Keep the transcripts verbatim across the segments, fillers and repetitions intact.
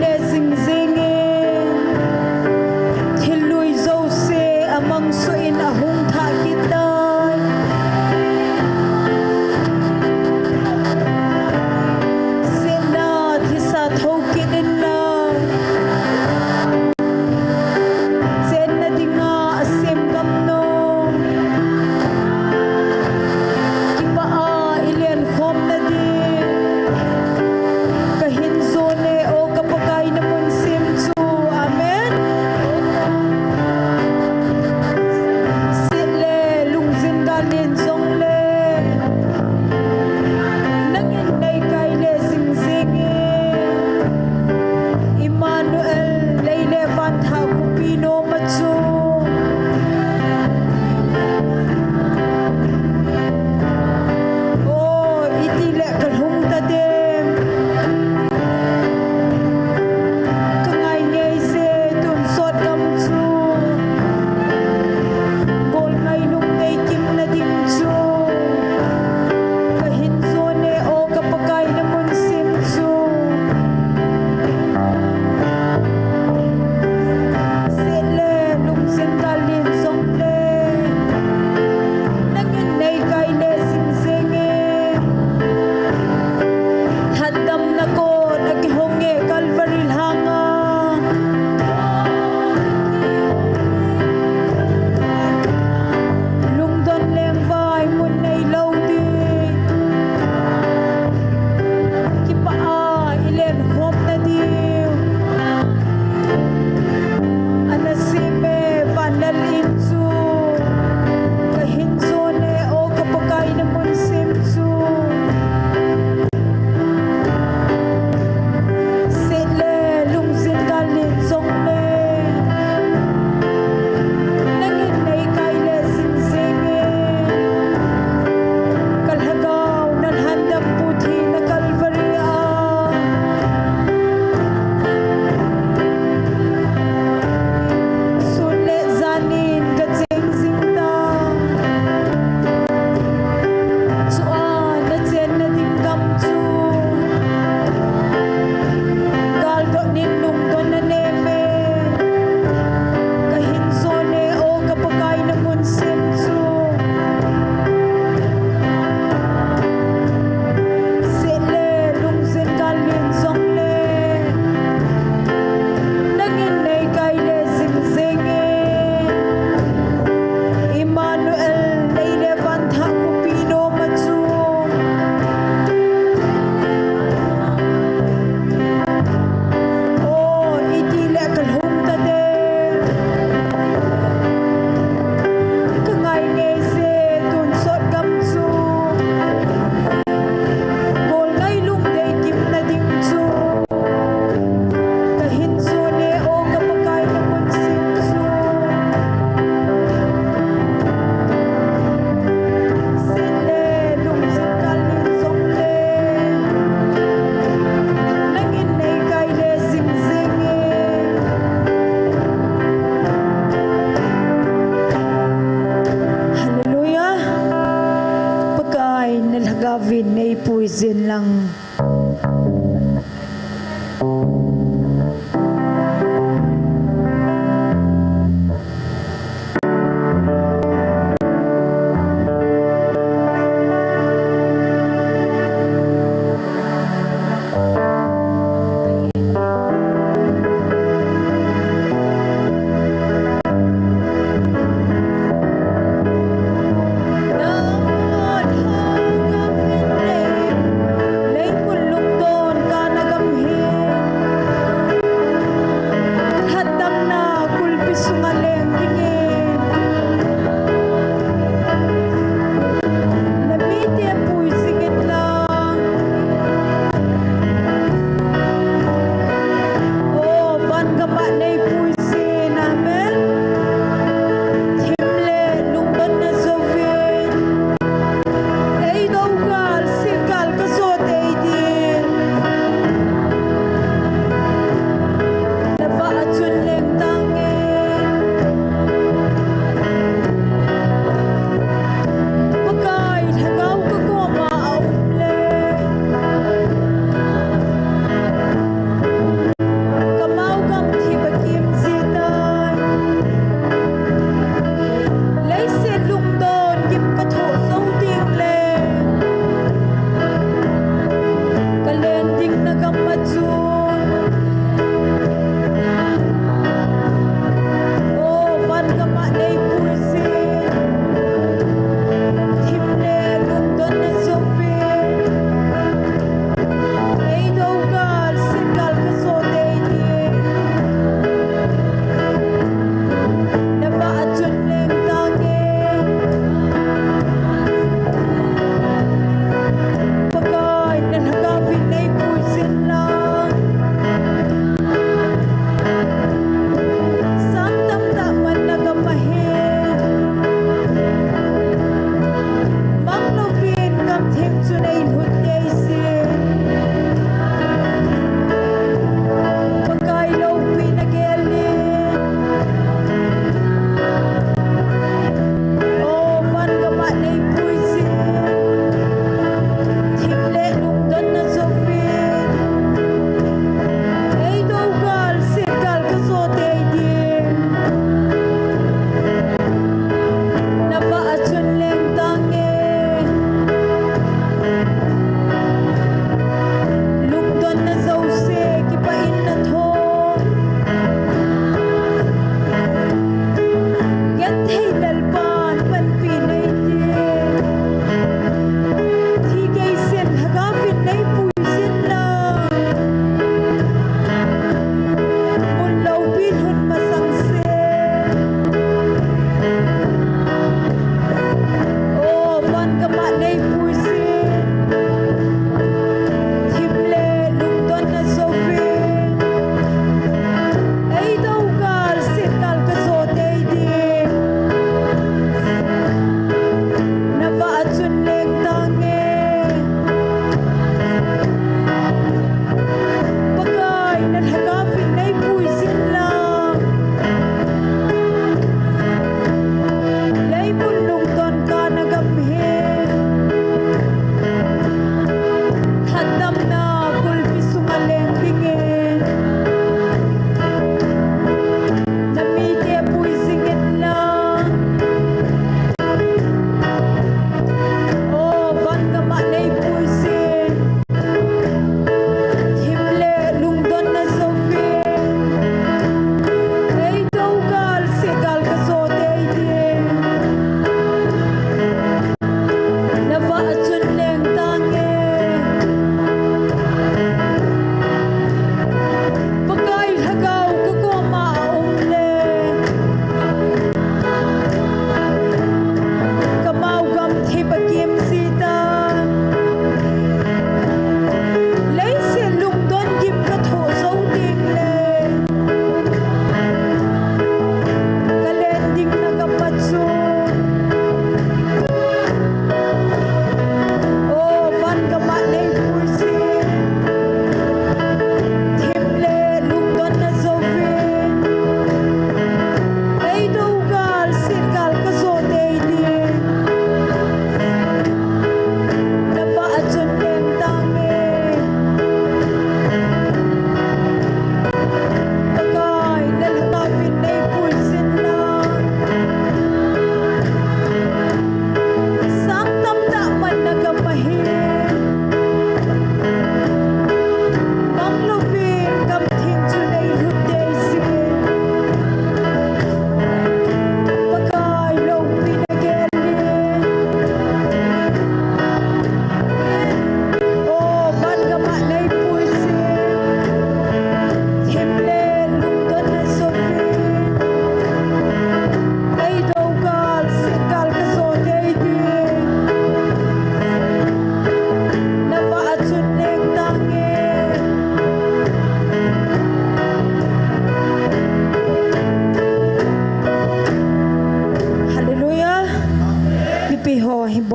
le jing jingin, thil lui jouse amang suh in ahung thah kit tai. Siatna thisa thou kit in lang, chenna dinga asem gam nom, kipah a i len khomna ding kahin jon e, O ka Pakai, na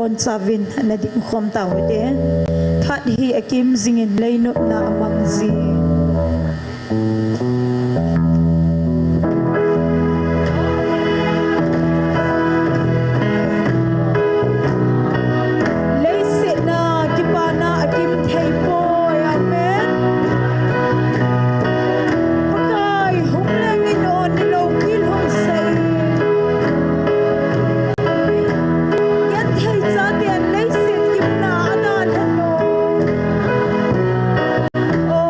Bonchauvin nading khom tauhite. Phat hi akim jingin leinopna amang jing. Leisetna kipana akim thei poi. Amen. Pakai hung lengin o nilou kil hung sei. Genthei chaten leiset kimna adalhan o. O,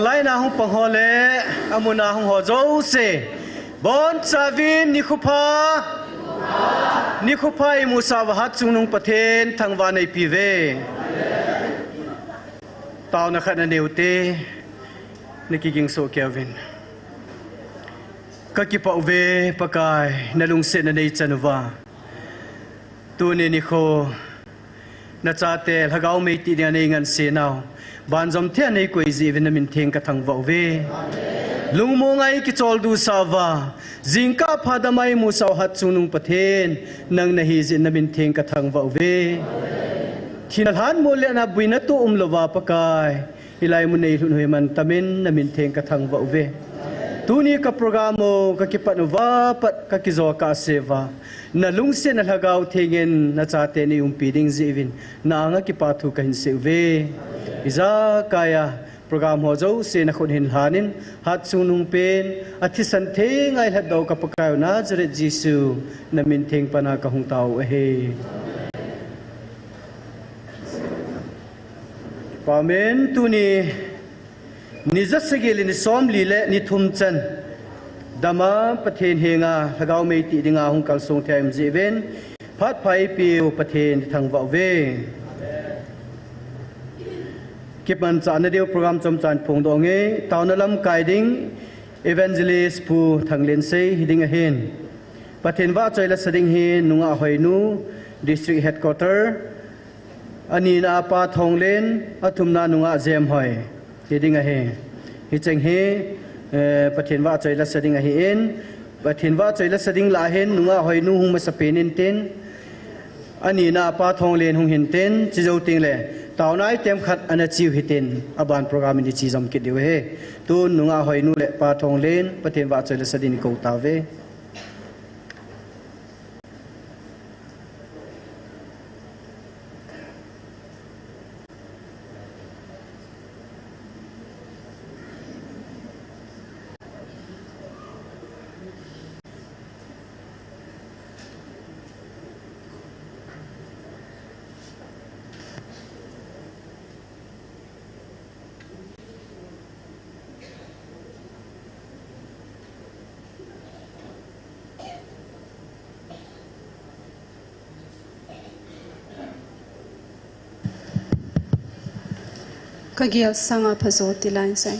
Laina hung pang ho le, amuna hung ho jouse, bonchauvin nikho pha, nikho pha imusah uva Hatchungnung Pathen thangvahna eipeuve. Taona khat nanei ute, nakigingsoh keiyuvin. Kakipah uve Pakai, nalungsetna neichan uva. Tuni nikho, nachate Lhagao Meitei dinga neingansenau, banjom thei a neikoi jeh uvin namin theng kathangvah uve. Lungmonga eikicholdo sah uva, jingkah pha dama imusah u Hatchungnung Pathen, nang nahi jeh in namin theng kathangvah uve. Thina lhanmol le naboina toh umlouva Pakai, hilai mun neilhun u hi mantamin namin theng kathangvah uve. Tuni ka program u kakipat uva pat kakijou kahseuva, nalungsetna Lhagao Thengin nachate neiumpi ding jeh uvin, na anga kipathu kahinseuve. Ijakaiya program ho jouse nakhut hin lhanin, Hatchungnung pen, athisan thei ngailhatdoh ka Pakaiu Nazareth Jesu, namin theng pana kahung tao u ahi. Amen. Tuni, ni jasagi le ni somli le ni thum chan, dama Pathen henga Lhagao Meitei dinga hung kalsong thei a um jeh uvin, phat pha eipeu Pathen thangvah uve. Kimanchahna diu program chomchan phongdoh nge, taona lamkai ding, Evangelist Pu Thanglensei hiding ahin. Pathen vahchoi lasa ding hi Nungah Hoinu, District Headquarter, anina a Pa Thonglen, athumna Nungah Jemhoi hiding ahi. Hicheng hi, eh, Pathen vahchoi lasa ding ahin, Pathen vahchoi lasa ding lah hin Nungah Hoinu hung masapen intin, anina a Pa Thonglen hung hintin, chujou tengle taona item khat ana cheu hitin, aban program in iche jom kit diu ahi. Tun Nungah Hoinu le Pa Thonglen, Pathen vahchoi lasa dingin kou tauve. Kagel sanga phajo tilai sai.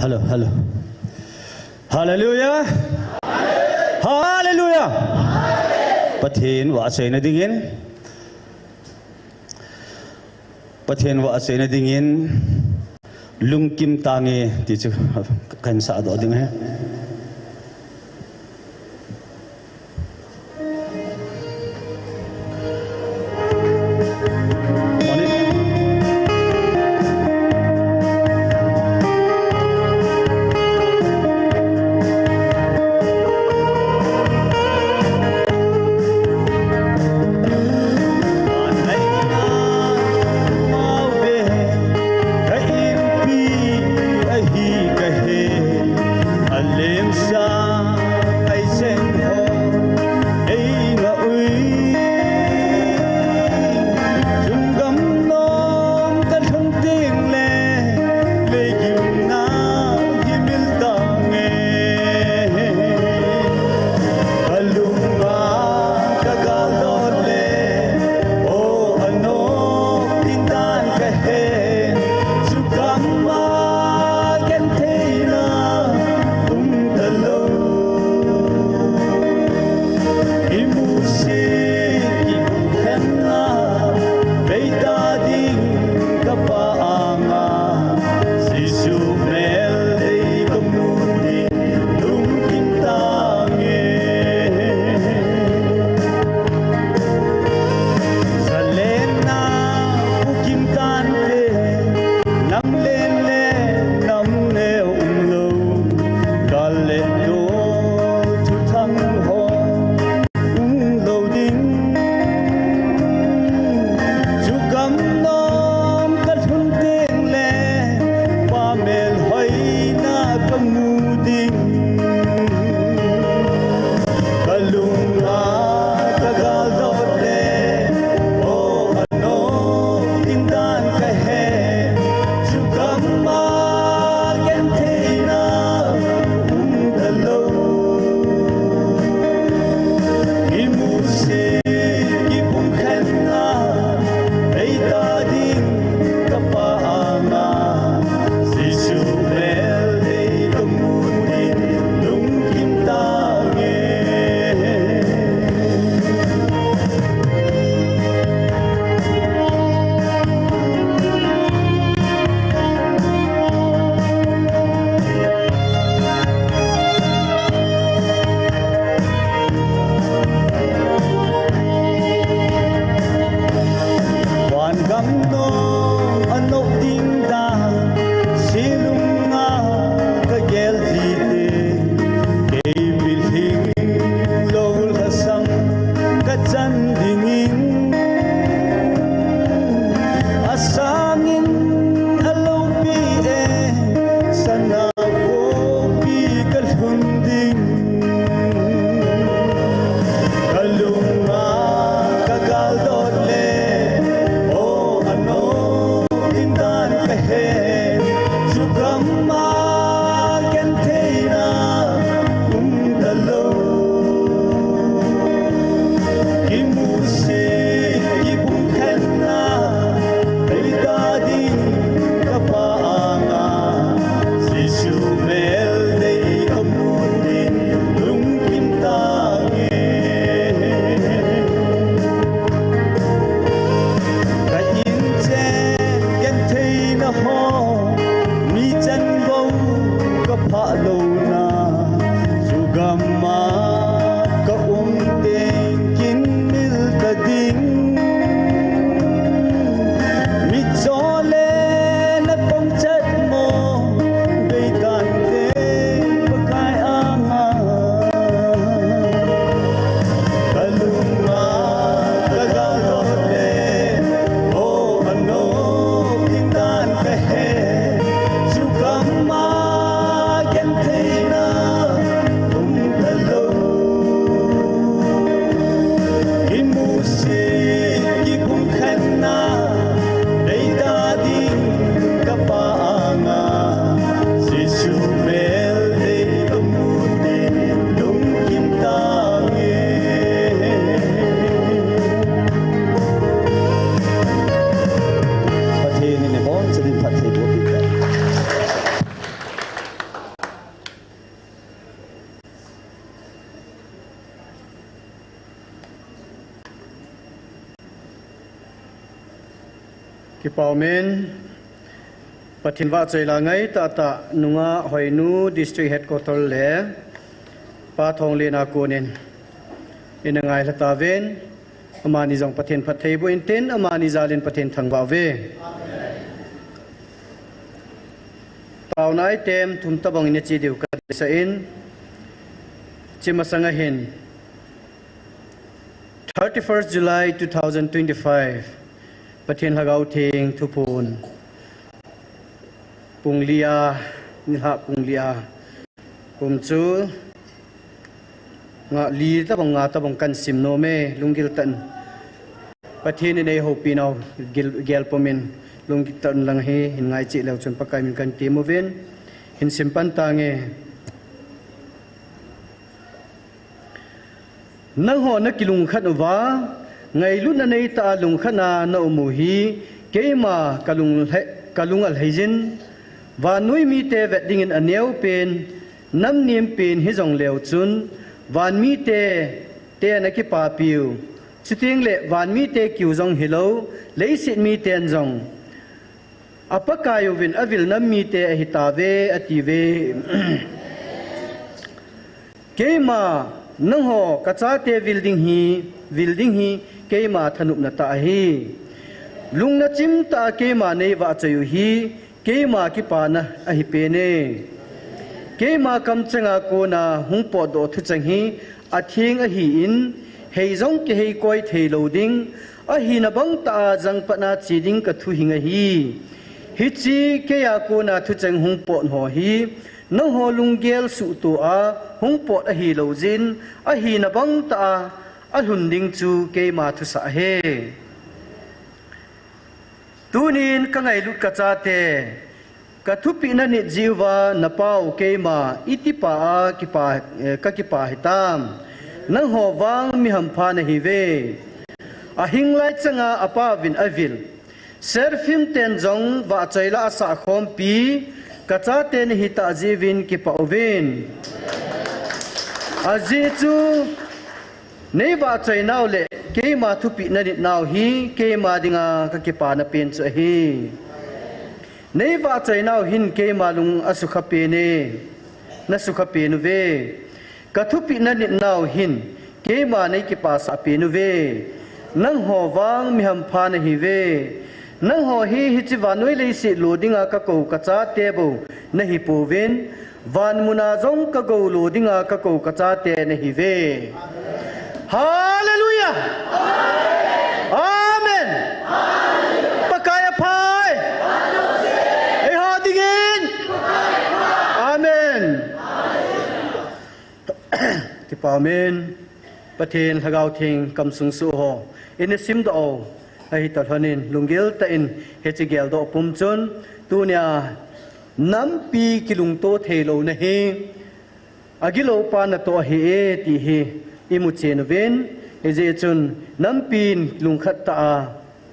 Hello, hello. Hallelujah. Hallelujah. Pathen vahchoina dingin. Pathen vahchoina dingin. Lungkim tange ti chu kahin sahdoh ding ahi. Kipah umin, Pathen vahchoi la ngai tahtah nungah Hoinu District Headquarter le Pa Thonglen a konin ina ngailha tauvin, amani jong Pathen phattheiboh intin, amani jalin Pathen thangvah uve. Taona item thum tobang ina che diu kadeisah in, hiche masanga hin, thirty-first July two thousand twenty-five, Pathen Lhagao Theng thuphon pung li a, nilhah pung li a, kum chu nga li tobang nga tobang kahin sim nom e, lunggil tah in. Pathen in eihoupi nau gel, gel pumin, lunggil tah in lang hi hin ngai cheh leu chun Pakai min kahin tem uvin, hin sim pan tange. Nangho nakilungkhat uva, ngailutna neitah a lungkhat a naum u hi, keima kalung lhai, kalung alhai jin, vannoi mite vet dingin aneo pen, nam nem pen hijong leu chun, van mite ten akipapiu, chuteng le van mite kiu jong hilou, leiset miten jong, a Pakai uvin avil nam mite ahitauve, atiuve. Keima, nangho kachate vil ding hi, vil ding hi, keima thanopna tah ahi. Lungna chimtah a keima neivahchoi u hi, keima kipana ahi pen e. Keima kamcheng a kona hung potdoh thucheng hi, atheng ahin, hei jong kihei koi thei lou ding, ahina bangtah a jangpatna che ding kathu hing ahi. Hiche keia kona thucheng hung pot ho hi, nangho lunggel suhtoh a hung pot ahilou jin, ahina bangtah a alhun ding chu keima thusah ahi. Tunin kangailut kachate, kathupeh nanit jeh uva napau keima itipa a kipa, eh, kakipah hitam. Nangho vang mi hampha nahiuve. Ahing lai changa apauvin avil Seraphim ten jong vahchoi la asah khompi, kachate nahitah jeh uvin kipah uvin. Ajeh chu, neivahchoi nau le keima thupeh nanit nau hi keima dinga kakipana pen chu ahi. Neivahchoi nau hin keima lung asukha pen e, nasukha pen uve. Kathupeh nanit nau hin keima neikipasah pen uve. Nangho vang mi hampha nahiuve. Nangho hi hiche vannoi leiset lo dinga kakou kachate bou nahipouvin, van muna jong kagou lo dinga kakou kachate nahiuve. Hallelujah! Amen! Pakai apha e. Eiho dingin. Amen. Kipah umin, Pathen Lhagao Theng kamsung soh ho ina simdoh u ahi toh lhonin, lunggil tah in hiche geldoh pum chun, tunia nampi kilungto theilouna hi, agilou pa natoh ahi e ti hi imu chen uvin, hijeh chun nampin lungkhat tah a,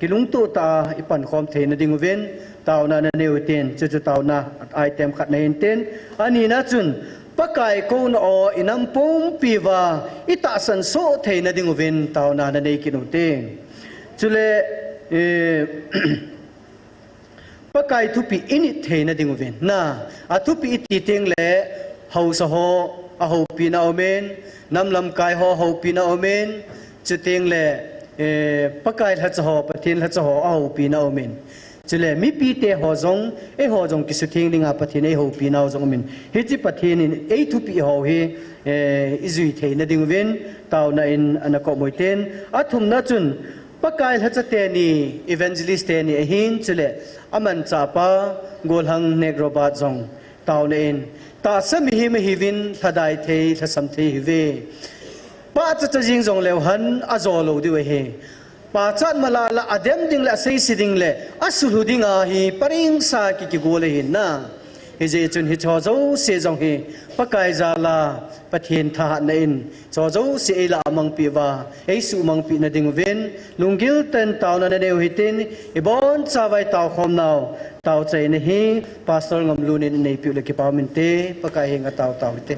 kilungto tah a ipankhom theina ding uvin, taona nanei u hitin, chuchu taona item khatna ahin tin, anina chun, Pakai kouna a inam pumpi uva itahsan soh theina ding uvin, taona nanei kit u hite. Chule, eh, Pakai thupeh init theina ding uvin. Na, athupeh iti teng le, haosa ho ahoupina umin, nam lamkai ho ahoupina umin, chuteng le, eh, Pakai lhacha ho, Pathen lhacha ho ahoupina umin. Chule mipite ho jong, eiho jong kisutheng dinga Pathen eihoupinau jong umin. Hiche Pathen in eithupeh ho hi, eh, ijui theina ding uvin, taona in ana kop u hitin. Athumna chun, Pakai lhacha teni, evangelist teni ahin, chule amanchahpa, Golhang Nek Robert jong, taona in, tahsa mihem ahiuvin, lhadai thei, lhasam thei ahiuve. Pachat cha jing jong leu hen, ajo lou diu ahi. Pachat malala, adem ding le, aseise ding le, asulhu dinga hi, paringsa kikigol ahin na. Hijeh chun hicheho jouse jong hi, Pakai jal a, Pathen thahatna in, hicheho jouse eilah a mangpeh uva, eisuhmangpeh na ding uvin, lunggil tah in taona nanei u hitin, ibonchauva itaokhom nau, taochaina hi, Pastor Ngamlun in aneipiu le kipah umin te, Pakai henga tao tao hite.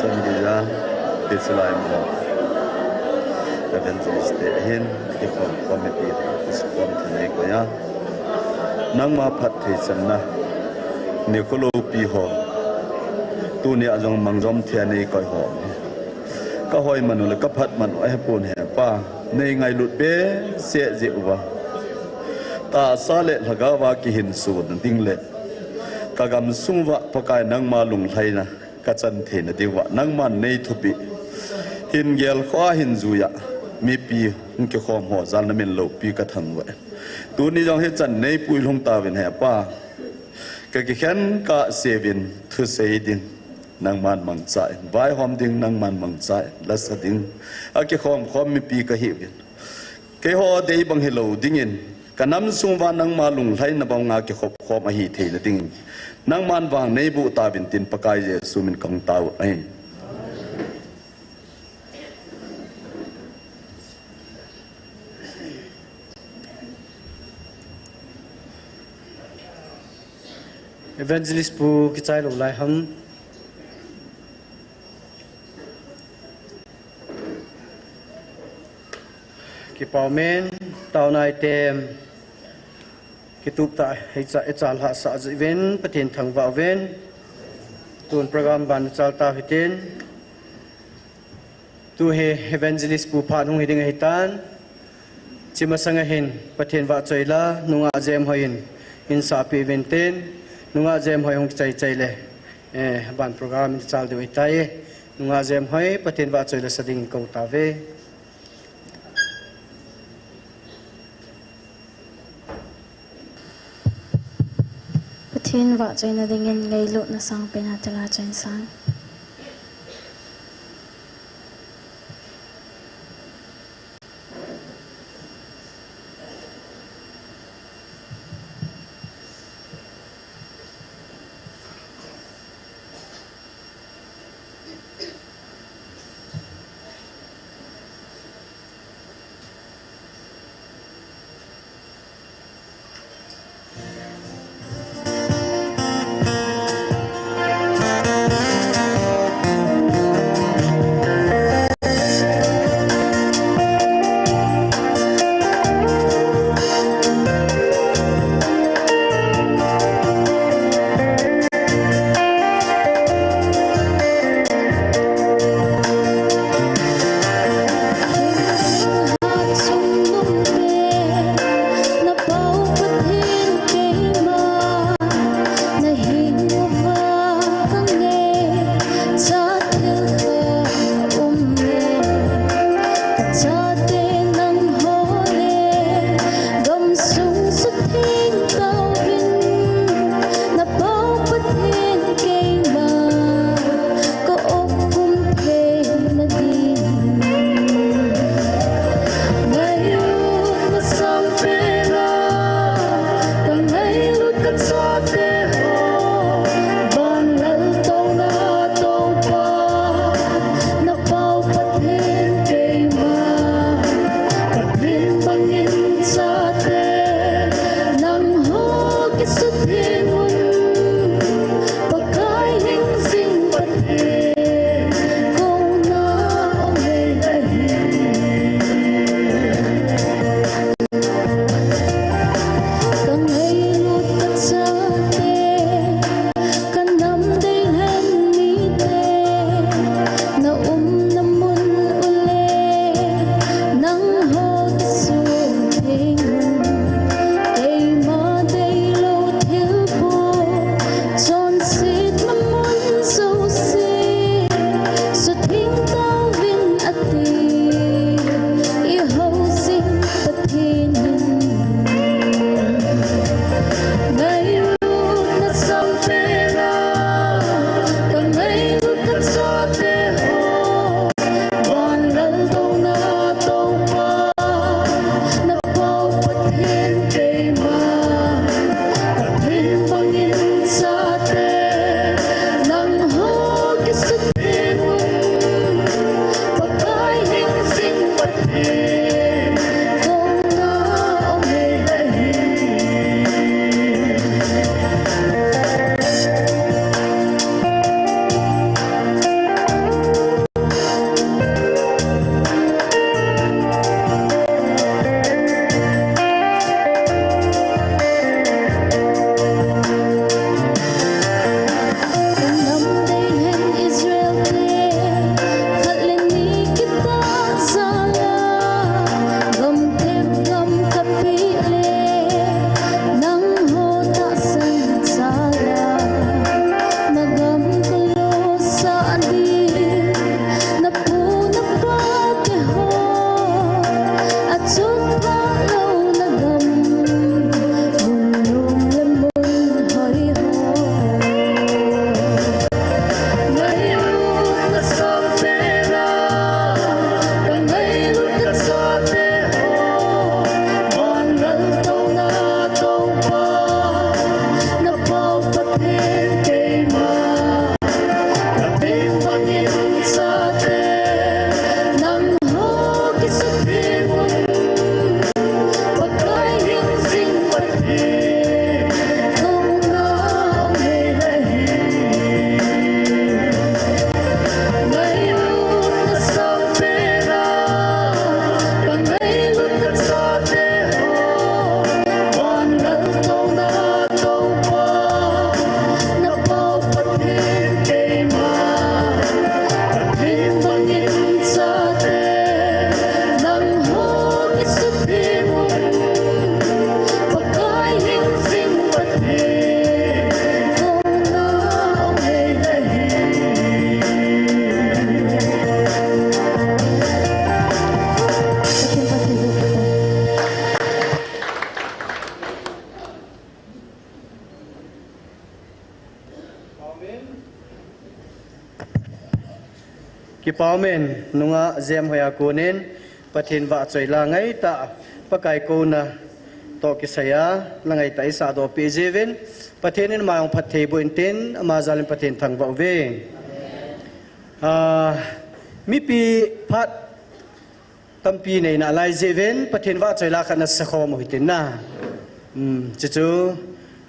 Chan geiya, hiche lai mun a evangelist te hin, kikhom khom mipi te, kikhom thei nei koiya. Nangma phatthei channa, nikho loupi ho, tunia jong mangjom thei a nei koi ho. Ka hoi man u le ka phat man u ahipon he Pa, nei ngailut behseh jeh uva, tahsa le lhagao va kihinso na ding le ka gamsung uva Pakai nangma lunglhaina ka chan theina diuva nangman nei thupeh. Hin gelkhoh a hin juiya mipi hung kikhom ho jal na min loupi ka thangvah e. Tuni jong hichan nei puilhung tauvin he Pa. Ka kikhen kah seuvin thusei ding nangman mangcha in, vaihom ding nangman mangcha in, lasa ding a kikhom khom mipi ka hiuvin. Keiho dei bang hilou dingin, ka nam sung uva nangma lunglhaina banga kikhop khom ahi theina dingin, nangman vang nei buh tauvin tin Pakai Jesu min kahung tao u ahi. Evangelist pu kichai lou lai ham. Kipa umen, taona item, kitup tah a hiche a ichal hahsa jeh uvin Pathen thangvah uvin. Tun program ban chal tau hitin. Tu hi evangelist pu phat hung hiding ahitan. Hiche masanga hin Pathen vahchoi la, nungah Jemhoi in, insahpeh uvin tin, nungah Jemhoi hung kichai chai le, eh, ban program in chal diu ahitai. Nungah Jemhoi, Pathen vahchoi la sa dingin kou tauve. Pathen vahchoina dingin ngailutna sangpen a thilha choi in sang. Kipa umin, nungah Jemhoia konin, Pathen vahchoi la ngaitah, Pakai kouna toh kisaiya, la ngaitah isahdoh peh jiuvin, Pathen in ama jong phatthei boh intin, ama jalin Pathen thangvah uve. Ah, mipi phat tampi neina lai jeh uvin, Pathen vahchoi la khat nasakhom u hitin na. Hmm, chuchu,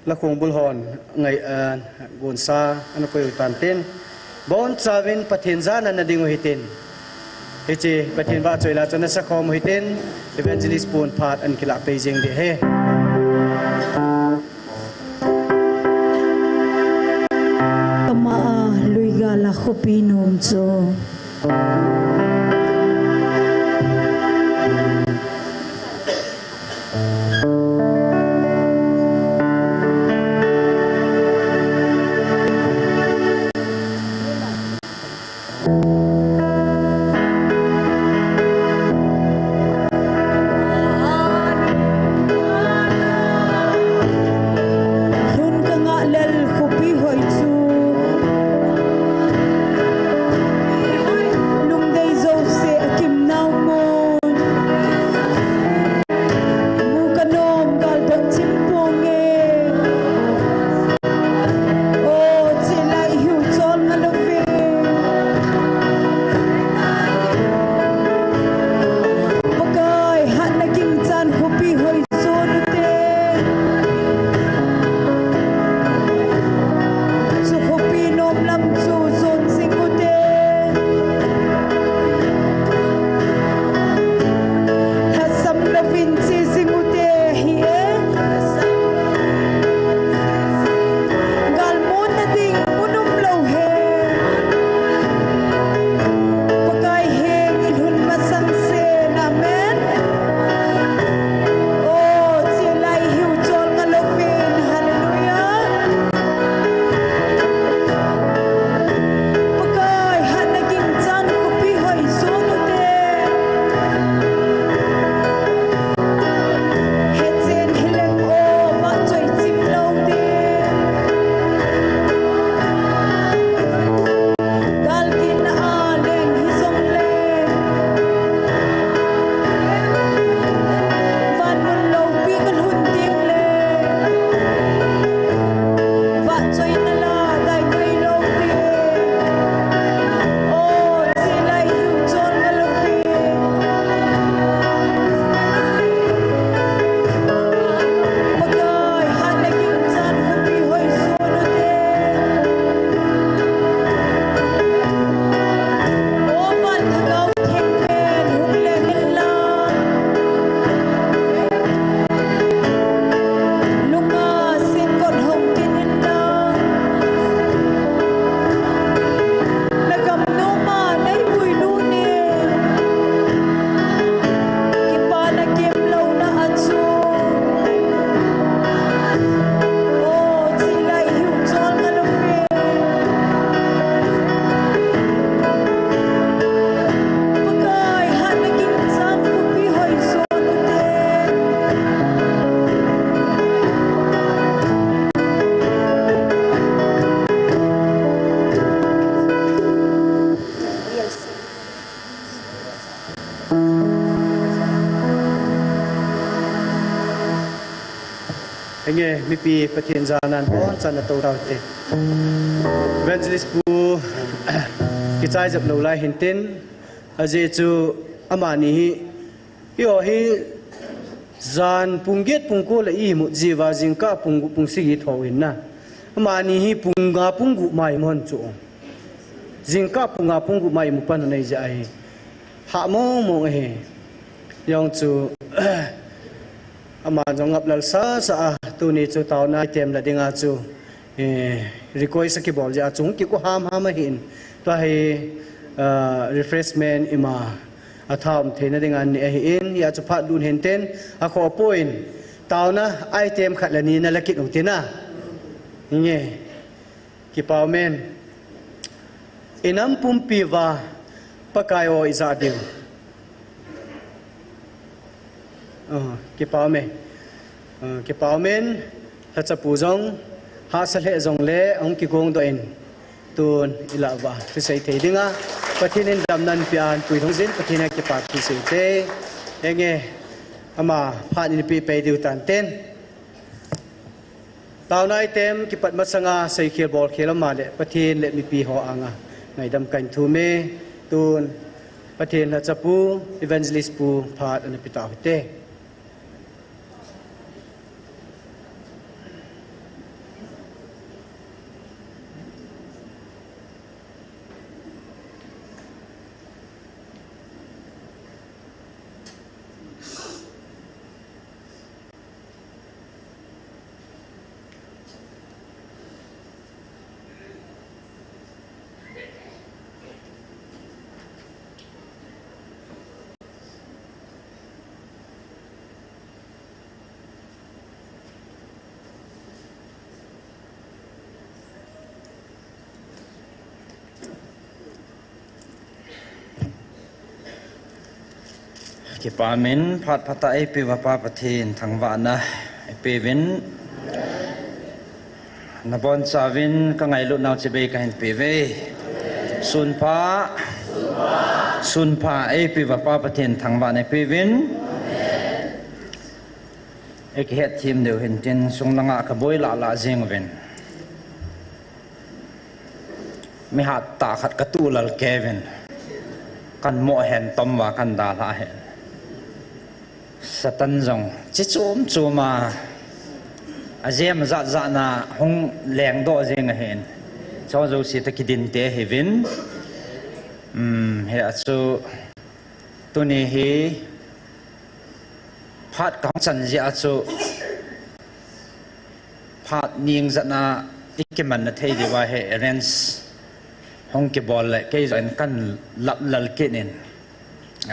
la khongbul hon, ngai, ah, gonsa, ana koi u tantin. Bonchauvin Pathen jana nading u hitin. Hiche, Pathen vahchoi la chu nasakhom u hitin. Evangelist pun phat ana kilah pei jeng ding ahi. Kama a lui gal a khopi nom chu. Lhun ka ngah lel khopi hoi chu. Lungdei jouse a kim nau mon. Mu ka nom gal dot chim pong e. O, chelai hiu chol nga love. Pakai, hatna ging chan khopi hoi jon u te. Chu khopi nom lam chu jon jing u te. Lhasam louvin che jing u te hi e. Gal monna ding mun um lou he. Pakai heng i lhun masang sen, amen. O, chelai hiu chol nga louvin, hallelujah. Pakai hatna ging chan khopi hoi jon u te. Hechen hileng o, vahchoi chim lou ding. Gal ginna a leng hijongle, van mun loupi ka lhun ding le, vahchoina la dai vai lou ding. O, chelai hiu chol nga love. Pakai, hatna ging chan khopi hoi jon u te. O, van Lhagao Theng pen hung leng in lang. Lunga singkot hong kin in lang. Na gam noma nei pui lut in. Kipana kem louna a chu. O, chelai hiu chol nga love. Pakai hatna ging chan khopi hoi jon u te. Henge, mipi Pathen jana in bonchan natou tau te. Evangelist pu kichai jep lou lai hintin, ajeh chu amani hi, eiho hi jan pung get pung ko le imut jiuva jingkah pung gup pung sagi thou in na. Amani hi pung nga pung gup ma imu hon chu. Jingkah pung nga pung gup ma imu pan hon ahi jeh ahi. Hah mong mong ahi. Jong chu, ama jong ngap lel sasa a, tuni chu taona item la dinga chu, eh, request akibol jeh a chu hung kiko ham ham ahin. Tua hi, ah, refreshment ima athaom theina dinga nei ahin, hia chu phat lut hintin, akhoh poi in, taona item khat le ni nala kit u tina. Nge. Kipa umin. Inam pumpi uva Pakai o ijah diu. Oh, kipa umin. Oh, kipa umin. Lhachapu jong, hahsa lheh jongle, ahung kigong doh in. Tun, ilah uva, thusei thei dinga. Pathen in damna anapeh a, anpui lhung jin, Pathen a kipathu seite. Enge, ama phat in eipeh diu tan tin. Taona item kipat masanga seikhel bolkhel ama le Pathen le mipi ho anga ngaidam kahin thum e. Tun Pathen lhacha pu, Evangelist pu phat ana pe tau hite. Kipa min phat phatah eipeuva Pa Pathen thangvahna eipeuvin. Nabonchauvin kangailut nau chibai kahin peuve. Sunpha, sunpha eipeuva Pa Pathen thangvahna eipeuvin. Eikihetthem diu hintin, sunglanga kaboi lahlah jeng uvin. Mi hattah khat katuh lal keuvin. Kahin mo hen, tom uva kahin dalha hen. Satan jong chi chom chom a, ajem jat jat na hung lengdoh jeng ahin. Chu jouse toh kidinte ahiuvin. Um, hia chu tuni hi phat kahung chan jeh a chu phat ningchan a ikimanna thei diuva hi arrange hung kibol le kei jong kahin lap lal kit in,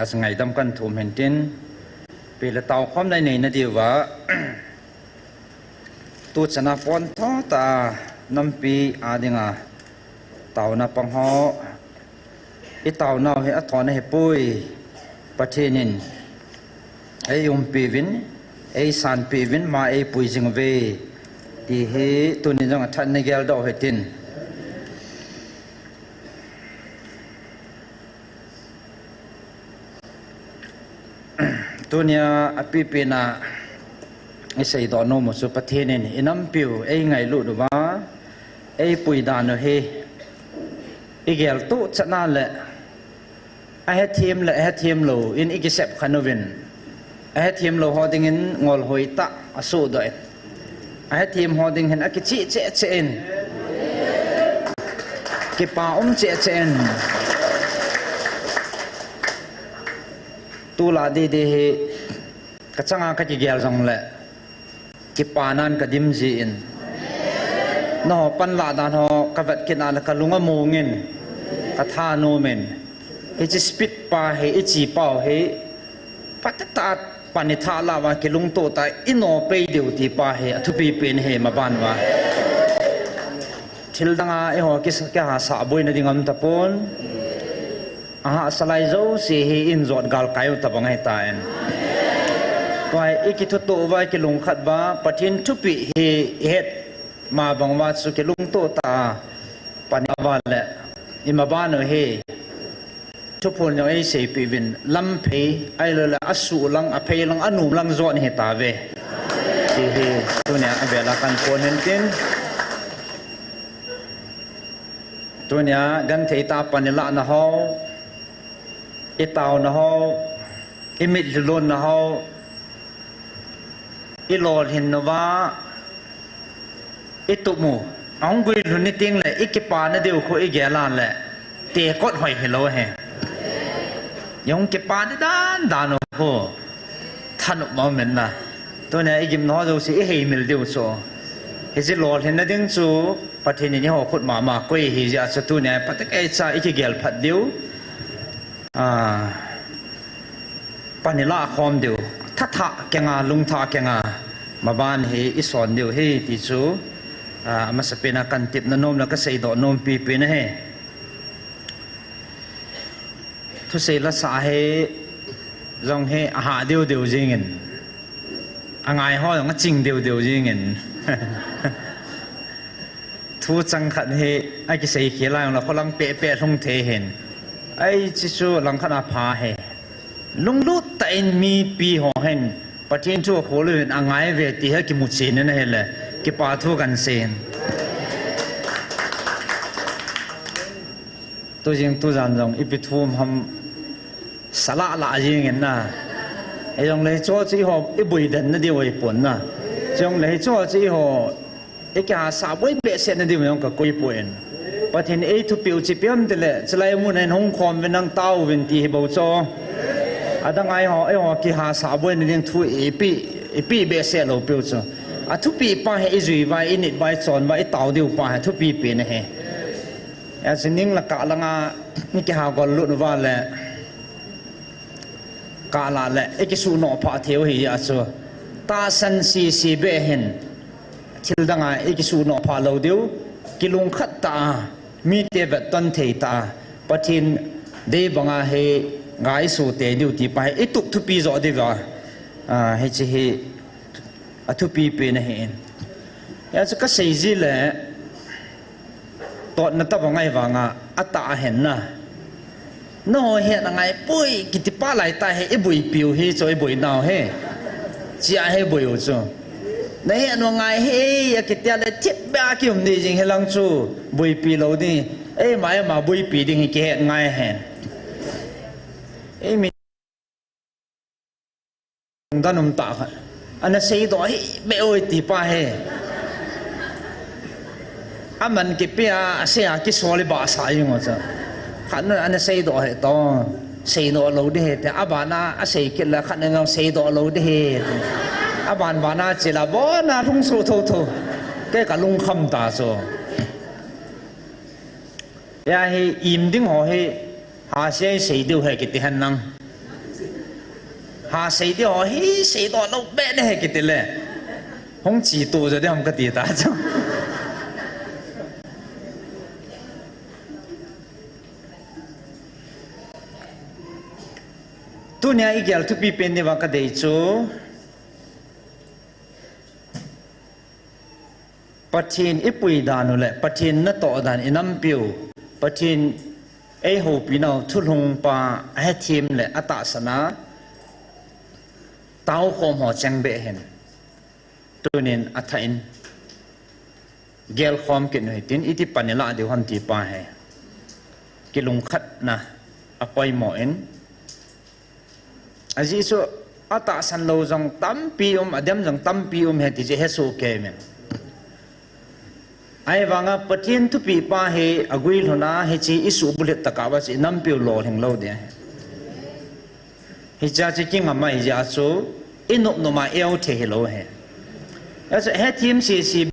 achu ngaidam kahin thum hintin, pe le tao khomna inei na diuva tuchan a pontho tah a nampi a dinga taona pang ho, itaonau hi athon ahipoi, Pathen in eiumpiuvin, eisanpiuvin, ama eipui jing uve, ti hi tuni jong atha in nagel doh hitin. Tunia apipen a iseidoh nom u chu Pathen in inampiu eingailut uva, eipui dan u hi igel toh chan a le ahethem le ahethem lou in ikisep khen uvin, ahethem lou ho dingin ngol hoitah asohdoh in, ahethem ho ding hin akicheh cheh cheh in, kipa um cheh cheh in, tulai didi hi kachanga kakigel jongle kipanan kadim jin, nangho panlah dan ho kavet kit a le kalung among in, katha nom in, hiche speed pa hi, iche pau hi, phatah a pan itha lah uva kilungtoh tah a ino pei diu ti pa hi athupi pen ahi maban uva. Thil dang a eiho kisa, kihasah boina ding aum tapon. Ahahsa lai jouse hi injot galkai u tabang ahitan. Tua hi ikithutoh uva, ikilungkhat uva, Pathen thupeh hi ihet ma bang uva chu kilungtoh tah a pan ilah uva le, imaban u hi thuphon jong eiseipeh uvin, lamphei, ahilouleh asuh lang, aphei lang, anom lang jong ahitauve, ti hi tunia avel a kahin phon hintin. Tunia genthei tah a pan ilahna ho, itaona ho, imitlhi lonna ho, ilolhin uva, itup u ahung guilhun ni tengle ikipana diu khu igel a le tekot hoi hilou ahi. Ihung kipana dan dan u khu thanop mong aum in na. Tunia igimna ho jouse iheimil diu chu, hiche lolhinna ding chu Pathen in eiho khut mama koi ahi jeh a chu tunia phatah a icha ikigel phat diu, a, pan ilah khom diu, thathah kenga, lungthah kenga, maban hi ison diu ahi ti chu, a, amasapen a kahin tepna nom le kaseidoh nom pipen ahi. Thusei lasah hi jong hi ahah deu deu jengin, angai ho jong aching deu deu jengin, thu chang khat hi akisei khel a jongle kholang pehpeh lhung thei ahin. Ai, hichu langkhat a pha ahi. Lunglut tah in mipi ho hin Pathen thu akhol uvin angai uve ti hi kimu chen in ahile, kipa thu kan seiyin. Tujing tujan jong ipi thu ham sa lah lah jing in na. Hijongle hicheho chu eiho iboi den na diu ahipon na. Hijongle hicheho chu eiho ikihasah boi behseh na diu jong kakoi poi. Pathen in eithupiu chu ipi ham itile, chulai mun a hin hung khom uvin lang tao uvin ti hi bou chu. Adang a eiho, eiho kihasah boi na ding thu ipi, ipi behseh lou piu chu. Athupi pa hi ijui uva, init uva, ichon uva, itao diu pa hi thupi pen ahi. Hiche ning le kah langa ikiha gol lut uva le, kah lah le ikisuhnoh phah thei u ahi jeh chu. Tahsan sese beh hin thil dang a ikisuhnoh phah lou diu, kilungkhat tah a, mite vetton thei tah a, Pathen dei banga hi ga iso tei diu ti pa hi itup thupi joh diu va, a, hiche hi athupi pen ahi in. Hichu kasei ji le, totna tobang ahi vanga, atah ahin na. Nangho hetna ngai poi kiti pa lai tah hi iboipiu hi chu iboinau hi. Chia hi boi u chu. Nahetna ngai hi akiti a le thipbeh a kium ding jing hilang chu boipi lou ding. Eima eima boipi ding hi kihet ngai ahi. Eimi dan um tah khat. Ana seidoh hih beh oi ti pa hi. Aman kipe a, asei a kisol ibahsah jing u chu. Khat na ana seidoh hih to. Seidoh lou ding ahi ti. Abana asei kit le khat na jong seidoh lou ding ahi. Aban bana chila bona lungsuh thotho. Kei kalungkham ta chu. Hia hi im ding ho hi, ha sei sei diu ahi kiti hen lang. Ha sei diu ho hi seidoh lou beh ding ahi kiti le. Hung chi to jo ding ham kati ta chu. Tunia igel thupi pen diuva kadei chu. Pathen ipui dan u le, Pathen natoh dan, inampiu, Pathen eihoupinau thulhung pa ahethem le atahsan a taokhom ho cheng beh hin. Tunin athah in gelkhom kit u hitin, iti pan ilah diu ham ti pa hi. Kilungkhatna apoimo in. Ajeh chu atahsan lou jong tampi um, adem jong tampi um ahi ti chu hesoh kei in. Ahivanga Pathen thupeh pa hi aguilhun a hiche isuhbulhit tah a chu inampiu lolhing lou ding ahi. Hichea chu kingam ahi jeh a chu inop nop a eo thei hilou ahi. Achu hethem sese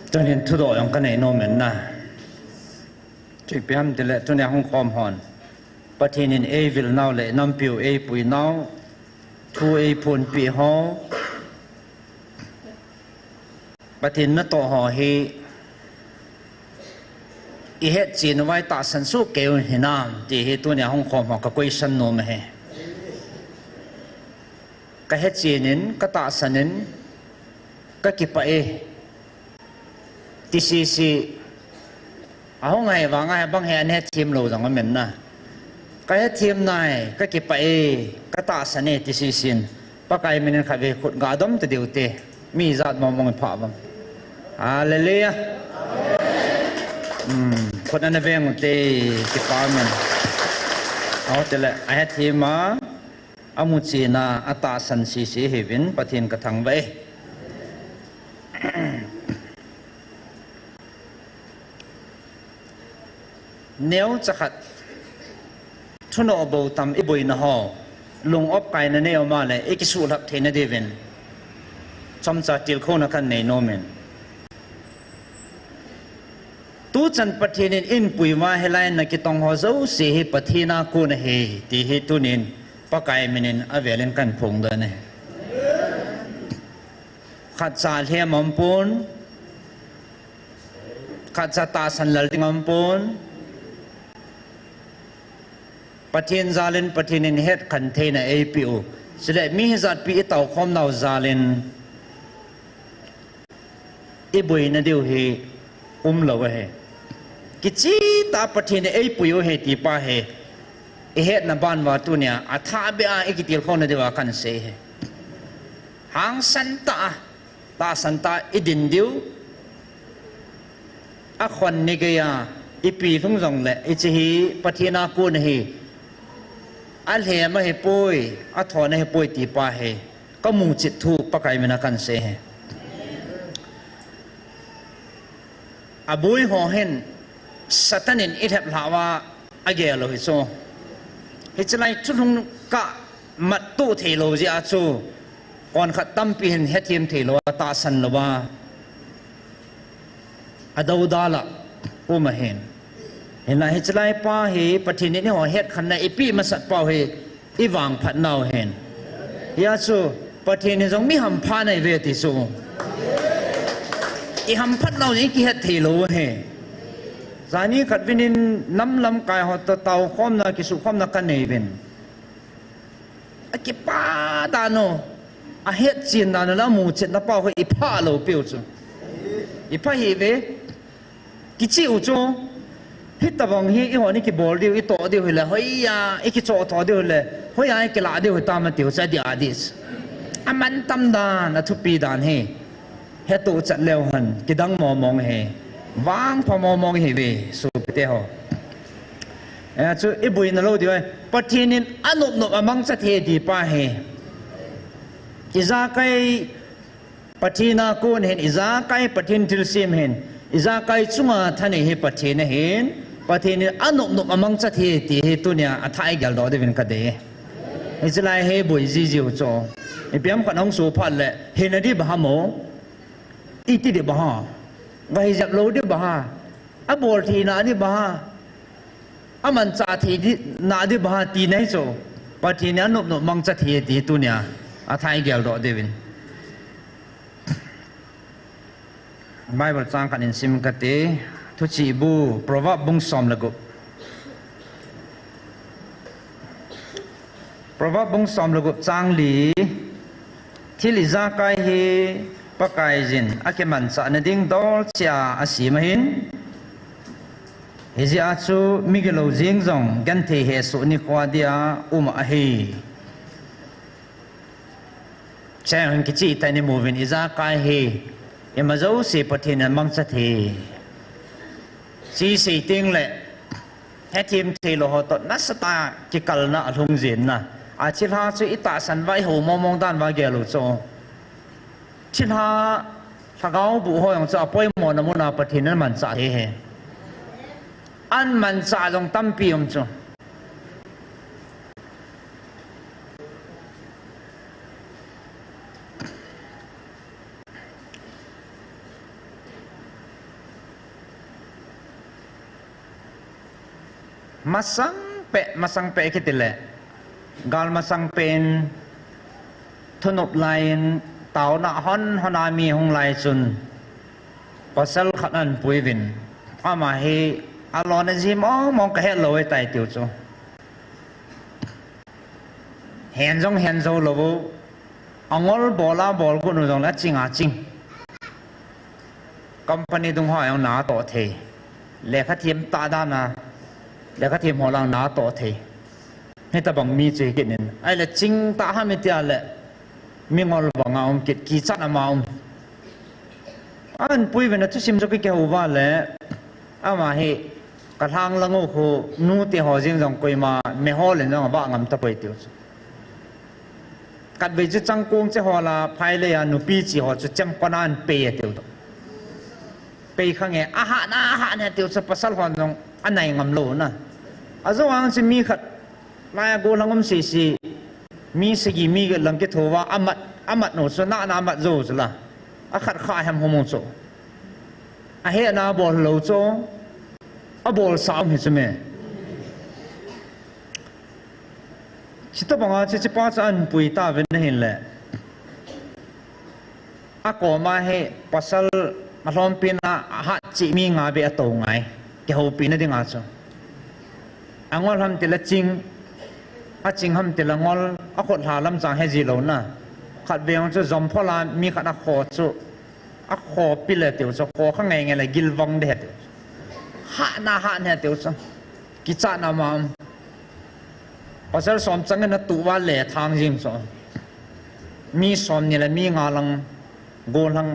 Tunin thudoh jong kanei nom in na. Chu ipi ham tile tunia hung khom hon, Pathen in eivil nau le nampiu eipui nau, thu eiphonpeh ho, Pathen natoh ho hi ihetchen uva itahsan soh kei u hinam ti hi tunia hung khom ho ka question nom ahi. Kahetchen in, katahsan in, kakipah e. Ti sese. Ahung ahi vanga hibang hi ana hethem lou jong amen na. Kahethem nai, kakipah e, katahsan e, ti sese in. Pakai min in khatvei khut ga dom ta diu te. Mi ijat mong mong iphah vang. Hallelujah. Hmm, khut ana veng u te, kipa min. Aho tile, ahethem a. amuchenna atahsan sese hiuvin Pathen kathangvah e. Neocha khat, thunoh bou tam iboina ho, lung opkaina nei um a le, ikisuhlhap theina diuvin chomcha tilkhouna kanei nomin. Tuchan Pathen in eipui uva hilai a kitong ho jouse hi Pathen a kon ahi, ti hi tunin Pakai minin avelin kahin phongdoh e. Khatcha lhem aumpon, khatcha tahsan lal ding aumpon. Pathen jalin Pathen in hetkhen theina eipeh u. Chule mi hijatpi itaokhom nau jalin iboina diu hi umlou ahi. Kicheh tah a Pathen in eipui u ahi ti pa hi ihetna ban uva tunia athah beh a ikitilkhouna diuva kahin sei ahi. Hangsan tah a, tahsan tah a idin diu. Akhon ni geiya ipi lhung jongle, hiche hi Pathen a kon ahi. Alhem ahipoi, athon ahipoi ti pa hi kamuchet thu Pakai mina kahin sei ahi. Aboi ho hin Satan in ilhep lhah uva agel u hi chu. Hiche lai thulhung kah mattoh theilou jeh a chu, konkhat tampi hin hethem theilou a, tahsan lou a, adoudal a um ahin. Hinla hiche lai pa hi Pathen in eiho hetkhenna eipeh masat pau hi ivangphat nau ahin. Hia chu Pathen in jong mi hampha nahi uve ti chu. Ihamphat nau jong ikihet theilou ahi. Jani khat vin in nam lamkai ho toh taokhomna, kisukhomna kanei uvin. Akipah dan u, ahetchen dan u le amuchetna pau hi ipha lou piu chu. Ipha hih uve. Kicheh u chu, hitobang hi eihon ikibol diu, itoh diu hile, hoiya ikichoh thoh diu hile, hoiya ikilah diu hitam atiu chu, adih adih chu. Amantam dan, athupi dan hi hetoh chat leu hen, kidang mong mong ahi, vangpha mong mong ahiuve, sopite ho. Hia chu iboina lou diu ahi, Pathen in anop nop a mangcha thei ti pa hi. Ijakai Pathen a kon ahin, ijakai Pathen thilsem ahin, ijakai chunga thanei hi Pathen ahin, Pathen in anop nop a mangcha thei ti hi tunia athah igeldoh diuvin kadei. Hiche lai hi boi jiji u chu. Ipi ham khat ahung soh phat le, hina ding bang ham o? Iti ding bang ham? Gahijep lou ding bang ham? Abol theina ding bang ham? Amanchah theina ding bang ham tina hi chu. Pathen in anop nop mangcha thei ti tunia athah igeldoh diuvin. Bible chang khat in sim kate, Thuchih bu, Proverb bung som le gup. Proverb bung som le gup chang li, thil ijakai hi Pakaiyin akimanchahna ding dol cheh a asem ahin, hijeh a chu migilou jeng jong genthei hesoh nikho dia um ahi. Chang hin kicheh tah in imuvin, ijakai hi ima jouse Pathen in amangcha thei. Hiche sei teng le, hethem theilou ho toh nasatah a kikalna alhung jeng na. Athilha chu itahsan uva ihou mong mong dan uva gel u chu. Thilha lhagao boh ho jong chu apoimona muna Pathen in amanchah thei ahi. Amanchah jong tampi um chu. Masang peh, masang peh kiti le, gal masang peh in, thunop lai in, taona hon hon a mi hung lai chun, pasal khat ahin pui uvin, ama hi alona ji mong mong kahet lou ahitai tiu chu. Hen jong hen jou lou u, angol bol a bol got u jongle aching a ching. Company dung ho jong na atoh thei. Lekha them tah dan a, lekha them ho lang na atoh thei. Hitobang mi chu hi kit in. Ahile ching tah ham iti a le, mingol bang a um kit, kichat ama um. Ahin pui uvin, athusim chu kihou uva le, ama hi kalhang lang u khu nute ho jeng jong koima mehol in jong avah ngam tapoi tiu chu. Khatvei chu changkong che ho la, phai le a nupi chi ho chu chemkon a an pei a tiu. Pei kha nge, ahat na, ahat na tiu chu pasal hon jong anai ngam lou na. Ajo ang chi mi khat, lai a gollhang um sisi, mi sagi mi lang kitho va, amat, amat nu chu na, na amat jo chu la. Akhat kha hem hom u chu. Ahe na bol lou chu, abol sa um hi chu me. Chita banga chi chi pa chu an pui ta ve na hin le. A koma hi pasal a hlompi na a hat chi mi nga be a to ngai. Kihoupi na dinga chu. A ngol ham tila ching, a ching ham tila ngol, a khut hla lam chang he ji lou na. Khat ve ang chu jom phola mi khat a kho chu. A kho pi le tiu chu, kho kha ngai ngai le gil vang de he tiu. Ha na ha ne tiu chu. Kicha na ma. Pasal som chang na tu va le thang jing chu. Mi som ni le mi nga lang gollhang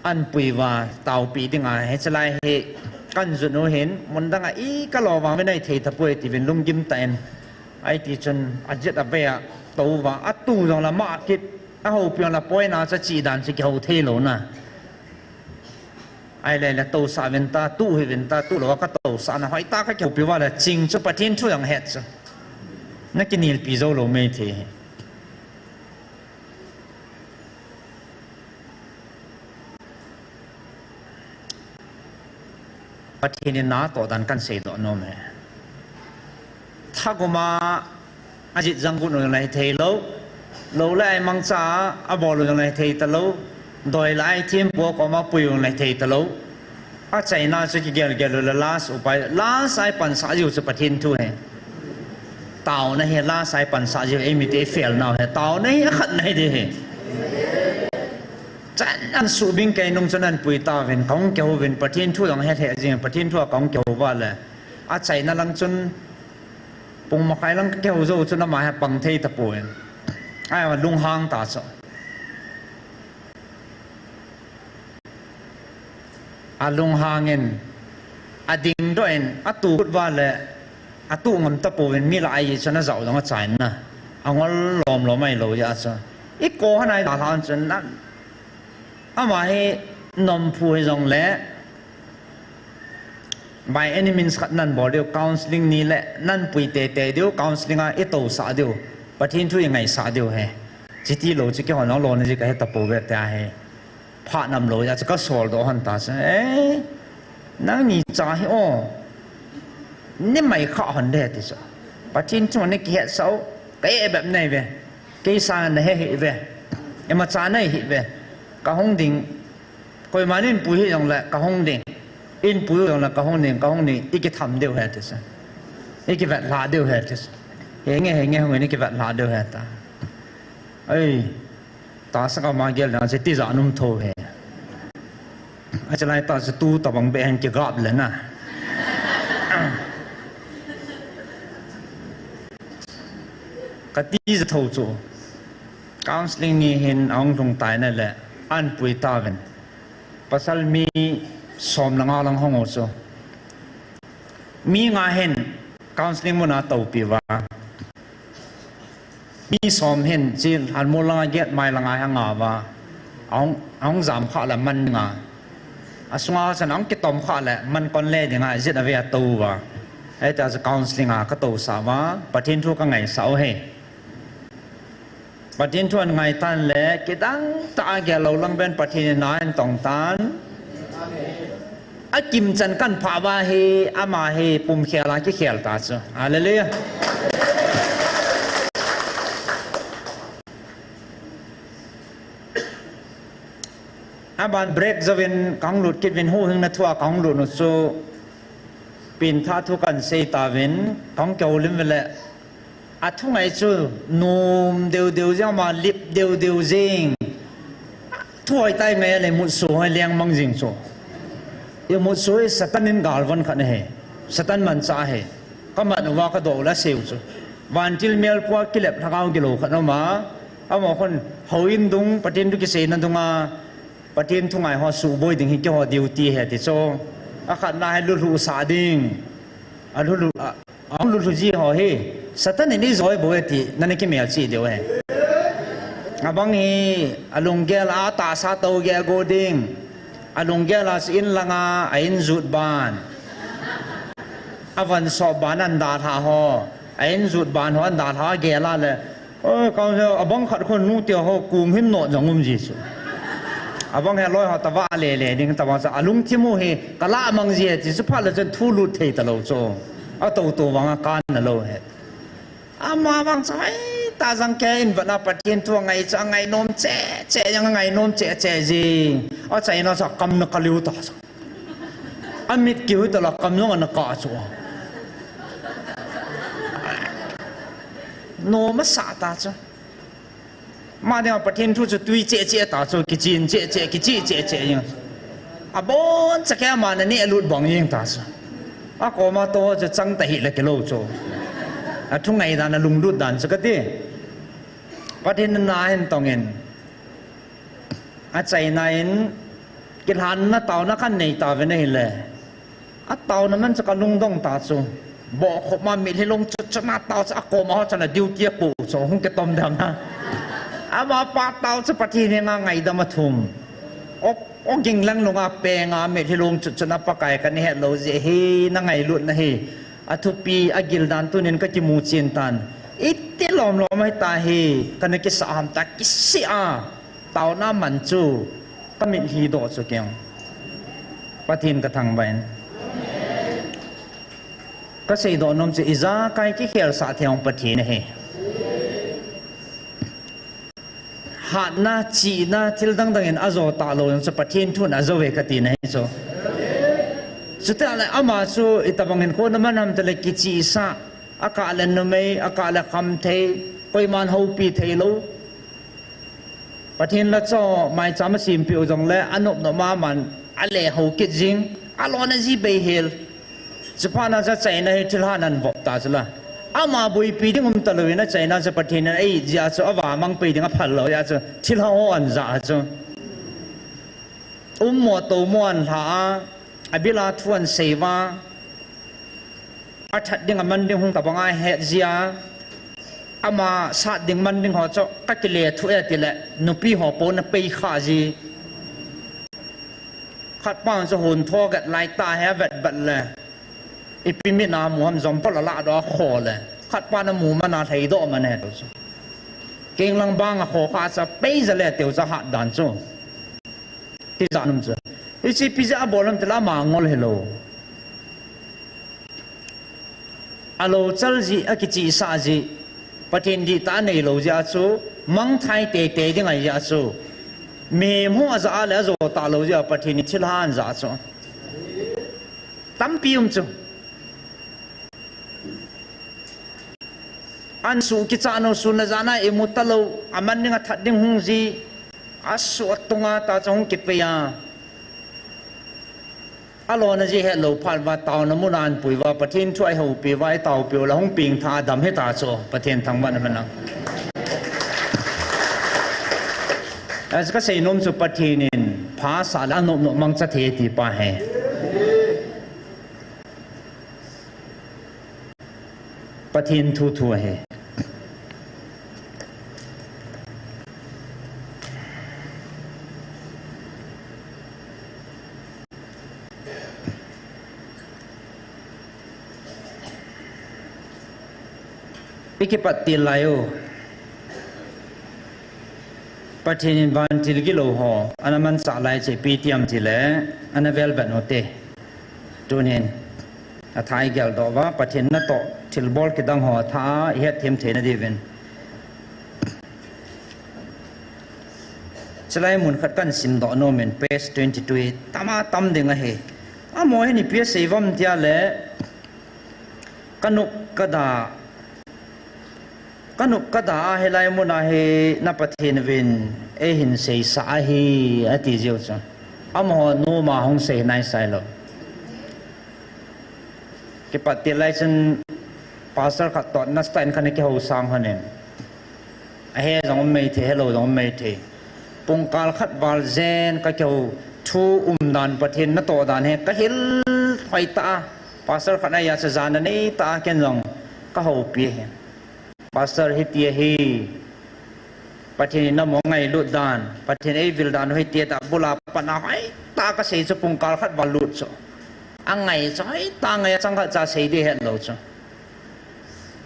an pui va taupi dinga he chalai he kan jun u hin mun dang a i ka lo vang ve nai thei ta poi ti vin lunggim ta en. Ai ti chun a jet a ve a to va a tu jong la ma kit a ho piang la poi na cha chi dan chi ki ho thei lo na. Ai le le to sa vin ta tu hi vin ta tu lo ka to sa na hoi ta ka ki ho pi va la ching chu Pathen thu jong het chu. Na ki nil pi zo lo mei thei. Pathen in na to dan kan sei doh nom e. Thaguma a jit jang gun lai thei lo. Lo le ai mangcha a bol lai thei ta lo. Doi lai thim po ko ma pui lai thei ta lo. A China chu ki gel gel le last upai, last ai pan sa jiu chu Pathen thu he. Tao na he last ai pan sa jiu ei mi te fail nau he. Tao na he khat na he de he. Chan an su bing kei nung chun an pui ta vin, kong ke ho vin, Pathen thu dang he he jing, Pathen thu a kong ke ho va le. A China lang chun, pung makai lang ke ho zo chun ama he pang thei ta pui. Ai wa lung hang ta chu. A lung hang in, a ding do in, a tu kut va le, a tu ngam ta pui mi la ai chun a zau dang a chain na. A ngol lom lom ai lo ya chu. I ko han ai da han chun na. Ama hi nom phu hi jong le, by any means khat nan bol diu, counseling ni le, nan pui te te diu, counseling a i to sa diu, Pathen thu i ngai sa diu he. Chiti lo chi ki hon lo ni ji ka he ta pui ve te a he. Pha nam lo ya chu ka sol do hon ta sa. Eh, nang ni cha hi o. Ni mai kha hon de ti sa. Pathen thu ni ki he sa o. Ka e bep nei ve. Kei sa na he hi ve. E ma cha nei hi ve. Ka hung ding. Koiman in pui hi jong le ka hung ding. In pui jong le ka hung ding, ka hung ding. I ki tham deu he ti sa. I ki vet la deu he ti sa. He nge, he nge, hung ni ki vet la deu he ta. Ai. Ta sa ka ma gel na se ti ja num tho he. A chalai ta se tu ta bang be hen ki gap le na. Ka ti ja tho chu. Counseling ni hin a hung lhung tai na le an pui ta ven. Pasal mi som le nga lang hong u chu. Mi nga hin counseling mun a to pi va. Mi som hin chi han mu langa get mai langa ha nga va. Aung, aung jam kha la man nga. Asunga chan aung kitom kha le man kon le dinga jit a ve a to va. Ai ta chu counseling a ka to sa va. Pathen thu ka ngai sa o he. Pathen thu an ngai tan le kidang ta a gel lo lang ben Pathen in na en tong tan. A kim chan kan pha va hi, ama hi pum khel a kikhel ta chu. Hallelujah. Aban break jovin kang lut kit vin hu hing na thua kang lut nu chu pin tha thu kan sei ta vin kang keu lim vele. A thu ngai chu num deu deu jing ma lip deu deu jing. Thu hoi tai ngai le mut su hoi leng mang jing chu. I mut su hi Satan in gal von khat he. Satan man cha he. Ka mat uva ka do la seu chu. Van til mel pua kilep thakau kilo khat ma. Ama khon ho in dung Pathen thu kisei na dunga. Pathen thu ngai ho su boi ding hi ki ho duty he ti chu. A khat na he lu lu sa ding. A lu lu a Ahung lulhu ji ho hi, Satan in i joi bou e ti, nana kimel chih diu ahi. Abang hi alunggel a tahsa tou geh go ding. Alunggel a chu in langa a in jut ban, a van sop ban an dalha ho, a in jut ban ho an dalha gel a le. Oi, kang se, abang khat khun nu tia ho kum hin no jong um ji chu. Abang he loi ho tava le le ding tava chu alungthim u hi kala mang ji he ti chu phat le chun thu lut thei ta lo chu. A to to vang a kan na lo he. Ama vang chu ai ta jang ke in vana Pathen thu ngai chu ngai nom che che jang ngai nom che che ji. A chaina sa kam na kaliu ta sa. A mit kiu ta la kam jong ana ka chu. Nom asa ta chu. Ma dinga Pathen thu chu tui che che ta chu, kichin che che, kichi che che jing. Abon cha ke ama na ne lut bang jing ta chu. A koma to chu chang ta hi le kilo chu. A thu ngai dan a lunglut dan chu kati. Pathen na hin tongin. A chaina in kilhan na tauna kan nei ta ve na hi le. A tauna man chu ka lungdong ta chu. Bo khop ma mitlhi long chu chu na tau chu a koma ho chu na duty a ko chu hung ke tom dam na. Ama pa tau chu Pathen henga ngaidam a thum. O, o ging lang nunga penga mitlhi long chu chu na Pakai ka ni het lo ji hi na ngailut na hi. A thupi a gil dan tunin ka kimu chin tan. Iti lom lom ai ta hi ka na kisa ham ta kisi a. Tauna man chu ka mitlhi do chu keng. Pathen ka thangvah in. Ka sei do nom chu ijakai kikhel sa thei ong Pathen ahi. Hatna, chihna, thil dang dang in a jo ta lo jong chu Pathen thun a jo ve ka ti na hi chu. Chuti le ama chu itobang in ko na man ham te le kichi sa, a ka le numei, a ka le kham thei, koiman hopi thei lo. Pathen la cho mai chama simpi u jong le a nop nop ma man a le ho kit jing, a lo na ji bei hel. Chuphat na cha chaina hi thilha nan vop ta chu la. Ama buipi ding um ta lo in a chaina cha Pathen in ei jia chu a va mang pei ding a phal lo ya chu thilha ho an ja chu. Um mo to mo an hla a, a bila thu an sei va. A that ding a man ding hung ta bang a het jia. Ama sat ding man ding ho chu ka kile thu e ti le nupi ho po na pei kha ji. Khat pa chu hun tho gat lai ta he vet vet le. Ipi mi na mu ham jom pol la do kho le. Khat pa na mu ma na thei do ma ne to chu. Keng lang bang a kho kha cha pei ja le teu cha hat dan chu. Ti ja num chu. Ichi pi ja a bol lam te la ma ngol he lo. A lo chal ji, a kichi sa ji, Pathen dih ta nei lo ji a chu, mang thai te te ding ai ji a chu, mi mu a ja a le a jo ta lo ji a Pathen ni thil han ja chu. Tampi um chu. An su kicha no su na ja na e mu ta lo, a man ding a that ding hung ji, a su a tunga ta chu hung ki pe ya. A lo na ji he lo phat va tau na mu nan pui va Pathen thu ai ho pi va ai tau pi la hung ping tha dam he ta chu Pathen thang va na ma na. As ka sei nom chu Pathen in pha sa la nop nop mang cha the ti pa he. Pathen thu thu ahi. I kipat til lai u. Pathen in vantil gilou ho ana mansah lai chu ipi ti ham ti le, ana velvet u te. Tunin, a tha i geldoh uva, Pathen natoh thilbol kidang ho tha i hetthem theina diuvin. Chulai mun khat kan simdoh nom in, page twenty-two, tama tam ding ahi. Amaho hin ipi asei uvam tia le, ka nop ka da, ka nop ka da a hilai mun a hi na Pathen uvin eihin seisah ahi, ati jiu chu. Amaho nom a hung sei nai sai lou. Kipat til lai chun pastor khat toh nasa in khat ana kihou sang hon in. Ahe jong um mai thei, helou jong um mai thei. Pungkal khat val jen ka kihou thu umdan Pathen natoh dan hi ka hil hoi ta a. Pastor khat ahi a chu jana nei ta a ken jong ka houpi hi. Pastor hiti ahi. Pathen in amaho ngailut dan, Pathen eivil dan hoiti ta bula pat a hoitah kasei chu pungkal khat val lut chu. Angai chu hoitah ngai a chang khat cha sei ding hetlou chu.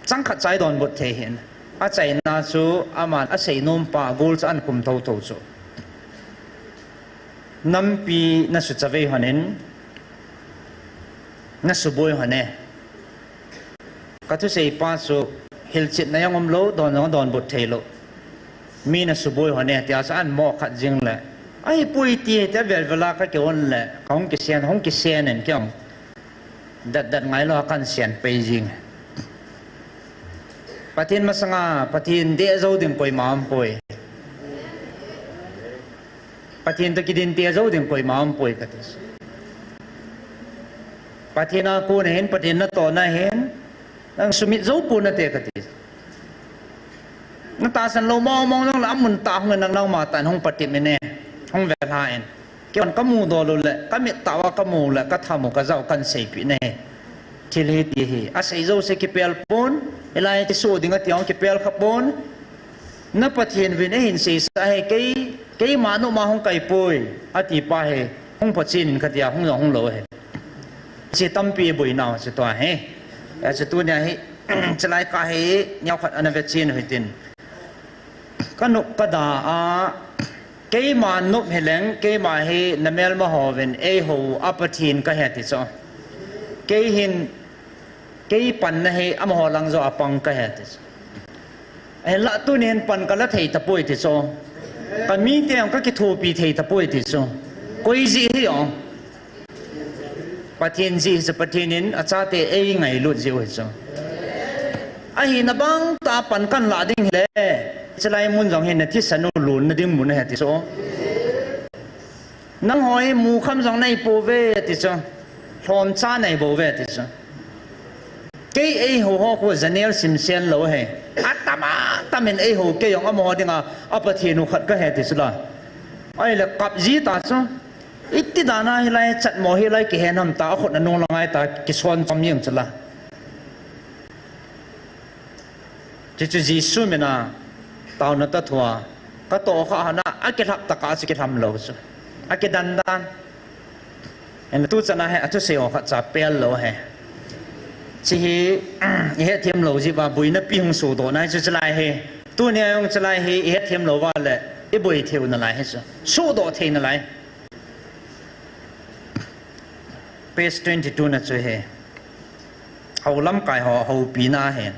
Chang khat cha idonbut thei hin. Achaina chu aman asei nom pa gol chu ahin kum thotho chu. Nampi nasuchavei hon in, nasuboi hon e. Kathusei pa chu hilchetna jong umlou, don jong donbut theilou. Mi nasuboi hon e, tia chu ahin mo khat jing le. Ahipoi ti, tia velvel a kakihon le, kahung kisen, hung kisen in kihong. Dat dat ngailou a kahin sen pei jing. Pathen masanga, Pathen deh jou ding koima umpoi. Pathen toh kidin teh jou ding koima umpoi kati. Pathen a kon ahin, Pathen natohna ahin, nang sumit jou ponate kati. Natahsan lou mong mong jong le amun tah hung in nang nangma tah in hung patep in e, hung velha in. Keihon kamudoh u le, kamit tah uva kamu le, katham u kajah u kahin seipeh nahi. Thil hiti hi, asei jouse kipel pon, hilai kisu ding ati jong kipel kha pon. Na Pathen uvin eihin seisah hi, kei, keima nopma hung kaipoi, ati pa hi, hung phachen in katia, hung jong hung lou hi. Hiche tampi iboinau chu tua hi. Hiche tunia hi, chulai kah hi, neokhat ana vechen u hitin. Kanop kada a, keima nop hileng, keima hi namelma hovin eihou a Pathen kahi ati chu. Kei hin, kei panna hi amaho lang joh a pang kahi ati chu. Ahinla tuni hin pan kala thei tapoi ti chu. Kamite jong kakithopi thei tapoi ti chu. Koi jeh hijongle, Pathen jeh hichu, Pathen in achate eingailut jeh u hichu. Ahina bang tah a pan kahin lah ding hile, chulai mun jong hi nathisan u lonna ding mun ahi ti chu. Nangho hi mukham jong neipouve ti chu. Lhomcha neibouve ti chu. Kei eihou ho khu janel simsen lou hi. Atam atam in eihou kei jong amaho dinga, a Pathen u khat kahi ti chu la. Ahile kap ji ta chu. Iti dan a hilai chatmo hilai kihen ham ta, akhut anung lang ahi ta, kison chom jeng chu la. Chuchu Jesu mina taona toh thua, katoh kha hon a, akilhap tah a chu kilham lou chu. Akidan dan. Ahin tuchan a hi, athusei ho khat cha pel lou hi. Hiche hi, ihetthem lou jeh uva, boinapi hung sodoh nahi chu chulai hi. Tunia jong chulai hi, ihetthem lou uva le, iboi thei u nalai hi chu. Sodoh thei nalai. Page twenty-two na chu hi. Hou lamkai ho, houpina hi.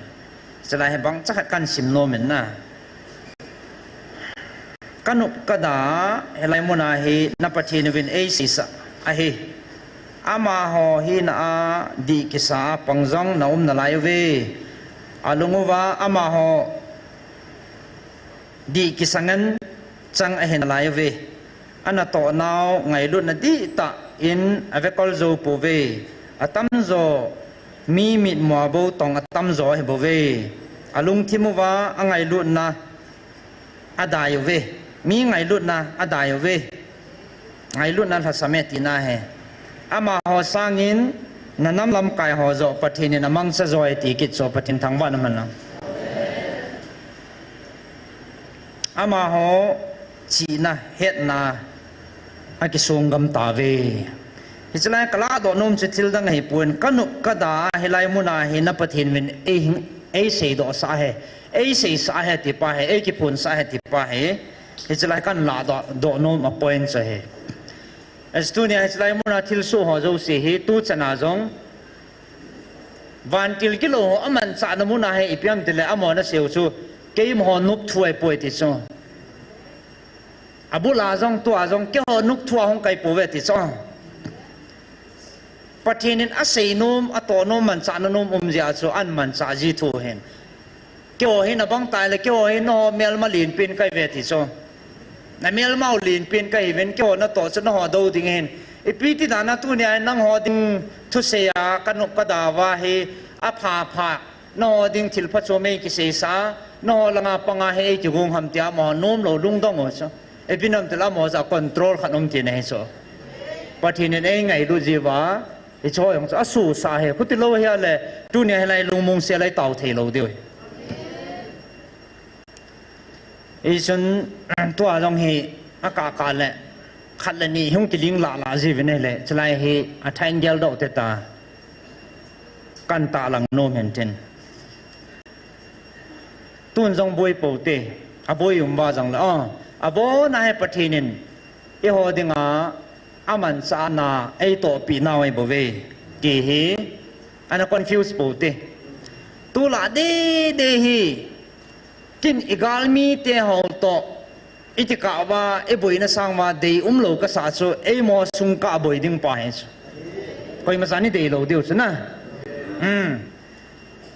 Chulai hi bangcha khat kahin sim nom in na. Kanop kada, hilai muna hi na Pathen uvin eiseisah ahi. Amaho hina a dih kisa a pang jong naum nalai uve. Alung uva amaho dih kisa ngen chang ahi nalai uve. Anatoh nau ngailutna dihtah in avekol jou pouve. Atamjo mi mitmua bou tong atamjo ahi bouve. Alungthim uva angailutna adai uve. Mi ngailutna adai uve. Ngailutna lhasam e tina ahi. Amaho sangin nanam lamkai ho joh Pathen in amangcha joi ti kit chu Pathen thangvahna man lang. Amaho chihna hetna akisong gam tauve. Hiche lai kalahdoh nom chu thil dang ahipon, kanop kada hilai muna hi na Pathen uvin ei, eiseidoh sah ahi, eiseisah ahi ti pa hi, eikiphonsah ahi ti pa hi. Hiche lai kahin lahdoh, doh nom a point chu ahi. Hiche tunia hiche lai muna thilsoh ho jouse hi tuchan a jong vantil kilou ho amanchahna muna hi ipi ham tile amaho ana sei u chu keimaho nopthu ahipoi ti chu. Abul a jong tua jong keiho nopthu a hung kai pouve ti chu. Pathen in asei nom, atoh nom, manchahna nom um jeh a chu ahin manchah ji thu ahin. Keiho hi nabang tai le, keiho hi nangho melma lenpen kahiuve ti chu. Namelma u lenpen kahiuvin, keiho natoh chu nangho dou ding ahin. Ipi ti dan a tunia nangho ding thusei a kanop kada uva hi apha pha, nangho ding thilpha chu eikiseisa, nangho langa panga hi eikigong ham tia amaho nomlou lungdong u chu. Ipi ham tile amaho chu a control khat um tina ahi chu. Pathen in eingailut jeh uva, hicheho jong chu asosah ahi, khuti lou ahile, tunia hilai lungmong sel a itao theilou diu ahi. Hichun tua jong hi akah kah le khat le ni hung kiling lah lah jiuvin ahile, chulai hi athah in geldoh te ta, kan tahlang nom hen tin. Tun jong boi pou te, aboi um uva jongle, o, abon a hi Pathen in eiho dinga amanchahna eitohpeh nau ahi bouve, ti hi ana confuse pou te. Tulai deh deh hi, ken igalmite ho toh ikikah uva, iboina sang uva deium lou kasah chu, eima sungkah boi ding pa hi chu. Koima chan idei lou diu chu na.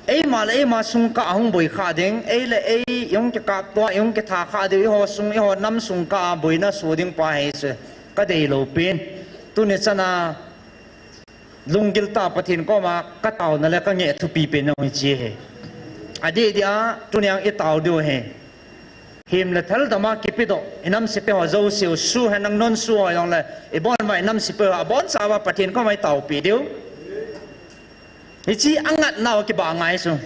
Eima le eima sungkah ahung boi kha ding, ei le ei ihung kikapto a, ihung kitha kha diu, eiho sung, eiho nam sungkah a boina soh ding pa hi chu, kadei lou pen. Tuni chana lunggil tah Pathen koma kataona le kangeh thupi pen jong hiche hi. Adeh deh a, tuni a itao diu hi. Himle thaldam a kipedoh, inam sepai ho jouse u, su hen lang non su ho jongle, ibon uva inam sepai ho, abonchauva Pathen koma itaopi diu. Hiche angatnau akibah ngai chu.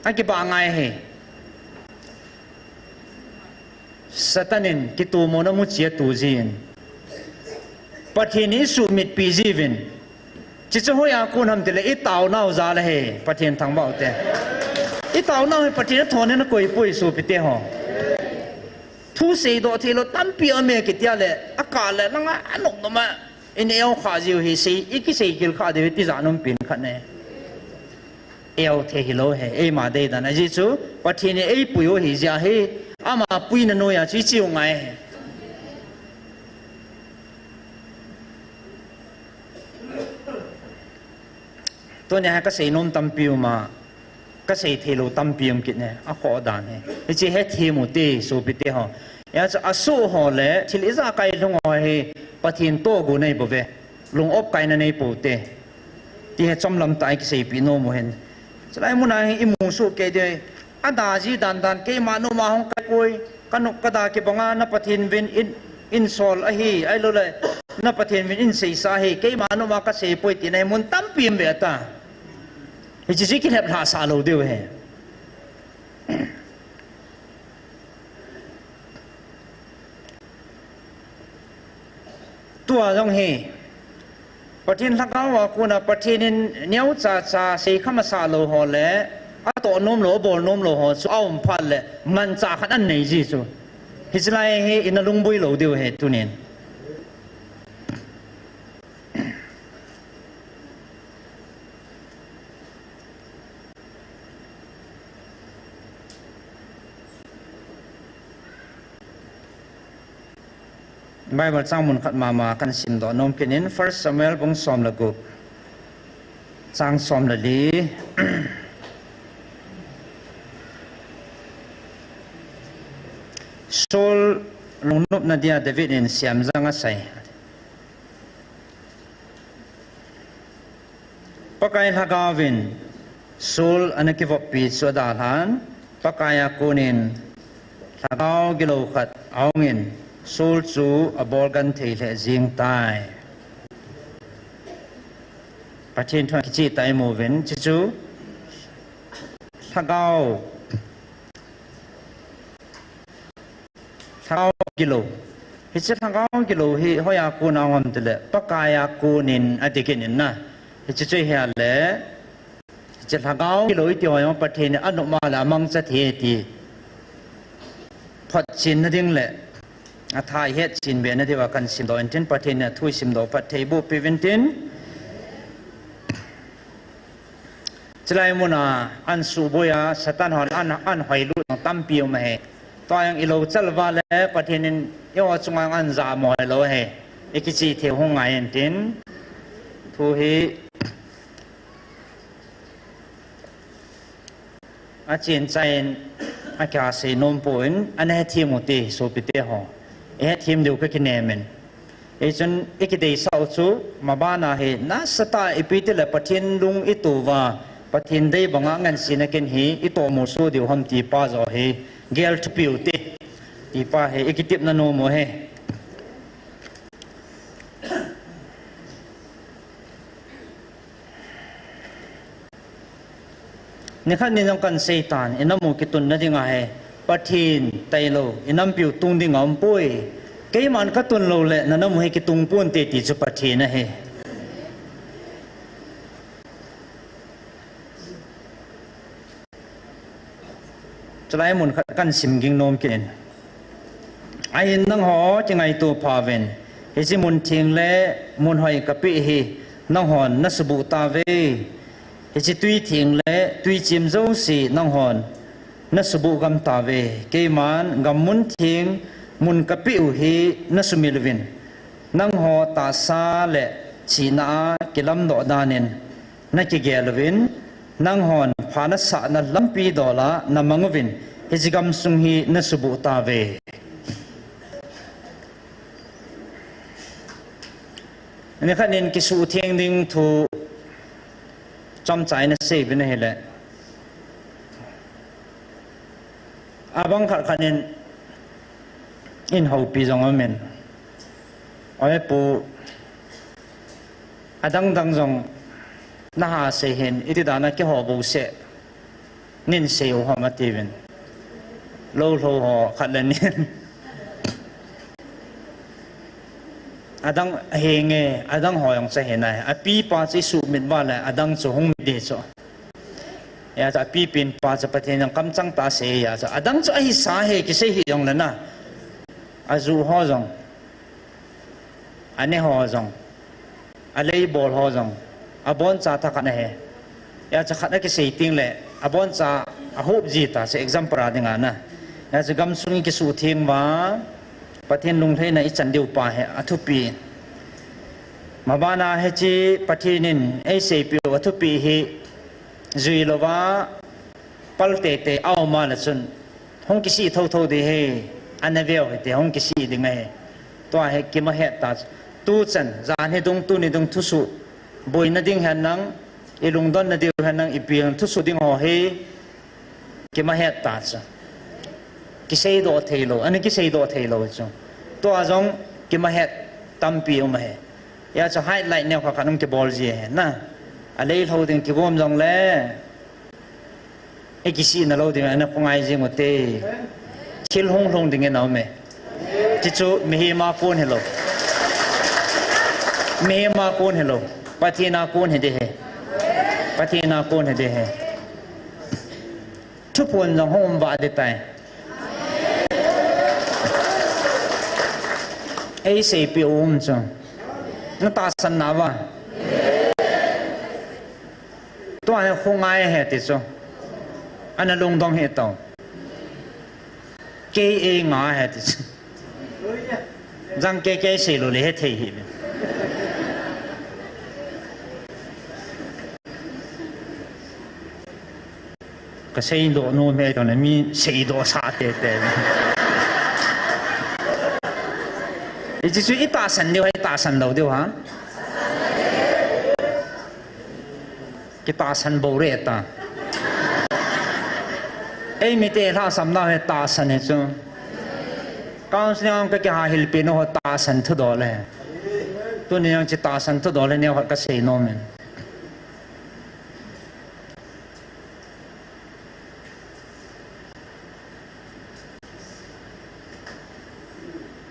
Akibah ngai hi. Satan in kitomona muchi atu jin, Pathen in isuhmitpi jiuvin. Chuche chu hoiya kon ham tile, itaonau jal ahi, Pathen thangvah u te. Itaonau hi Pathen athon in akoipoi sopite ho. Thu seidoh theilou tampi aume kitia le, akah le langa anop nop a ineo kha jiu hi, sei, ikisei kil kha diu hi tijat um pen khat ne. Eo thei hilou hi, eima deidan ahi chu, Pathen in eipui u ahijeh hi, ama puina noiya chu icheu ngai hi. Tunia hi kasei nom tampi um a, kasei theilou tampi um kit ne, akhoh dan hi. Hiche hethem u te sopite ho. Hijeh chun asoh ho le thil ijakai lhung ho hi Pathen tohgon nei bouve. Lung opkaina nei pou te, ti hi chomlam tah a kiseipeh nom u hin. Chulai muna hi imu soh kei diu. Ada ji dan dan, keima noma hung kai poi, kanop kada kibanga na Pathen vin in, insol ahi, ahiloule na Pathen vin inseisa ahi, keima noma kasei poi tina hi mun tampi um ve ta. Hiche chu kilhep lhahsah lou diu hi. Tua jong hi, Pathen lhagao a kona Pathen in neocha cha seikham asah lou ho le, atoh nom lou, abol nom lou ho chu aum phat le, manchah khat anei ji chu. Hiche lai hi ina lungboi lou diu hi tunin. Bible chang mun khat mama kahin simdoh nom kit in, First Samuel bung som le gup, chang som le li. Saul lungnopna dia David in siamjang asei. Pakai lhagaovin Saul ana kivoppi chu adalhan, Pakai a konin lhagao gilou khat ahungin Saul chu abolgenthei lheh jeng tai. Pathen thu kicheh tah imuvin, chuchu lhagao, lhagao gilou. Hiche lhagao gilou hi hoiya kon ahung ham tile, Pakai a konin adih kit in na. Hiche chu ahile, hiche lhagao gilou iti ho jong Pathen in anop a le amangcha thei ti photchenna ding le atha ihetchen bena diuva kahin simdoh intin, Pathen in athu isimdoh phatthei boh peh uvin tin. Chulai muna ahin suhboi a, Satan hon ahin, ahin hoilut jong tampi um ahi. Tua jong ilou chal uva le Pathen in eiho chunga jong ahin jamoi lou ahi. Ikicheh thei u hung ngai intin. Thu hi achenchai in akisei nom poi, ana hethem u te sopite ho. Ihethem diu kakinem in. Hichun ikideisah u chu, mabana hi nasatah a ipi tile Pathen lung ito uva, Pathen dei banga ngansena kin hi itohmo soh diu ham ti pa joh hi gel thupi u te, ti pa hi ikitepna nom u ahi. Nikhat ni jong kahin seitan, inamu kitunna dinga hi Pathen tailou inampiu tung ding aumpoi. Keiman katun lou le nanam u hi kitung ponte ti chu Pathen ahi. Chulai mun khat kahin sim ging nom kit in. Ahin nangho kingaito phauvin, hiche mun theng le mun hoi kapeh hi nanghon nasuboh tauve. Hiche twi theng le twi chem jouse nanghon nasuboh gam tauve. Keiman gam mun theng mun kapeh u hi nasumil uvin, nangho tahsa le chihna a kilamdoh danin nakigel uvin, nanghon pha nasahna lampi dol a namang uvin, hiche gamsung hi nasuboh tauve. Nikhat in kisuhtheng ding thu chomcha in asei uvin ahile, abang khat khat in eihoupi jong aumin, Oi pu, adang dang jong naha sei hin, iti dan a keiho bouseh nin sei u ham atiuvin. Lou lou ho khat le nin. Adang ahenge, adang ho jong chu ahi nai. Apipa chu isuhmit uva le adang chu hung mit ding chu. Hijeh chun apipen pa chu Pathen jong kamchang tah a asei a chu. Adang chu ahisa ahi, kisei hih jongle na, aju ho jong, ane ho jong, aleibol ho jong, aboncha thakhat ahi. Hijeh chun khat akisei tengle aboncha ahop ji ta chu, example a dinga na. Hijeh chun gamsung ikisuhtheng uva Pathen lunglhaina ichan diu pa hi athupi. Mabana hiche Pathen in eiseipeh u athupi hi juilouva pal teitei aum a le chun, hung kisih thouthou ding ahi, ana veu hite, hung kisih ding ahi. Tua hi kimahet ta chu. Tuchan, jan hi dung, tuni dung thusoh, boina ding hen lang, ilungdonna diu hen lang, ipi thusoh ding ho hi kimahet ta chu. Kiseidoh theilou, ana kiseidoh theilou chu. Tua jong kimahet tampi um ahi. Hijeh chun highlight neo khat khat hung kibol ji ahi na. Aleilhou ding kigom jongle, ikisihna lou ding, ana khongai jing ute. Thil hung lhung ding in aume. Chuchu mihem a kon hilou. Mihem a kon hilou. Pathen a kon hiding ahi. Pathen a kon hiding ahi. Thuphon jong hung um vah ding tai. Eiseipeh u um chu, natahsan nauva, tua hi khongai ahi ti chu, ana lungdong hih tao. Kei eingai ahi ti chu, jang kei kei seilou le hethei hih in. Kaseidoh nom e, tuna mi seidoh sah teitei. Hiche chu itahsan diu ham, itahsan lou diu ham? Kitahsan bou re ta. Eimite lhahsamna hi tahsan hi chu. Counselling a kakihahilpeh nau ho tahsan thudol ahi. Tuni jong chu tahsan thudol hi neokhat kasei nom in.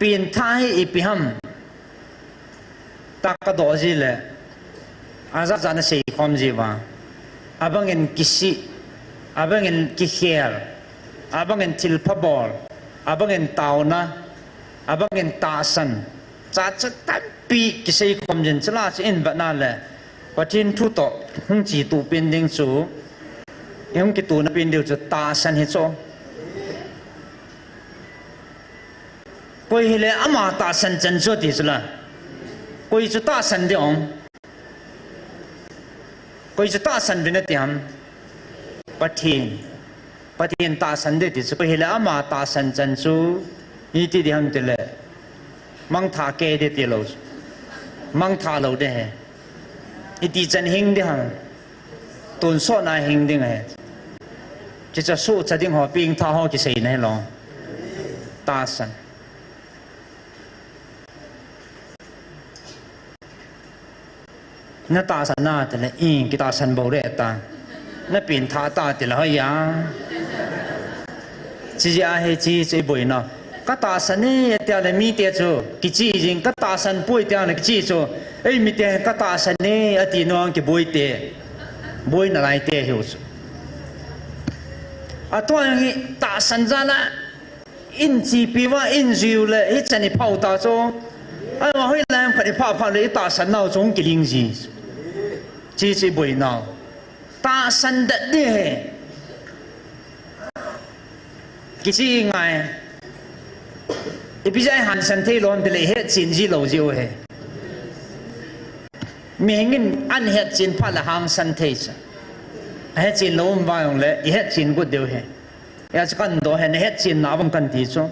Pengthah hi ipi ham tia kadoh ji le, ajat jat in aseikhom ji uva. Abangin kisih, abangin kikhel, abangin thilpha bol, abangin taona, abangin tahsan, jat jat tampi kiseikhom jin, chule chu ihin vetna le, Pathen thu toh hung chetup pen ding chu, ihung kitup na pen diu chu tahsan hi chu. Koi hile ama tahsan chan chu ti chu la. Koi chu tahsan ding ham? Koi chu tahsan uvin ati ham? Pathen. Pathen tahsan ding ti chu, koi hile ama tahsan chan chu iti ding ham tile, mangthah kei ding tilou chu, mangthah lou ding ahi. Iti chan hing ding ham? Tonsot na hing ding ahi. Chuche chu sohcha ding ho, pengthah ho kiseina hilou. Tahsan. Natahsan a tile, i, kitahsan bou re ta. Napengthah ta tile, hoiya. Chijeh a hiche chu iboina. Katahsan e, tia le mite chu kichih jing, katahsan poi tia le kichih chu. Ei mite katahsan e, ati nung kiboite. Boina laite hiu chu. Atua hi tahsan jal a, in chipi uva, in jiu le, hichan iphau ta chu. Ahivang hoilai ham khat iphah phah le, itahsan nau chu hung kiling ji. Chi chu iboinau. Tahsan det ding ahi. Kichih ngai. Ipi jeh a ihangsan thei lou ham tile ihetchen ji lou jeh u ahi. Mihing in ahetchen phat le hangsan thei chu. Ahetchen lou um vang jongle ihetchen got diu ahi. Hijeh a chu kadoh ahi, nahetchen na vang kati chu.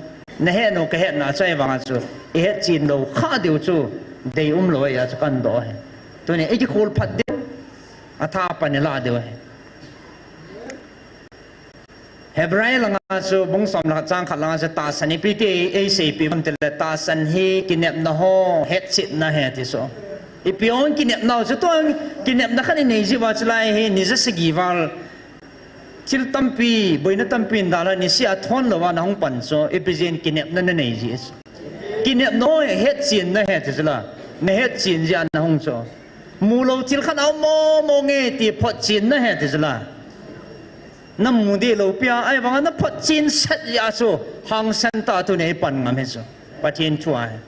Nahet u kahetna chu ahivang a chu. Ihetchen lou kha diu chu. Dei um lou ahi, hijeh a chu kadoh ahi. Tuni ikikhol phat diu. Athapan ilah diu ahi. Hebrai langa chu bung som le khat chang khat langa chu tahsan ipi ti eiseipeh u ham tile tahsan hi kinepna ho hetchetna ahi ti chu. Ipi hung kinepnau chu tua kinepna khat inei jeh uva chulai hi ni jasagi val thil tampi, boina tampi in dalha niseh a thon louva nahung pan chu ipi jeh in kinepna nanei ji chu. Kinepna ho hetchenna ahi ti chu la. Nahetchen jeh a nahung chu. Mulou thil khat aum mong mong e ti photchenna ahi ti chu la. Namu deh lou pi a, ahivang a naphotchen sat jeh a chu, hangsan tah a tuni ipan ngam hi chu. Pathen thu ahi.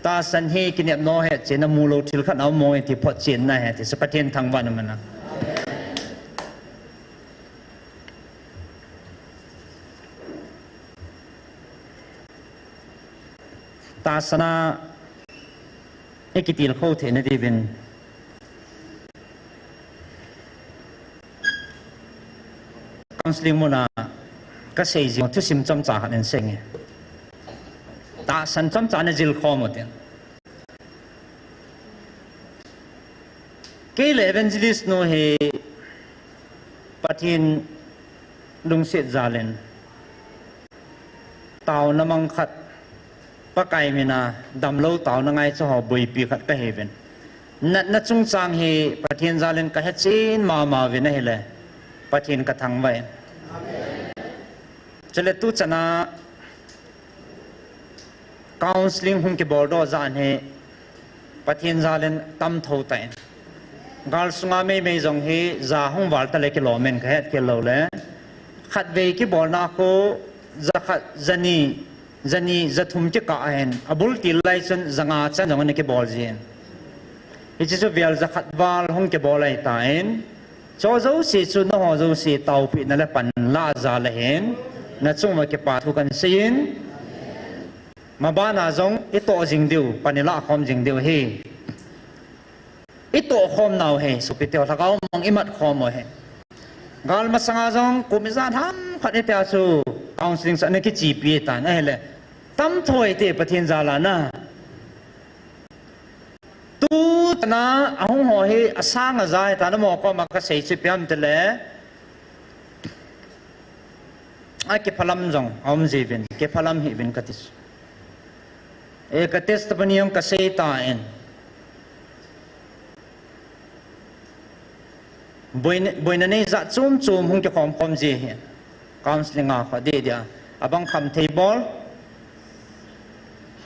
Tahsan hi kinepna ho hetchenna, mulou thil khat aum mong e ti photchenna ahi ti chu, Pathen thangvahna mana. Tahsan a ikitilkhou theina diuvin counselling muna kasei jing thusim chomcha khat in seinge. Tahsan chomcha najil khom u tin. Kei le evangelist nu hi Pathen lungset jal in taona mang khat, Pakai mina damlou taona ngaicha ho boipi khat kahiuvin. Natna chungchang hi Pathen jal in kahetchen mama uvin ahile, Pathen kathangvah in. Chule tuchan a counselling hung kiboldoh jat hi Pathen jal in tamthou tah in. Gal sunga meimei jong hi ja hung val tale kilom in kahet khel lou le. Khatvei kibolna khu jakhat, jani, jani, jathum kikah ahin. Abul til lai chun janga chan jong ana kibol jin. Hiche chu vel jakhat val hung kibol ahitan. Chu jouse chu nangho jouse taopehna le panlah jal ahin. Nachung uva kipa thu kahin seiyin. Mabana jong itoh jing diu, pan ilah khom jing diu ahi. Itoh khom nau ahi, sopite ho, lhagao mang imat khom u ahi. Gal masanga jong kum ijat ham khat itia chu counselling chu ana kichepi tan ahile. Tamthou hite Pathen jal a na. Tuchan a ahung ho hi asang aja hita, namo koma kasei chu ipi ham tile. Akiphalam jong aum jiuvin, kiphalam hih uvin kati chu. E, ka testimony jong kasei tan. Boina, boina nei jat chom chom hung kikhom khom ji ahi. Counselling a kho deh deh a. Abang khamthei bol.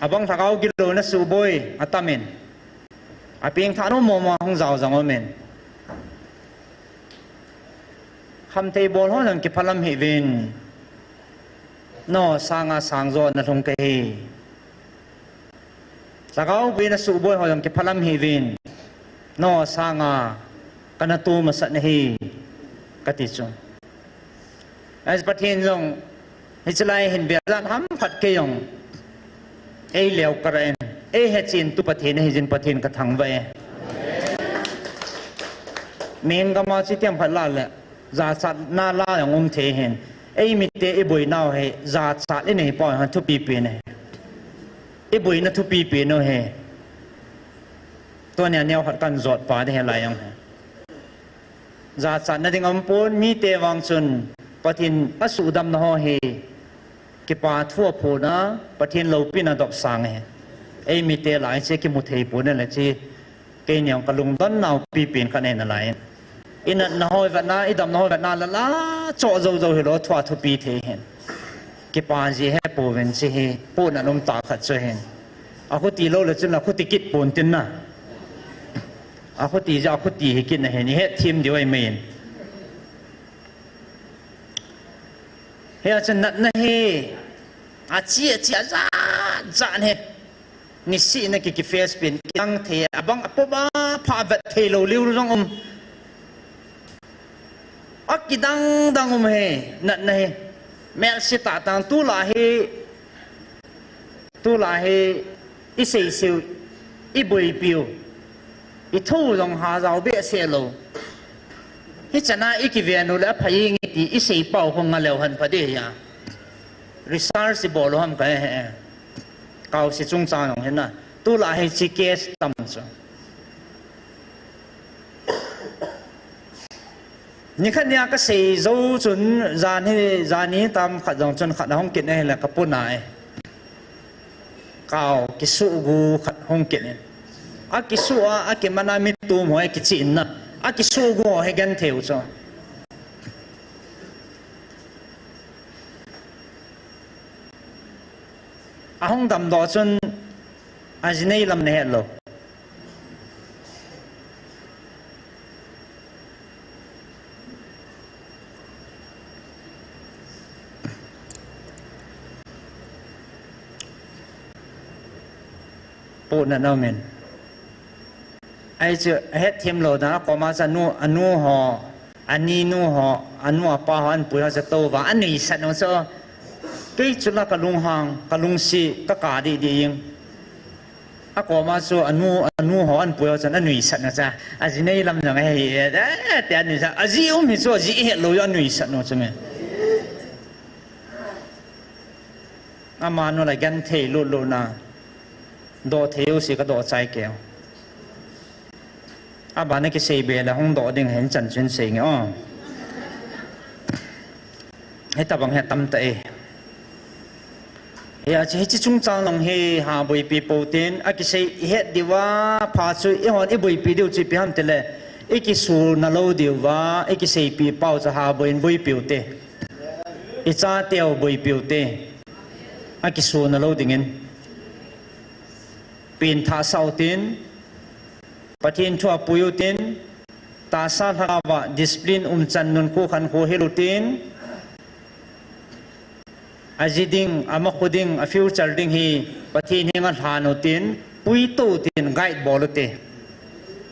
Abang lhagao gilouna suboi atamin. Apengthah nom mong mong hung jao jong umin. Khamthei bol ho jong kiphalam hih uvin. Nangho sanga sangjo nalhung kahi. Lhagao boina suboi ho jong kiphalam hih uvin. Nangho sanga kana tu masat nahi, kati chu. Ahin Pathen jong, hiche lai hin vel jat ham khat kei jong. Ei leo kara in, ei hetchen tu Pathen ahi jin Pathen kathangvah e. Mihing gam a chu itiam khat lah le, jachatna lah jong um thei ahin. Eimite iboinau hi, jachat inei pau hi thupi pen ahi. Iboina thupi pen u ahi. Tunia neo khat kahin jot pa ding ahi lai jong hi. Jachatna ding aumpon, mite vang chun Pathen asuhdamna ho hi kipa thu aphona, Pathen loupina dopsang ahi. Eimite lah a hiche kimu thei pon ahile hiche keini jong kalungdon nau pipen khat ahi nalai in. Inatna ho vetna, idamna ho vetna la la, choh jou jou hilou, thua thupi thei hin. Kipa ji hepouvin chi hi, pohnat um tah khat chu hin. Akhuti lou le chun akhuti kit pon tin na. Akhuti jeh, akhuti hi kit na hin, ihet them diu ahi mai in. Hia chu natna hi, achi, achi, ajat, jat hi. Nisih na ki, ki face pen, kidang thei, abang, apop a, pha vet thei lou, liu jong um. Akidang dang um hi, natna hi. Melse tah tang, tulai hi, tulai hi, iseiseu, iboipiu, ithu jong ha jao behseh lou. Hichan a ikiven u le aphai nge ti isei pau hung nga leu hen pha ding ahi a. Research ibol u ham kahe. Kaose chungchang jong hin na. Tulai hi chi case tam chu. Nikhat nia kasei jou chun, jan hi, jan hi tam khat jong chun khat ahung kit ahile kapuna e. Kao, kisuhgu khat hung kit in. Akisuh a, akiman a mi tum ho akichi in na. Akisuhgu ho hi genthei u chu. Ahung damdoh chun, ajinei lam nahet lou. Pohnat um in. Ahi chu, ahet them lou dan, akoma chu anu, anu ho, aninu ho, anu apa ho, anpui ho chu touva, anuisat u chu. Kei chu la kalunghang, kalungset, kaka didi jeng. Akoma chu anu, anu ho, anpui ho chun anuisat u chu. Ajinei lam jong ahi, eh, ti anuisat. Aji um hi chu, aji het lou jong anuisat u chu me. Amanu la genthei lutlut na. Doh thei u si kadoh chai kei u. Abana kisei be le hung doh ding hin chan chun sei nge o. Hitabang hi atam tah e. Hia chu hiche chungchang lang hi ha boipi pou tin, akisei ihet diuva pha chu eihon iboipi diu chu ipi ham tile, ikisuna lou diuva, ikiseipi pau chu ha boiyin boipiu te. Ichateu boipiu te. Akisuna lou dingin. Pengthah sau tin, Pathen thu a pui u tin, tahsa lhagao va discipline umchan nun khu khankho hil u tin, aji ding, amakhu ding, a future ding hi Pathen henga lhan u tin, puitou tin, guide bol u te.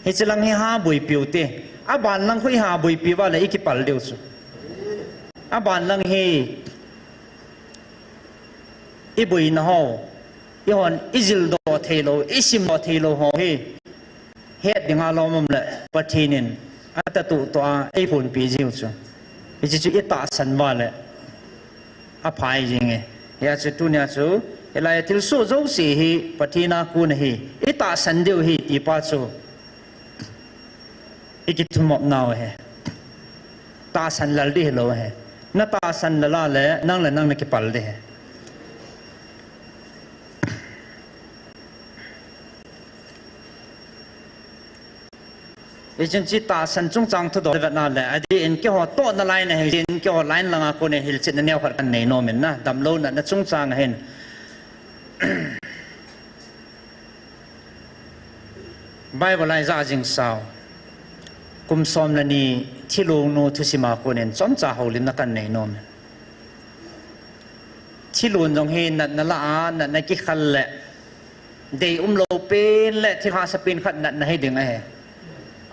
Hiche lang hi ha boipiu te. Aban lang khu iha boipi uva le ikipal diu chu. Aban lang hi iboina ho, eihon ijildoh thei lou, isimdoh thei lou ho hi, het dinga lom um le Pathen in atatuh toh a eiphonpi jiu chu. Hiche chu itahsan uva le aphai jenge. Hia chu tunia chu, hilai a thilsoh jouse hi Pathen a kon ahi, itahsan diu ahi ti pa chu ikithumop nau ahi. Tahsan lal ding hilou ahi. Natahsan lal a le, nang le nang nakipal ding ahi. Hichun hiche tahsan chungchang thudol vetna le, adeh in keiho tohna lai nahi, in keiho line langa kon in hilchetna neokhat kanei nom in na, damlou natna chungchang ahin. Bible a ijah jing sau. Kum som le ni thilong nu thusim a kon in chomcha houlimna kanei nom in. Thilong jong hi natna lah a, natna kikhal le, dei umlou pen le thil hahsa pen khat natna hiding ahi.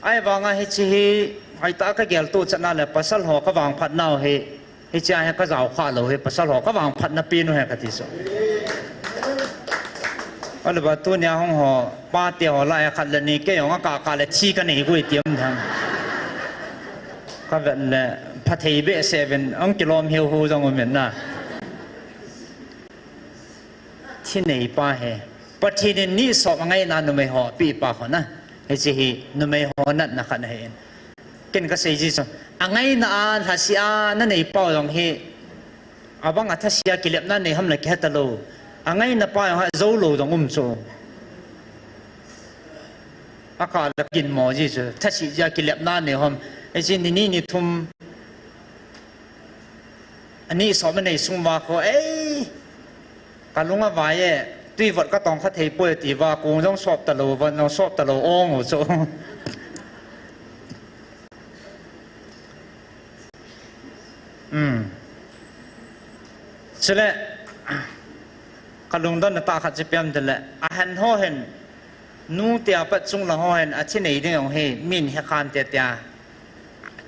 Ahivanga hiche hi, hoitah a kageltoh chetna le pasal ho kavangphat nau hi, hichea hi kajao kha lou hi, pasal ho kavangphatna pen u ahi kati chu. Ahilou va tunia hung ho, pate ho lah a khat le ni kei jong akah kah le thi kanei gui ti um tham. Kavet le phathei behseh uvin, ahung kilom hiu hiu jong um in na. Thi neipa hi. Pathen in nihsop angaina numei ho apeh pa ho na. Hiche hi numei ho natna khat ahin. Ken kasei ji chu. Angaina a lhaseh a nanei pau jong hi. Abang a thaseh a kilepna nei ham le kihe talou. Angaina pa jong hi ajoulou jong um chu. Akah le ginmo ji chu. Thaseh jeh a kilepna nei ham. Hiche ni ni ni thum, ani som anei sung uva kho, ei, kalung avai e, tui vot katong kha thei poi atiuva, kong jong sop talou, von jong sop talou, ong u chu. Hmm. Chule, kalungdon na tah khat chu ipi ham itile, ahen ho hin, nu tia pat chunglang ho hin, athi nei ding jong hi, min hekhan te tia.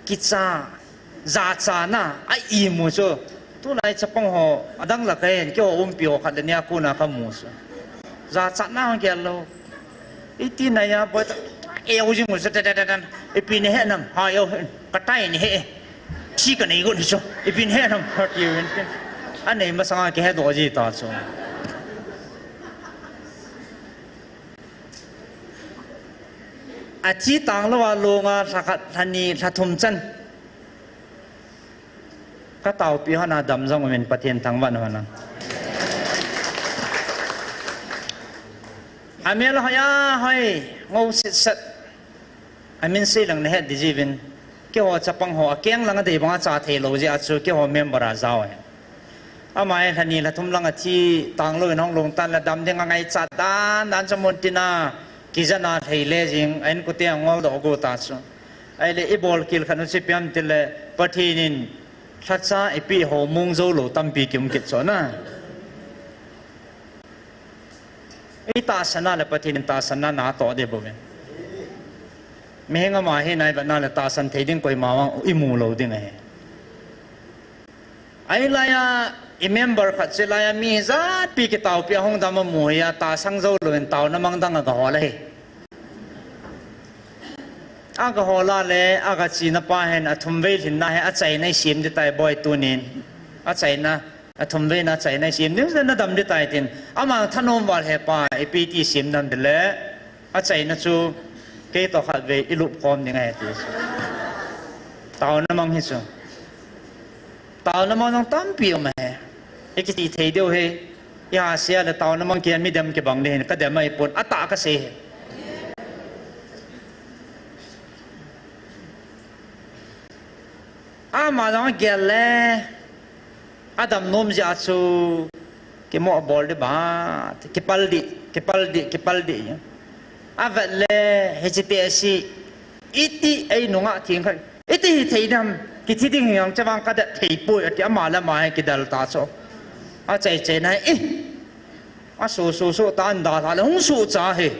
Kicha, jachatna, a imu chu. Tulai chapang ho, adang lah kahin, keiho umpi ho khat le nia kona kamu chu. Jachatna hung gel lou. Iti naiya, boi ta, eu jing u chu, ta, ta, ta, ta. Ipi nahe nam, ha, eu, katai nahe. Thi kanei got chu. Ipi nahe nam, ha, ti u hin. Anei masanga kihedoh ji ta chu. Athi tang louva longa lha khat, lha ni, lha thum chan. Kataopi hon a dam jong umin Pathen thangvah in. Amel hoi a hoi, ngou sitset. Amin sei lang nahet ding jiuvin. Keiho chapang ho, akeng lang a dei banga cha thei lou jeh a chu, keiho member a jao ahi. Ama hi lha ni lha thum lang athi tang louvin hung long tan le dam ding angaichat dan dan chu mun tina. Kijana thei le jing, a inkote angol doh got a chu. Ahile ibol kil khat u chu ipi ham itile, Pathen in lhacha eipeh ho mong jou lou tampi kium kit chu na. Itahsan a le Pathen in tahsan na natoh ding bou ve. Mihem ama hi naivet na le tahsan thei ding koima vang imu lou ding ahi. Ahilai a, i member khat chu lai a mi japi kitaopi a hung dam amu hi a, tahsan jou louvin taona mang dang agahol ahi. Agahol a le, agachena pa hin athum vei lhinna hi achaina isem ding tai boi tunin. Achaina, athum veina achaina isem ding, nadam ding tai tin. Ama thanom val he pa, ipi ti isem dam ding le. Achaina chu, kei toh khat vei ilup khom ding ahi ti chu. Taona mang hi chu. Taona mang jong tampi um ahi. Ikiti thei diu hi. Iha sea le taona mang kihen midem kibang ding hin kadem ahipon. Atah kasei hi. Ama jong agel le, adam nom jeh a chu, kimo bol ding ba, kipal ding, kipal ding, kipal ding. Avet le, hiche test hi, iti ei nungah theng khat, iti hi thei ding ham, kithi ding hi jong chavang kadet thei poi, ati ama le ama hi kidel ta chu. Achai chaina hi, eh, asu su su ta an dalha le, hung su cha hi.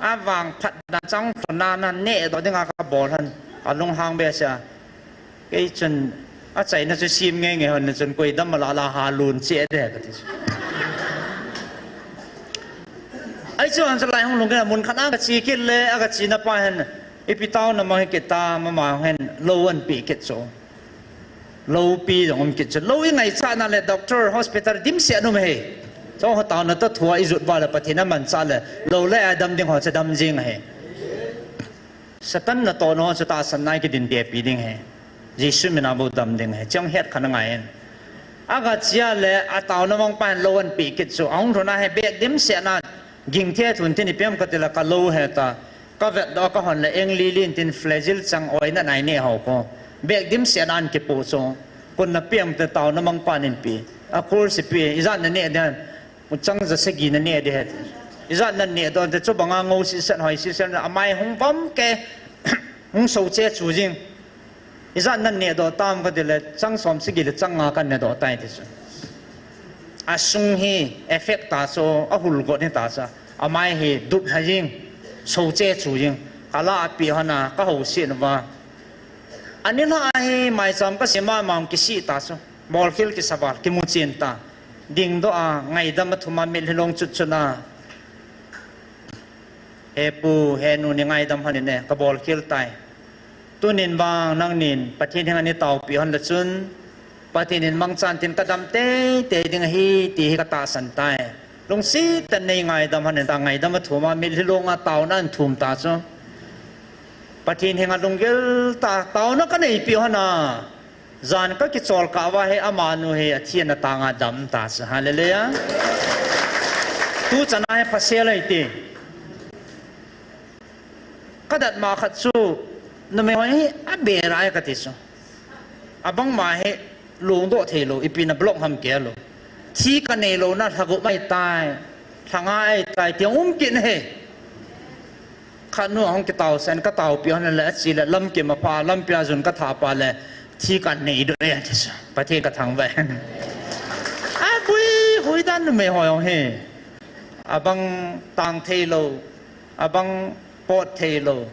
Avang phat dan chang thona na neh doh dinga kabol hon. Alunghang behseh a. Kei chun achaina chu sem ngei ngei hon chun koi dam ala la ha lun che de kati chu. Ahi chu hon chu lai hung lung kei mun khat a kache kit le, agachena pa hin ipi taona mang hi kit tam, ama hin lou anpeh kit chu. Loupi jong um kit chu. Lou ingaichat na le doctor, hospital dimset um ahi. Chu ho taona toh thua ijot uva le Pathen amanchah le lou le adam ding ho chu dam jing ahi. Satan natohna ho chu tahsan na a kidin tepi ding ahi. Jesu mina bou dam ding ahi. Chong het khat angai in. Agache a le ataona mang pa hin lou anpeh kit chu. Ahung lhun a hi bag dimset na gingthe thun tin ipi ham kati le kalou heta. Kavet doh kahon le eng lilin tin Flagyl chang oinat a ineh ho kho. Bag dimset na an kipoh chu. Koi napi ham ti taona mang pa in eipeh. A course ipi, ijat naneh ding ham. Chang ja sagi naneh ding ham. Ijat naneh doh ti chu banga ngou sitset hoi sitset amai hung vam ke. Hung so che chu jing. Ijat naneh doh tam kati le chang som sagi le chang nga kaneh doh tai ti chu. Asung hi effect ta chu, ahul got hi ta chu. Amai hi dup lha jing, so che chu jing. Kala apeh hon a, kahouset uva. Ani lha hi maicham kasem a mang kisih ta chu. Bolkhel kisa val, kimu chen ta. Dingdoh a, ngaidam athum a, mitlhi long chut chut a. He pu, he nu, nei ngaidam hon in e, kabolkhel tai. Tunin vang nangnin Pathen henga nei taopi hon le chun, Pathen in mangchan tin kadam teitei ding ahi ti hi katahsan tai. Lungset tah in nei ngaidam hon in ta, ngaidam athum a, mitlhi long a taona athum ta chu. Pathen henga lunggel tah a taona kaneipi hon a. Jan kakichol kah uva hi amanu hi athi ana tang a dam ta chu. Hallelujah. Tuchan a hi phasel ahi ti. Kadat ma khat chu, numei ho hi abel a kati chu. Abang ma hi lungdoh thei lou, ipi na block ham kei lou. Thi kanei lou na lhagup mai tai, lhanga ai tai, tiang um kit na he. Khat nu ahung kitao sen, ka taopi hon le, achi le, lamkim a pha, lampi a jun ka tha pa le, thi kanei doh e, ati chu. Pathen ka thangvah e. Abui, hui dan numei ho jong hi. Abang tang thei lou, abang pot thei lou.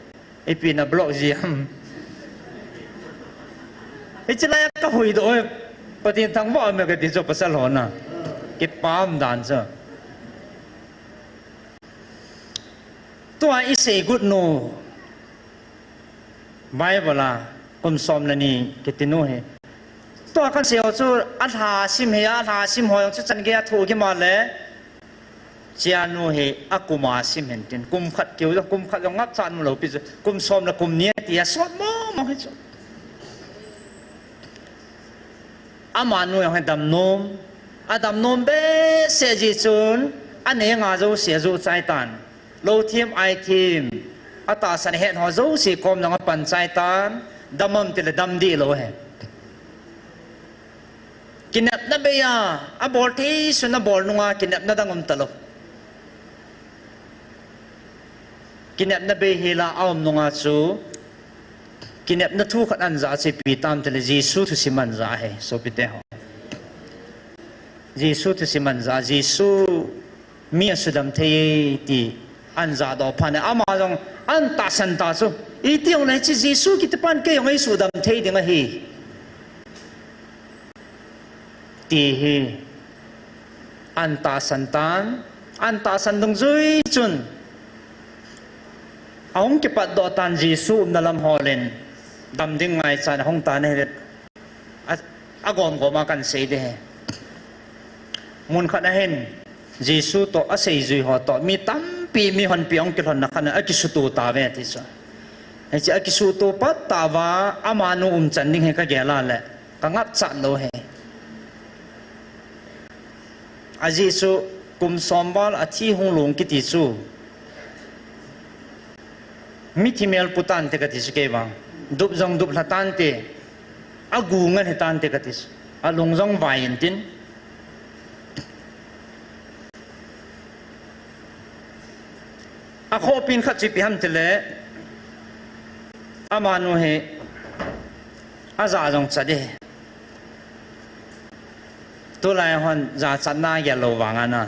Ipi na block ji ham. Hichi lai a ka hui doh e. Pathen thangvah e kati chu pasal ho na. Kipah dan chu. Tua i sei good nu. Bible a kum som le ni kiti nu hi. Tua kan sei ho chu alha sim hi, alha sim ho jong chu chan gei a thu kima le. Chia nu hi akum a sim hen tin. Kum khat keu jong, kum khat jong ngap chan lou pi chu. Kum som le kum ni ti a sot mo mo hi chu. Amanu jong hi damnom, adamnom behseh jeh chun, aneng a jouse ajoh chai tan. Lou thim, ai thim, atahsan het ho jouse kom jong apan chai tan, dam am tile dam dih lou hi. Kinepna bei a, abol thei sun abol nunga kinepna dang um talou. Kinepna bei hel a aum nunga chu, kinepna thu khat anjah chu ipi tam tile Jesu thusim anjah ahi, sopite ho. Jesu thusim anjah, Jesu mi asudam thei ti anjah doh phat in, ama jong atahsan ta chu, iti jongle hiche Jesu kiti pan kei jong eisudam thei ding ahi. Ti hi atahsan tan, atahsan dungjui chun ahung kipat doh tan Jesu umna lam hol in dam ding ngaichat ahung tan ahi. A, agom gom a kan sei ding ahi. Mun khat ahin Jesu toh aseijui ho toh mi tampi, mihonpi ahung kilhon na khat in akisuhto tauve ati chu. Hiche akisuhto pat tauva, amanu umchan ding hi kagel a le kangapcha lou hi. Ajeh chu kum som val a thi hung long kiti chu mithi mel pu tante kati chu kei vang. Dup jong dup lha tante, agu ngen hi tante kati chu. Alung jong vai intin. Akhohpi khat chu ipi ham tile, amanu hi ajah jong cha ding ahi. Tulai hon jachatna gel lou vang a na.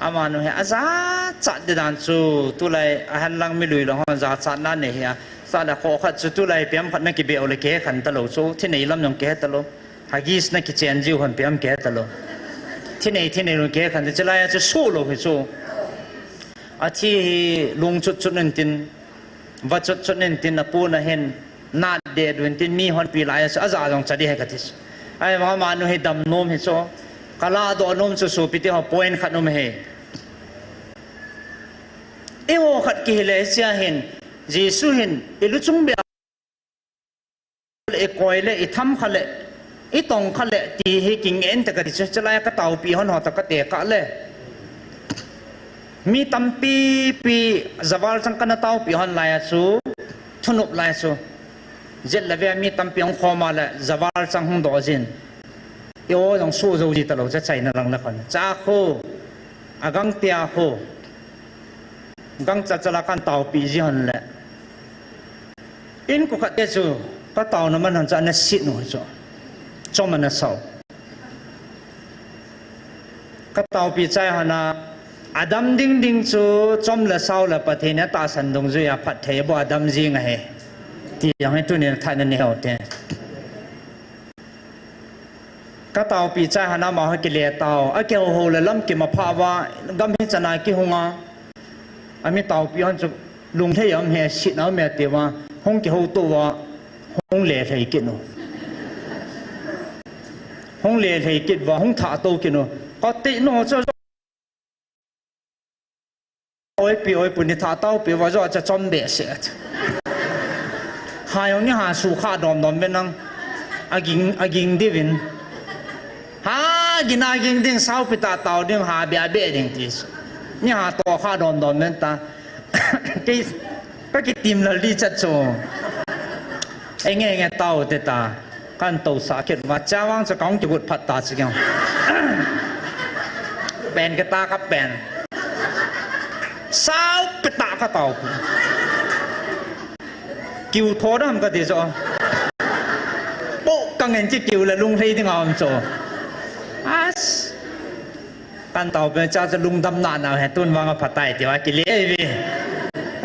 Amanu hi ajachat ding dan chu, tulai ahenlang milui lang hon jachatna nei hi a. Chule khoh khat chu tulai ipi ham khat na kibeh u le kihe khen talou chu, thinei lam jong kihe talou. Huggies na kichen jiu hon ipi ham kihe talou. Thinei, thinei lou kihe khen, chulai a chu suh lou hi chu. Athi hi lungchut chut intin, vachut chut intin, apu na hin, nat deh dun tin, mihonpi lai a chu ajah jong cha ding ahi kati chu. Ahivang amanu hi damnom hi chu. Kaladoh nom chu sopite ho point khat um ahi. Eiho khat kihi le hichea hin, Jesu hin iluchung beh a le, ikoi le, itham kha le, itong kha le, ti hi kingen te kati chu, chulai a kataopi hon ho toh katekah le. Mi tampi pi javal chang kana taopi hon lai a chu, thunop lai chu. Jet le ve a mi tampi hung khom a le, javal chang hung doh jin. I-o jong suh jou ji talou, cha chaina lang le khon. Cha khu, agang tia khu. Gangchal chal a kan taopi ji hon le. Inko khat te chu, kataona man hon chu ana sit u chu. Chom ana sao. Kataopi chai hon a, adam ding ding chu, chom le sao le Pathen in atahsan dungjui a phatthei bou adam jing ahi. Ti jong hi tunin thahatna nei u hite. Kataopi chai hon a amaho kile tao, akihou hou le lamkim a phah uva, gam hichan a kihung a. Ami taopi hon chu lunglhai a um e, sitna a um e atiuva, hung kihouto uva, hung lelhai kit u. Hung lelhai kit uva, hung thahtou kit u. Kati nu chu Oi pi, oi pu, ni thah taopi uva joh a cha chom behseh. Ha jong ni ha su kha dom dom ve nang. Aging, aging diuvin. Ha, gin aging ding, saopi tah tao ding, ha beh a beh ding ti. Ni ha toh kha dom dom ve ta. Kei Ka kitim lal di chat chu. Enge, enge, tao te ta. Kan tao sa kit ma cha vang chu kong kigut phat ta chu keng. Pen ke ta ka pen. Sao pe ta ka tao. Kiu tho dam ka ti chu. Po ka ngen ki kiu la lung hlei ding a um chu. As. Kan tao pen cha chu lungdam na na he tun vang a phatai ti va kile ei vi.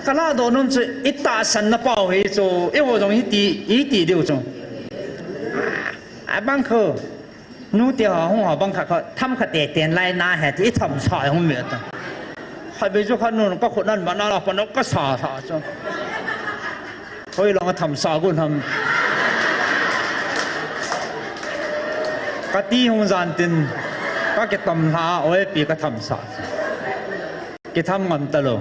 Ka la do nun chu i tahsan na pau hi chu i ho jong hi ti i ti diu chu. A bang kho. Nu te ho hung ho bang kha kho tham kha te ten lai na he ti i tham sa hung mi ta. Kha be chu kha nun ka khut nan ma na la pa no ka sa sa chu. Hoi long a tham sa gun ham. Ka ti hung jan tin. Ka ke tam hla oi pi ka tham sa. Ke tham ngam ta lo.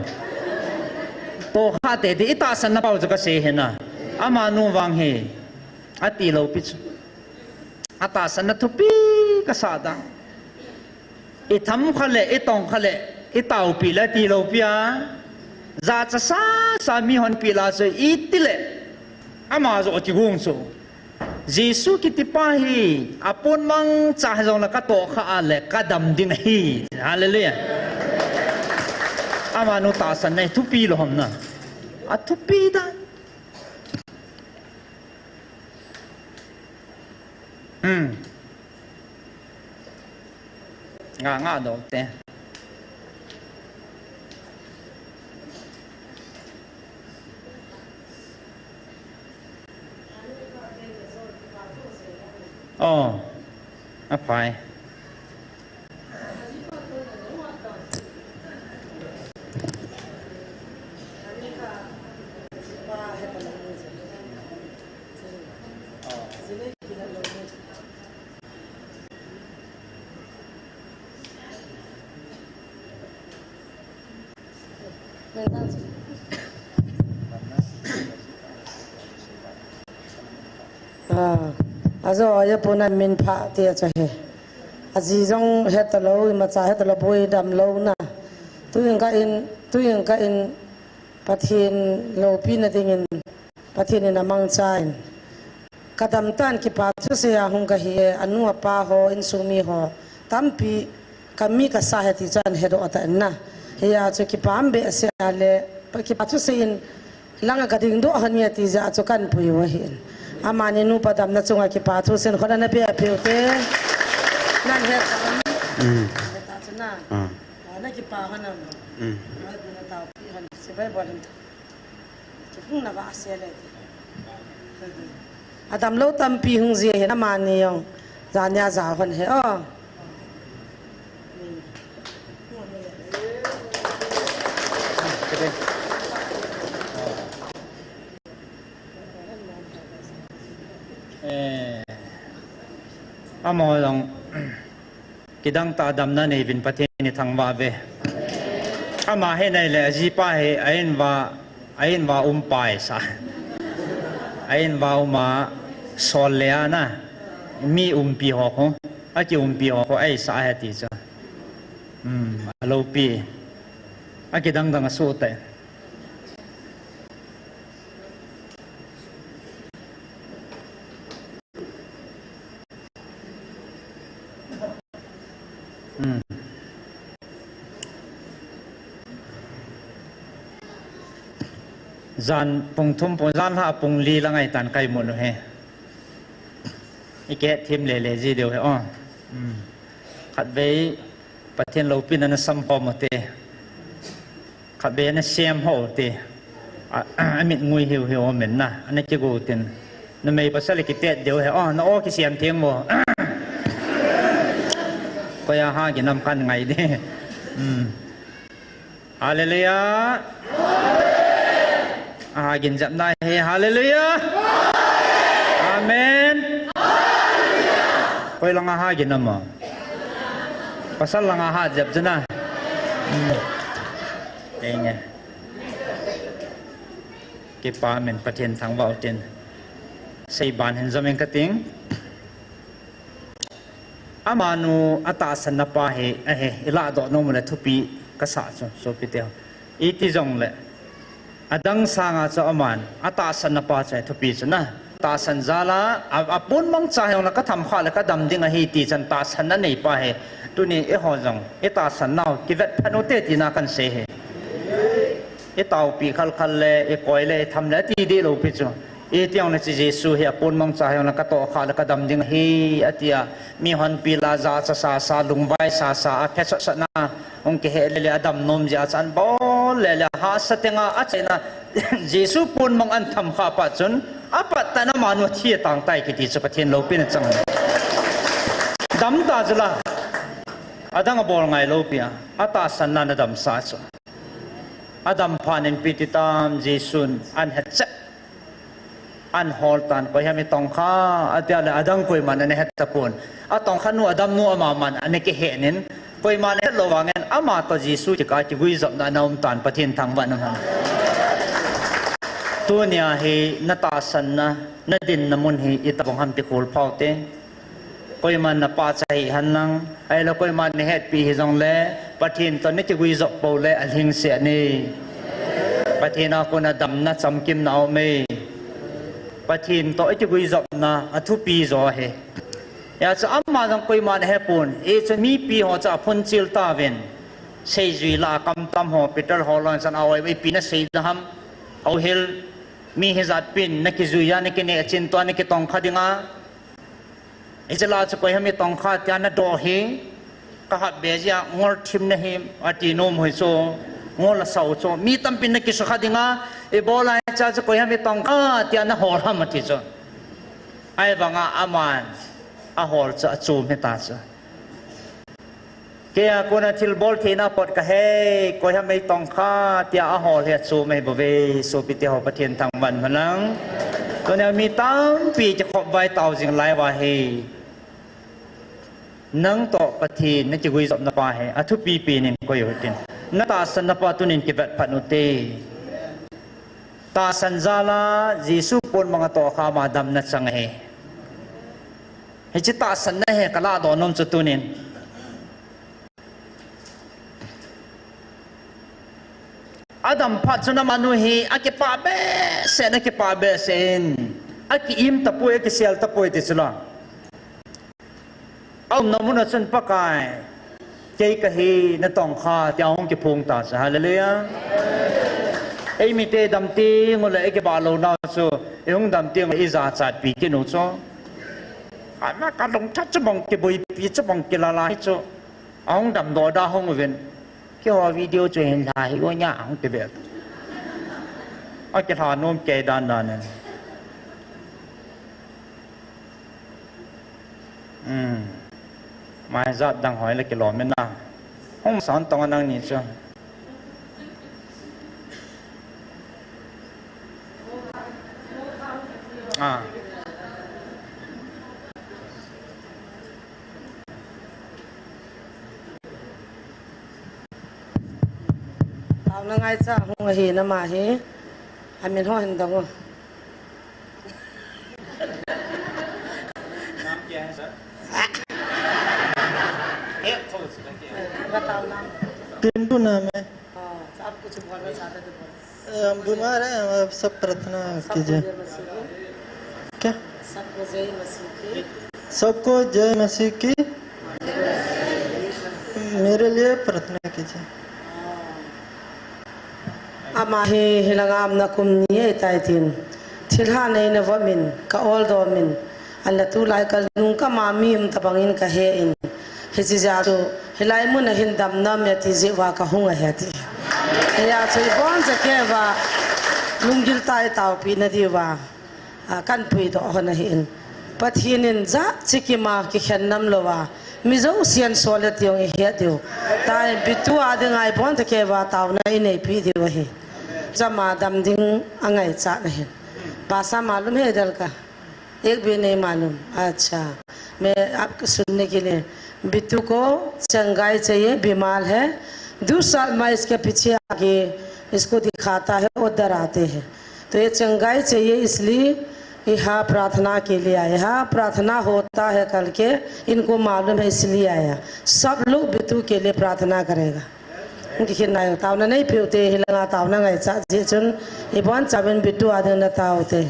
To kha te te i tahsan na pau chu ka se he na. Ama nu vang he. A ti lo pi chu. A tahsan na thupi ka sa da. I tham kha le, i tong kha le, i tao pi le ti lo pi a. Za cha sa sa mi hon pi la chu i ti le. Ama zo ti gung chu. Jesu kiti pa hi, a pon mang cha he jong la ka to kha a le, ka dam ding hi. Hallelujah. Ama nu tahsan na thupi lo ham na. A thupi da. Hmm. Nga nga do te. Oh. A phai. Ah, ajo, ajo puna min pha ti ajo he. Aji jong heta lo, imacha heta lo, boi dam lo na. Tuin ka in, tuin ka in, Pathen loupina dingin, Pathen in amangcha in. Ka dam tan kipa thusei a hung ka hi e, anu apa ho, insung mi ho. Tampi ka mi ka sa he ti chu an he doh ta in na. Hia chu kipa am behseh a le, kipa thusei in, langa ka ding doh hon e ti jeh a chu kan pui u ahin. Amani nupa damna chunga kipa thusei in khut ana be a peu te. Nan he ta am. Mm. He ta chu na. Ah. Ah, na kipa hon am. Mm. Ai, bu na tao pi hon. Sibai bol hon. Kihung na va se le. Adam lo tampi hung jia he na mani jong. Jania ja hon he o. Eh, amo jong. Kidang tah a damna nei uvin Pathen in thangvah uve. Ama hi nei le, ajipa hi, a in va, a in va um pa ahi sa. A in va um a, sol le a na, mi umpi ho khu, a ki umpi ho khu, ahi sa ahi ti chu. Hmm, a lopi. A kidang dang a su te. Hmm. Jan pung thum pung, jan lha pung li la ngai tan kai mun u he. I ke thim le le ji deu he o. Hmm. Khat vei Pathen loupina na sam khom u te. Khat vei na sem ho te. A, a mit ngui hiu hiu min na. Ana kigu tin. Na mei pasal kitet deu he. O, na o kisem theng mo. Koi a ha ginam kan ngai de. Hmm. Hallelujah. Aha gin jep na he. Hallelujah. Amen. Koi langa ha ginam mo. Pasal langa ha jep jena. Hmm. Enge. Kipa min Pathen thangvah u tin. Seiban hin jom ing kating. Amanu atahsan na pa hi, ahi, i ladoh nom u le thupi kasa chu, sopi te ho. Iti jong le. Adang sanga chu aman, atahsanna pa chu thupi chu na. Tahsan jal a, a, apon mangcha hijongle katham kha le kadam ding ahi ti chan tahsanna nei pa hi. Tuni eiho jong, itahsan nau, kivet phat u te tina kahin sei hi. Itaopi khalkhal le, ikoi le, itham le, ati deh lou pi chu. Iti jongle chu Jesu hi apon mangcha hijongle katoh kha le kadam ding ahi, atia. Mihonpi la jacha sasa, lungvai sasa, aphe sot sot na. Hung kihe lele adam nom jeh a chan bol lele hahsa tenga achaina Jesu pon mang ahin tham kha pa chun apat tah in amanu athi atang tai kiti chu Pathen loupina chang. Dam ta chu la. Adang abol ngai lou pi a. Atahsanna in adamsah chu. Adam phat in ipi ti tam Jesun ahin het cheh. Ahin hol tan, koi ham itong kha, atia le adang koiman ana het tapon. Atong kha nu, adam nu amaman ana kihen in, koiman ahet lou vangin, ama toh Jesu kikah kiguijopna ana um tan, Pathen thangvah in um hen. Tunia hi natahsanna, nadinna mun hi itobang ham ti khol phau te. Koiman napachat hih hen lang, ahilou koiman nahetpi hijongle, Pathen toh nakiguijop pou le alhingset e. Pathen a kona damna chamkimna aume. Pathen toh ikiguijopna athupi jo ahi. Hijeh chun ama jong koiman ahepon, hichun mipi ho chu aphunchil tauvin. Seijui lah a kamtam ho, Peter ho loi chan a oi, ipi nasei ding ham, houhil, mi hijat pin, nakijui a, nakineh chin tua, nakitong kha dinga. Hiche lah chu koi ham itong kha tia nadoh hi, kahat be jeh a ngol thim nahi, ati nom hoi chu, ngol asao chu. Mi tampin nakisukha dinga, ibola hiche chu koi ham itong kha tia nahol ham ati chu. Ahivanga aman, ahol chu achom hita chu. Keia kona thilbol theina pot kahe, koi ham itong kha, tia ahol hi achom ahi bouve, sopite ho Pathen thangvah in um hen lang. Tunia mi tampi kikhop vai tao jing lai uva hi. Nang toh Pathen nakiguijopna pa hi, athupi pen in koi u hitin. Natahsanna pa tunin kivet phat u te. Tahsan jal a, Jesu pon mang atoh kha ama damna chang ahi. Hiche tahsanna hi kalah doh nom chu tunin. Adam phat chun amanu hi akipah behseh in, akipah behseh in. Aki-im tapoi, akisel tapoi ti chu la. Aumna mun a chun Pakai, kei kahi natong kha, tia hung kiphong ta chu. Hallelujah. Eimite idam teng u le ikibah louna u chu, ihung dam teng u le ijachatpi kit u chu. Ana kalungtha chu bang kiboipi chu bang kilala hi chu. Ahung damdoh da hung uvin. Keiho video chu hin lha hih o nia, ahung ti beh. Akilha nom kei dan dan in. Hmm. Mai jat dang hoi le kilom in na. Hung san tong a nangni chu. Ah. Taona ngaicha hung ahi nama hi. Amin ho hin dong o. नाम क्या है सर? बताओ नाम। पिंटू नाम है। हाँ, आप कुछ बोलना चाहते तो बोलो। अ, हम बीमार हैं, आप सब प्रार्थना सबको कीजिए। जय मसीह की। क्या? सबको जय मसीह की। सबको जय मसीह की। मेरे लिए प्रार्थना कीजिए। Ama hi hilanga umna kum ni ahitai tin. Thilha neina vomin, ka oldomin, ahinla tulai ka lungkama mi um tabangin ka hen. Hiche jeh a chu, hilai mun a hin damna um e ti jeh uva ka hung ahi ati. Hijeh a chu ibon chan keiva lunggil tah a itaopeh nadiuva, a, kahin puidoh hon ahin. Pathen in jat chekima kikhen nam louva, mi jousen sol e ti jong ihet diu. Tua hin Bitu a dinga ibon chan keiva taona ineipi diu ahi. Chama dam ding angaichat ahin. भाषा मालूम है इधर का? एक भी नहीं मालूम। अच्छा, मैं आपको सुनने के लिए, बिट्टू को चंगाई चाहिए, बीमार है। दो साल में इसके पीछे आके इसको दिखाता है, वो डराते हैं। तो ये चंगाई चाहिए, इसलिए यहाँ प्रार्थना के लिए आए। यहाँ प्रार्थना होता है करके इनको मालूम है, इसलिए आया। सब लोग बिट्टू के लिए प्रार्थना करेगा। Kikhin nai taona neipeh ute, hilanga taona ngaichat jeh chun, ibonchauvin bitu a ding natao ute.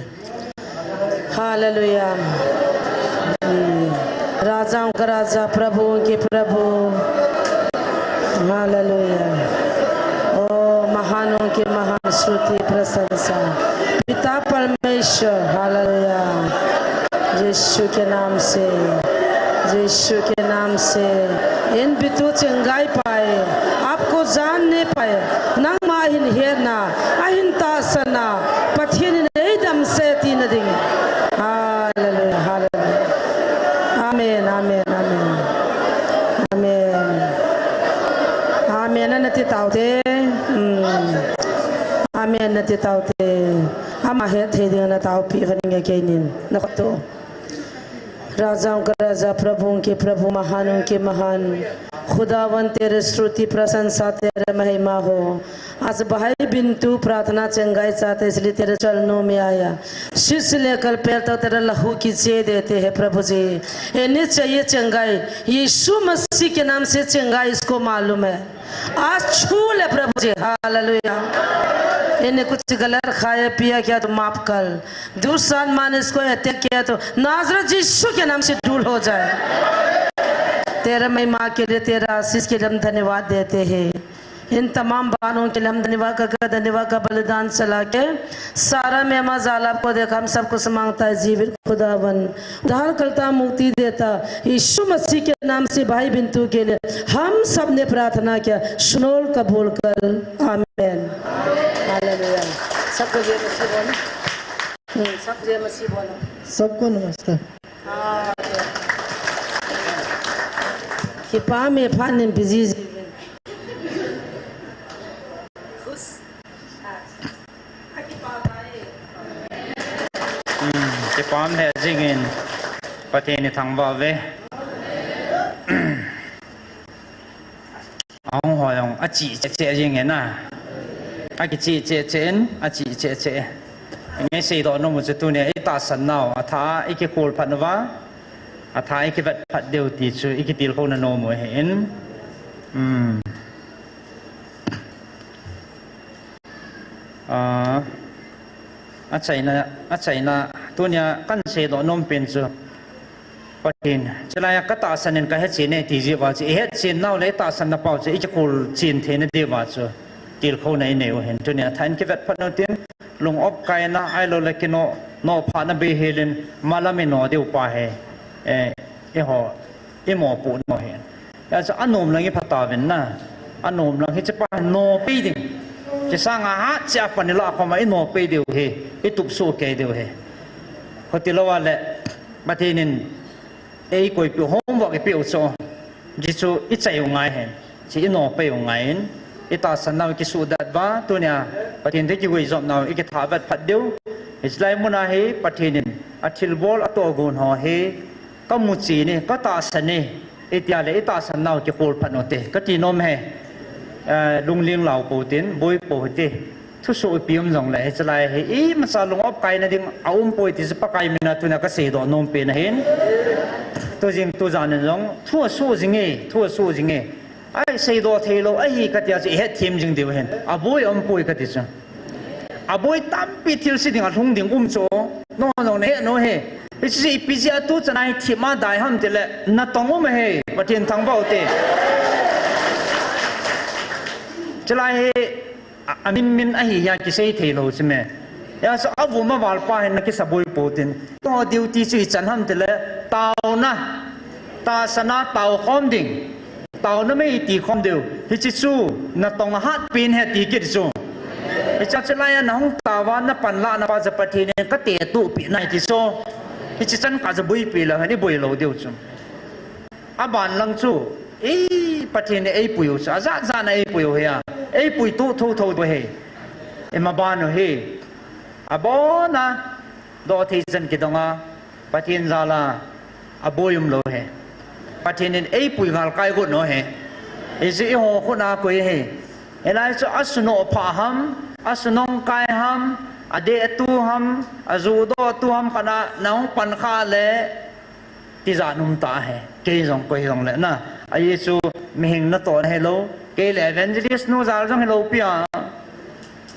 Hallelujah. Hmm. राजाओं का राजा, प्रभुओं के प्रभु। हालेलुया। ओ महानों के महान, स्तुति प्रशंसा। पिता परमेश्वर, हालेलुया। यीशु के नाम से, यीशु के नाम से, इन बितु चंगाई पाए, आपको जानने पाए, nangma hin hetna, ahin tahsanna, Pathen in eidam sel tina ding. Hallelujah, hallelujah. Amen, amen, amen. Amen. Amen, nati taute. Hmm. Amen, nati taute. Ama hetthei ding nataopi kha ninge keinin. Nakhoto. राजाओं का राजा, प्रभुओं के प्रभु, महानों के महान। खुदावन तेरे स्तुति प्रशंसा, तेरे महिमा हो। आज भाई बिंतु प्रार्थना चंगाई चाहते, इसलिए तेरे चरणों में आया। शीश से लेकर पैर तक तेरा लहू की चेह देते हैं प्रभु जी। इन्हें चाहिए चंगाई, यीशु मसीह के नाम से चंगाई इसको मालूम है। आज छू ले प्रभु जी, हालेलुया। इन्हें कुछ गलत खाया पिया किया तो माफ कर। दुष्ट आत्मा ने इसको अटैक किया तो नाजरत यीशु के नाम से दूर हो जाए। तेरा महिमा के लिए, तेरा आशीष के लिए हम धन्यवाद देते हैं। इन तमाम बहनों के लिए हम धन्यवाद का, का धन्यवाद का बलिदान चला के सारा मेहमा जाल आपको देखा, हम सबको समांगता है जीवित खुदावन। उद्धारकर्ता, मुक्ति देता, यीशु मसीह के नाम से भाई बिंतु के लिए हम सब ने प्रार्थना किया, सुनोल कबूल कर। आमीन। हालेलुया। सबको जय मसीह बोलो। हम्म, सबको जय मसीह बोलो। सबको नमस्ते। हाँ। Kipah me phat nin busy. Hmm, kipah le jingin Pathen i thangvah uve. Ahung hoi jong achi cheh cheh jingin a. Akichi cheh cheh in, achi cheh cheh. Ngai seidoh nom u chu tunia i tahsan nau, athah a i kikhol phat uva, athah a i kivet phat diu ti chu i kitilkhouna nom u ahin. Hmm. Ah, achaina, achaina, tunia kan seidoh nom pen chu Pathen, chulai a ka tahsan in ka hechen e ti jeh uva chu, i hechen nau le i tahsan na pau chu, i kikhol chen theina diuva chu, tilkhouna i nei u ahin. Tunia thah in kivet phat u tin, lung opkaina ahilou le kino, nophahna bei hel in, malam i no diu pa hi, eh, eiho, i mopoh nau ahin. Hijeh chun anom lang i pha tauvin na. Anom lang hiche pa hi no pei ding. Hiche sanga hat cheh a pan i lah khom a i no pei diu hi. I tup soh kei diu hi. Khuti lou a le Pathen in eikoipeh u homework i peh u chu. Hichu i chai u ngai ahin. Hiche i no pei u ngai in. I tahsan nau i kisuhdat uva. Tunia Pathen thu i kiguijop nau i kithah vet phat diu. Hiche lai mun a hi Pathen in athilbol atoh gon ho hi. Ka muchen e, ka tahsan e, i tia le i tahsan nau kikhol phat u te, ka ti nom e. Eh, lungling lau pou tin, boi pou hite. Thusoh ipi um jong le, hiche lai hi, imacha lung opkaina ding aum poi ti chu Pakai mina tunia ka seidoh nom pen ahin. Tujing tujan in jong, thu asoh jing e, thu asoh jing e. Ai, seidoh thei lou ahi ka tia chu i hetthem jing diu ahin. Aboi aum poi ka ti chu. Aboi tampi thilse ding alhung ding um chu. Nangho jong nahet u ahi. Hiche chu ipi jeh a tuchan a hi thim a dai ham ti le natong um ahi. Pathen thangvah u te. Chulai hi a, amin min ahi hia kisei thei lou chu me. Hijeh chun avum aval pa hin na kisaboi pou tin. Nangho duty chu ichan ham ti le taona. Tahsan a tao khom ding. Taona mei ti khom diu. Hiche chu natong ahat pen ahi ti kit chu. Hiche chu lai a nahung tao a na panlah na pa chu Pathen in ka tetup pi nai ti chu. Hiche chan kah chu boipi lou hen i boi lou diu chu. Aban lang chu, ei, Pathen in eipui u chu, ajat jat na eipui u hi a. Eipui tu thotho diu ahi. Ima ban u hi. Abon a, doh thei chan kidong a, Pathen jal a, aboi um lou ahi. Pathen in eipui ngal kai got u ahi. Hichu eiho khut a koi ahi. Hilai chu asunoh phah ham, asunong kai ham, adeh tu ham, ajudoh tu ham khat a nahung pan khah le, tijat um tah ahi. Kei jong koi jong le na. Ajeh chu mihem natoh nahi lou. Kei le evangelist nu jal jong hilou pi a.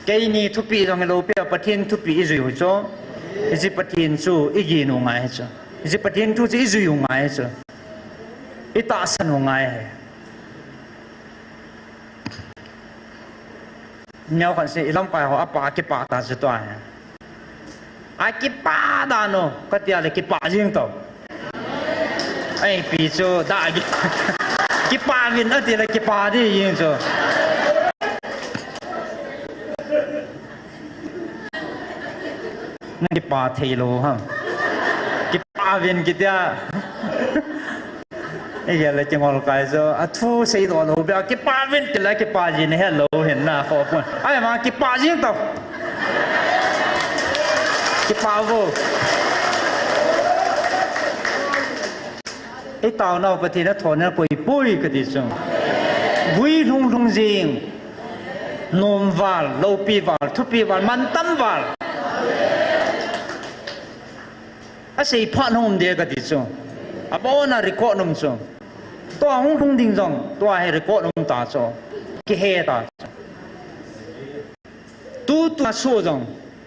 Keini thupi jong hilou pi a, Pathen thupi ijui u chu. Iji Pathen chu igin u ngai chu. Iji Pathen thu chu ijui u ngai chu. Itahsan u ngai. Neo khan se ilamkai ho apa kipah ta chu tua. Akipah dan u, katia le kipah jing tau. Ei, pi chu, da gi. Kipah vin ati le kipah di jing chu. Nang kipah thei lou ham. Kipah vin kitia. Igel le kingol kai chu, athu seidoh lou bia, kipah vin ti le kipah jin helou hin na kho pun. Ai ma kipah jing tau. Kipah vo. Itaonau Pathen athona koi poi kati chu. Vui lhung lhung jing. Nom val, loupi val, thupi val, mantam val. Asei phat hung um de kati chu. Abona record um chu. Tua hung lhung ding jong, tua hi record um ta chu. Kihe ta chu. Tutua soh jong,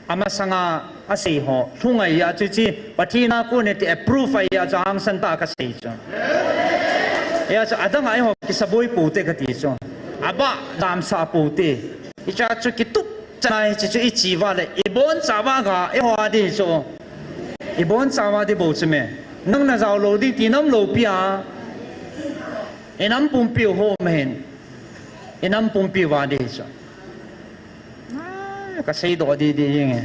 amasanga asei ho, lhung ahi a chu chi, Pathen a kon e ti approve ahi a chu hangsan tah a kasei chu. Hia chu adang a eiho kisaboi pou te kati chu. Abah damsah pou te. Hicha chu kitup chana hiche chu ichi uva le, ibonchauva ga, eiho a di chu. Ibonchauva di bou chu me. Nang najao lou ding ti nam lou pi a. Inam pumpi u ho ma hin. Inam pumpi uva di chu. Ah, kasei doh di di jing e.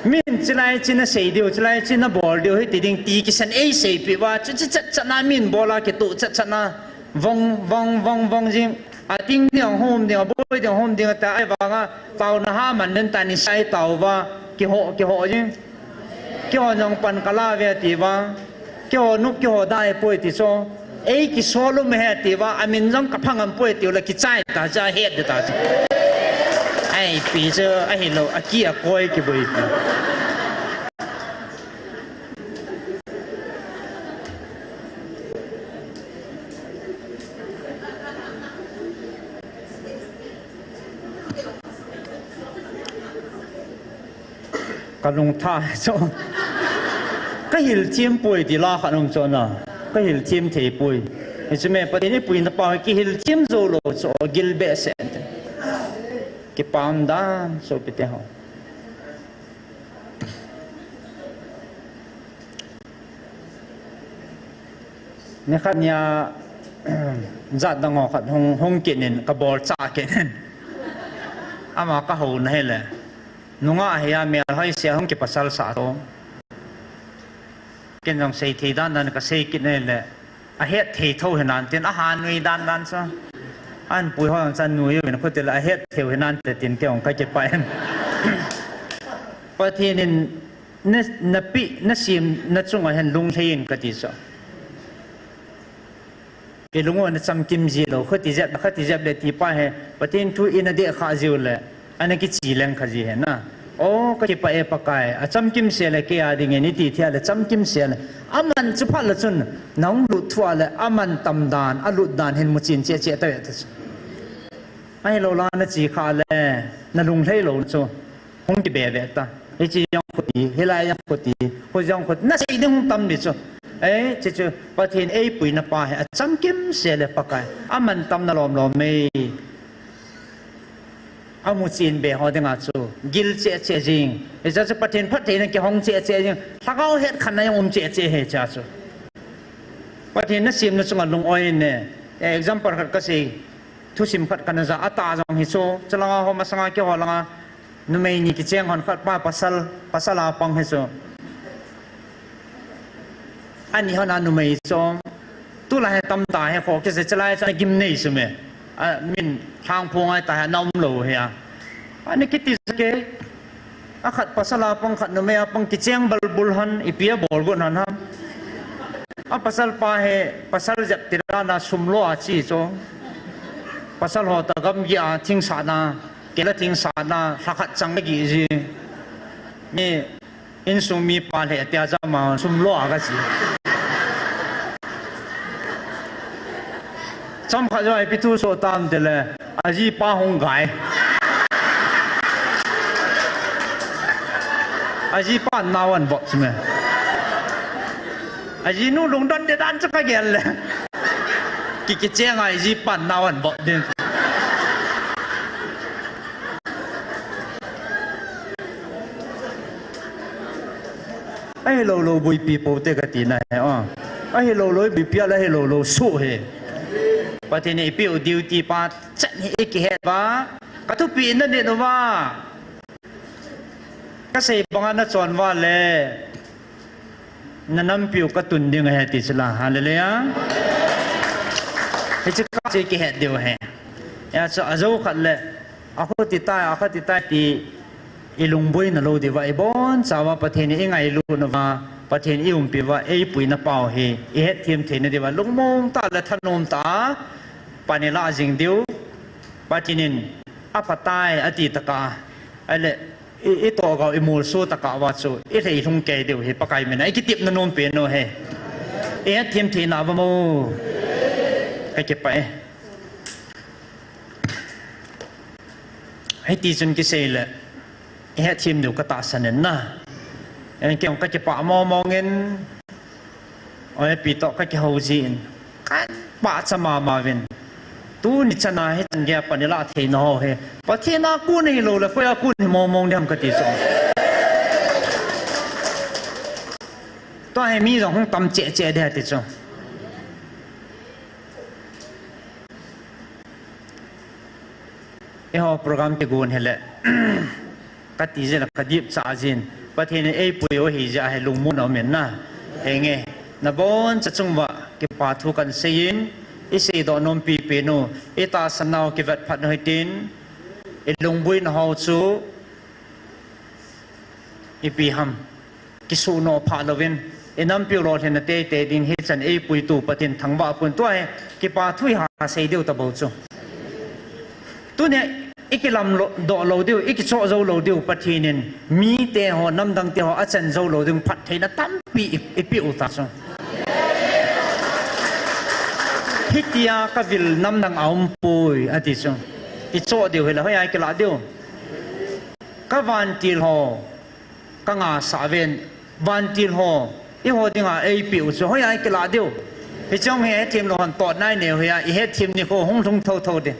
Min chilai chi nasei diu, chilai chi nabol diu, hiti ding ti kisan eiseipeh uva, chu chi chat chat na min bol a kituh chat chat na, vong, vong, vong, vong jing, ating ding hom ding, aboi ding hom ding, ata ahivanga, taona ha man den ta ni sai tauva, kiho, kiho jing. Keiho jong pan kala ve ati uva. Keiho nup keiho da ahipoi ti chu. Ei kisol um ahi ati uva. Amin jong kapha ngam poi tiu le kichai ta chu ahet di ta chu. Ai pi chu ahilou aki akoi kiboi pi. Kalung tha chu. Kahil thim poi ti la khat um chu na. Kahil thim thei poi. Hichu me Pathen in eipuina pa kihilthim jou lou chu gil behseh. Kipah dan sopite ho. Nikhat nia, jat dang ho khat hung, hung kit in, kabol chah kit in. Ama kahouna hile. Nungah hi a melhoi sia hung kipasal sah to. Ken jong sei thei dan dan kasei kit na hile. Ahet thei tho hinan tin, ahanui dan dan chu. Anpui ho jong chu anui uvin khuti le ahet thei hinan te tin kei jong kakipah in. Pathen in Na, napeh, nasemna chunga hin lunglhai in kati chu. Ilung u nachamkim ji lou, khuti jep, khuti jep le ti pa hi, Pathen thu ina dehkha jiu le, ana kichi leng kha ji hi na. O, kakipah e Pakai, achamkim se le kei a dingin iti thei le chamkim se le. Aman chu phat le chun, nahung lut thua le, aman tam dan, alut dan hin muchen cheh cheh tave ta chu. Ahilou la nachi kha le, nalunglhai lou chu. Hung kibe ve ta. Hiche jong khuti, hilai jong khuti, khu jong khuti. Nasei ding hung tam di chu. Eh, hiche chu Pathen eipuina pa hi achamkim se le Pakai. Aman tam na lom lom e. Amuchen be ho dinga chu. Gil cheh cheh jing. Hiche chu Pathen phattheina kihong cheh cheh jing. Lhagao hetkhenna jong um cheh cheh hi hiche chu. Pathen nasemna chunga lung-oi in e. Eh, example khat kasei. Thusim khat kana ja a ta jong hi chu. Chulanga ho masanga keiho langa. Numei ni kicheng hon khat pa pasal, pasal a pang hi chu. Ani hon a numei chu. Tulai hi tamtah hi kho kisei chulai chu ana gimnei chu me. A, min thang phung ai ta hi ana umlou hi a. Ani kiti chu kei. Akhat pasal a pang khat numei a pang kicheng balbul hon ipi abol got hon ham. A pasal pa hi, pasal jep tira na sum lo a chi chu. Pasal ho ta gamgi a thing sahna. Kei la thing sahna, lhakhat chang la gih ji. Mi insung mi pa lheh tia jama sum lo a kachi. Chomkhat jou a ipi thu soh tam tile, ajipa hung gai. Ajipa nao anvop chu me. Ajinu lungdon ding dan chu kagel le, ki, kicheng a ajipa nao anvop ding. Ahilou lou boipi pou te kati nahi, o. Ahilou lou boipi a le ahilou lou suh hi. Pathen in eipeh u duty pa chan hi ikihet uva, kathupi nanit uva, kasei banga nachon uva le, nanampiu katun ding ahi ti chu la. Hallelujah. Hiche kah chu ikihet diu ahi. Hijeh chun ajou khat le, akhuti tai, akhuti tai ti ilungboina lou diuva, ibonchauva Pathen in ingailut nauva, Pathen in iumpi uva, eipuina pau hi ihetthem theina diuva lungmong tah le thanom tah a pan ilah jing diu. Pathen in aphatai ati tah a, ahile, i, itohgao imolso tah a uva chu ilheilhung kei diu hi Pakai min a ikitepna nompen u ahi. Ihetthem theina uva mo. Kakipah e. Hitichun kisei le, ihetthem diu katahsan in na. Kei jong kakipah mongmong in, oipi toh kakihou jin, kapahcha mama uvin. Tuni chana hichan geiya pan ilah theina ho hi Pathen a kon hilou le koi a kon hi mongmong ding ham kati chu. Tua hi mi jong hung tam cheh cheh ding ti chu. Eiho program kigon hile, kati jeh a kadipcha jin, Pathen in eipui u ahijeh a hi lungmonna um in na. Henge, naboncha chung uva kipa thu kahin seiyin, iseidoh nompi pen u, itahsan nau kivet phat u hitin, ilungboina ho chu ipi ham, kisuhnoh phah louvin, inampiu lolhinna teitei ding hichan eipuitu Pathen thangvah pon, tua hi kipa thu iha sei diu tabou chu. Tunia ikilamdoh lou diu, ikichoh jou lou diu, Pathen in mite ho, namdangte ho achan jou lou ding phattheina tampi i, ipeh u ta chu. Hitia kavil namdang aumpoi ati chu. Ichoh diu hile hoiya ikilah diu. Kavantil ho, kangahsah uvin, vantil ho, eiho dinga eipeh u chu hoiya ikilah diu. Hiche hi hetthem lou hon totna inei u hi a, ihetthem nikho hung lhung thouthou ding.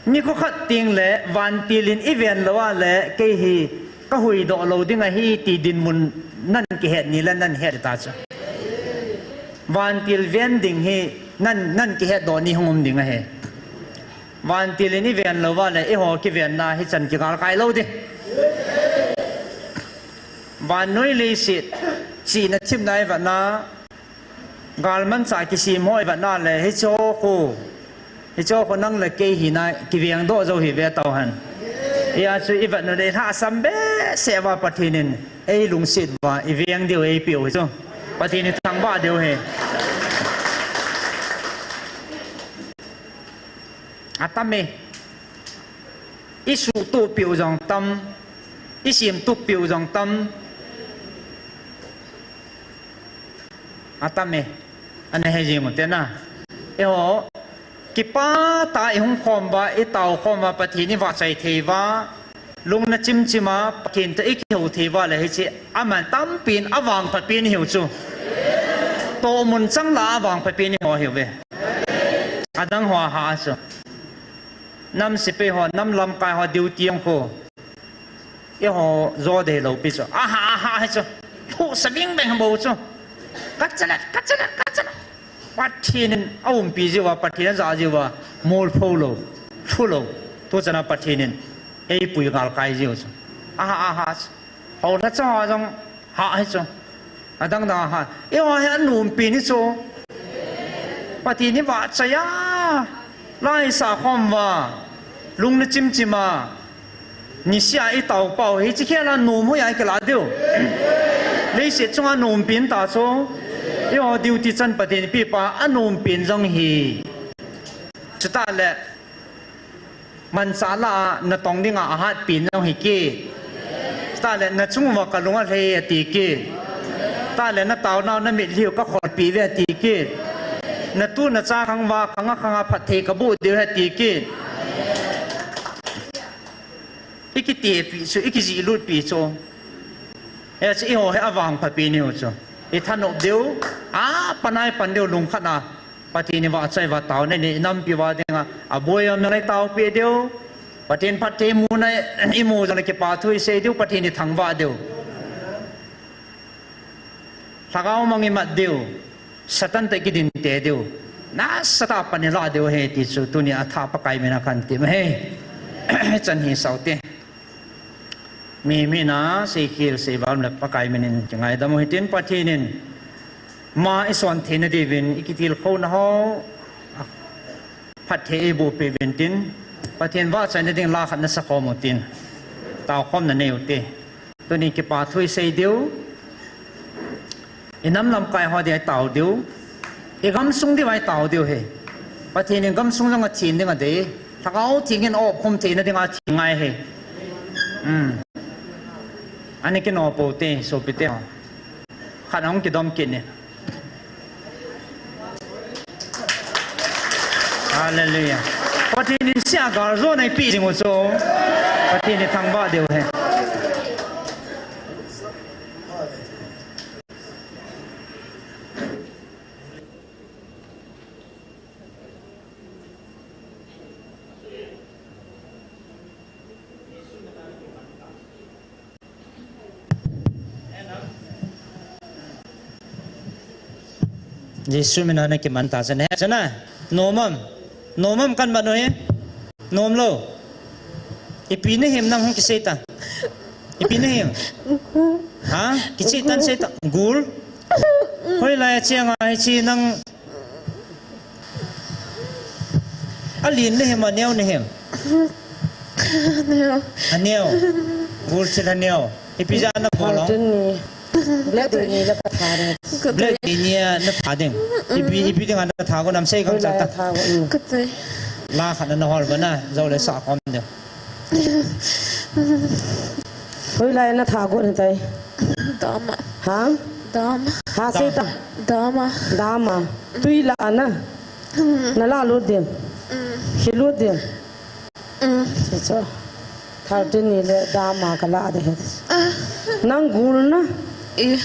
Nikho khat tengle vantil in eiven lou a le kei hi kahuhdoh lou ding ahi ti dinmun nan kihet ni le nan het ta chu. Vantil ven ding hi nan, nan kihetdoh ni hung um ding ahi. Vantil in eiven lou uva le eiho kivenna hichan kigalkai lou ding. Vannoi leiset chihna themna ivetna, galmanchah kisem ho ivetna le hicheho khu, hicheho khu nang le kei hina kivengdoh jou hi ve tauhen. Hijeh chun ivetna le ilhahsam behseh uva Pathen in eilungset uva iveng diu eipeh u hi chu, Pathen ithangvah diu ahi. Atam e. Isuhtohpeh u jong tam, isemtohpeh u jong tam. Atam e. Ana hejing u te na. Eiho, kipah tah a ihung khom uva, itao khom uva, Pathen ivahchoi thei uva, lungna chimchim a Pathen toh ikihou thei uva le hiche, aman tampin avangphat pen ihiu chu. Tohmun chang lah a avangphat pen ihiu ve. Adang ho ahah chu. Nam sepai ho, nam lamkai ho duty jong khu, eiho jo deilou pi chu, ahah, ahah hi chu. Thusa vingveng bou chu. Kachalet, kachalet, kachalet. Pathen in aumpi jiuva, Pathen in ajah jiuva, molpho lou, lhu lou. Tuchana Pathen in eipui galkai jiu chu. Ahah, ahah chu. Houlhacha ho jong hah hi chu. Adangdang ahah. Eiho hi anompen hi chu. Pathen ivahchoi a, la isah khom uva, lungna chimchim a, niseh a itaopau hiche khel a nom hoiya ikilah diu. Leiset chunga anompen ta chu. Eiho duty chan Pathen in eipeh pa anompen jong hi. Chutah le, manchah lah a natong dinga ahatpen jong hi kit. Chutah le, nachung uva kalung alhai ati kit. Chutah le, nataonau namitlhiu kakholpeh uve ati kit. Natu nacha khang uva, khang a khang a phatthei kaboh diu ahi ti kit. Ikitepi chu, ikijihlut pi chu. Hiche eiho hi avangphapi niu chu. Ithanop diu, apan a ipan diu lungkhat a. Pathen ivahchoi uva taona nei, inampi uva dinga, aboi aum nalai taopi diu. Pathen phatthei muna imu jongle kipa thu isei diu, Pathen ithangvah diu. Lhagao mang imat diu, Satan toh kidinte diu. Nasatah a pan ilah diu ahi ti chu tunia thah Pakai mina kahin tem ahi. Chan hi saute. Mi, mi na seikhel seival le Pakai minin kingaidam u hitin Pathen in ama ison theina diuvin ikitilkhouna ho phatthei eiboh peh uvin tin, Pathen vahchoina ding la khat nasa khom utin. Taokhomna nei ute. Tuni kipa thu isei diu. Inam lamkai ho dia itao diu. Igamsung diu a itao diu ahi. Pathen in gamsung jong athin ding adei. Lhagao Theng in aopkhum theina dinga athin ngai ahi. Hmm. Ana kino pou te, sopite ho. Khat ahung kidom kit in. Hallelujah. Pathen in sia galjona eipeh jing u chu, Pathen ithangvah diu ahi. Jesu mina nakiman ta chana, chana. Nom am? Nom am kahin man u hi? Nom lou. Ipi nahim nang hung kisei ta? Ipi nahim? Ha? Kicheh tan sei ta. Gul? Hoilai a cheng a hiche nang alen nahim, aneo nahim? Aneo. Aneo. Gul thil aneo. Ipi jeh a nabol ong? Thirteen ni. Black day ni la katha ding. Black day ni a natha ding. Ipi, ipi dinga natha got ham, sei gangchal ta. Hoilai a tha got, um. La khat na nahol uva na, jou le sah khom diu. Hoilai a natha got hitai? Dam a. Ha? Dam a. Ha, sei ta. Dam a. Dam a. Tui lah a na. Nala lut ding. Mm. Khi lut ding. Mm. Hichu. Thirteen ni le dam a kala ding ahi. Ah. Nang gul na. Eh.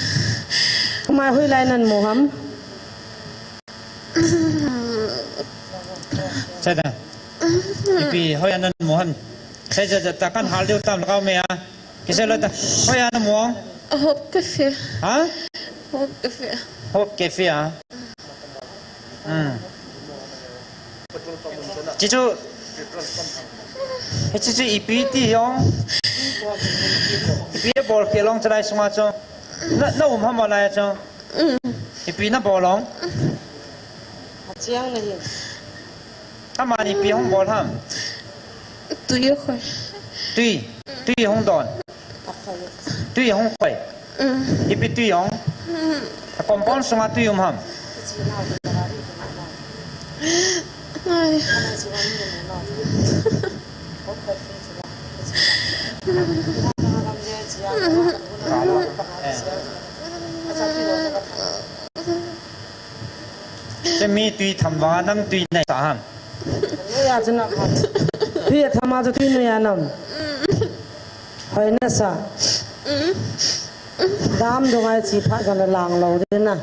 Mai hoilai nan mu ham? Chata. Ipi hoiya nan mu ham? Chata, chata, kan hal diu tam lhagao mei a. Kisei lou ta. Hoiya namu ong? Hope Cafe. Ha? Hope Cafe. Hope Cafe a. Hmm. Hichu, hichu chu ipi ti ong? Ipi bol khel ong chulai sunga chu? Na, na um ham lai chu? Mm. Ipi nabol ong? Achiang nahi. Amani ipi hung bol ham? Tui akhoi. Tui. Tui hung don. Tui hung khoi. Mm. Ipi tui ong? Mm. A compound sunga tui um ham? Ai. Che mi tui tham vanga nang tui naisah ham? Noiya chu na. Tui atham a chu tui noiya nam. Hoi nasa. Dam dunga iche phat jong le lang lou ding na.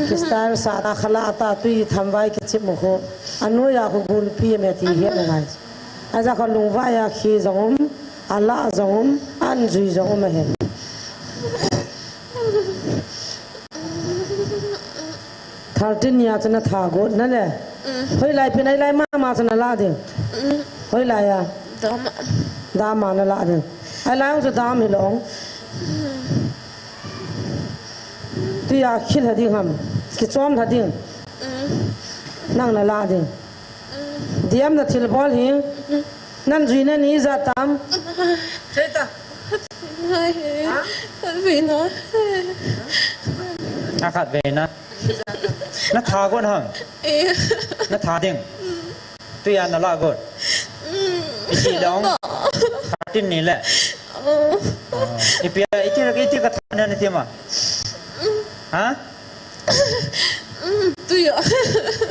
Ki style sah ta, khala ta, tui tham vai kichim u khu. Anoiya khu gulpi me ti het u ngai. Ajeh kha lungvai a khi jong um, alah jong um, anjui jong um ahi. Thirteen ni a chu natha got na le. Mm. Hoilai pin, hoilai mama chu nalah ding? Mm. Hoilai a? Dam a. Dam a nalah ding. Hoilai ong chu dam hilou ong. Mm. Tui a khi lha ding ham? Kichom lha ding? Mm. Nang nalah ding. Diam na thil bol hi. Nan juina ni ijat tam? Thei ta. Nai he. Ha? Vina. Akhat vina. Natha got ham? Eh. Natha ding. Tuiya nalah got. Mm. Iti dong. Thirteen ni le. Oh. Oh. Ipi, iti, iti katha na nati ma. Ha? Mm, tuiya.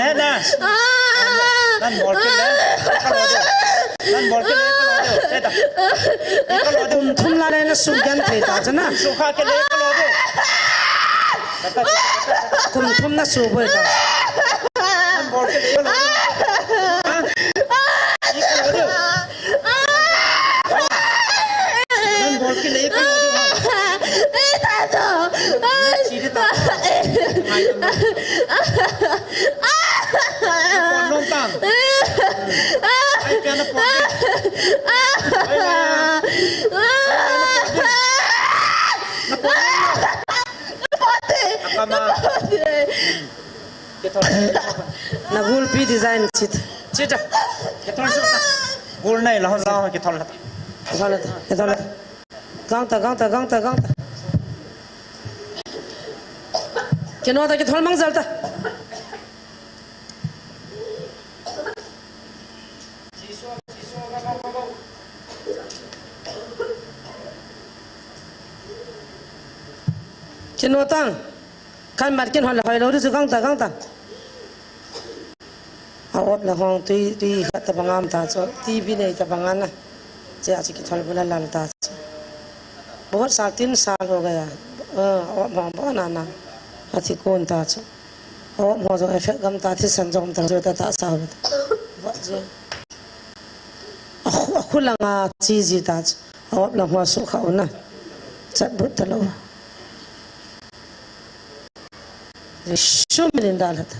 Eh, na. Nan bol kit le, ka lo diu. Nan bol kit le, ka lo diu. Che ta. Ka lo diu. Kum thum la le na su gen thei ta chu na. Su kha kit le, ka lo diu. Kum thum na su boi ta. Nan bol kit le, ka lo diu. Ha? Ka lo diu. Nan bol kit le, ka lo diu. Ai, ta to. Ai, ta. Ai, piano pon. Ai, piano pon. Na pon. Akama. Kithol. Na gulpi design chit. Chit. Kithol suk ta. Gul nei la, la, kithol ta. Kithol ta. Kithol ta. Gang ta, gang ta, gang ta, gang ta. Kino ta, kithol mang jal ta. Kino tang. Kan mat kin hon le hoi lo di chu gang ta, gang ta. A op le hong tui, tui khat ta bang am ta chu. T V nei ta bang ana. Che a chu kithol bula lal ta chu. Bahut sal, tin sal ho gaya. A op hong ba na na. A thi kun ta chu. A op ho jong effect gam ta, thisan jong ta chu ta ta sa ho ta. Ba je. A khu, a khu langa chi ji ta chu. A op lang ho su kha u na. Chat but ta lo. Sum min in dal hat.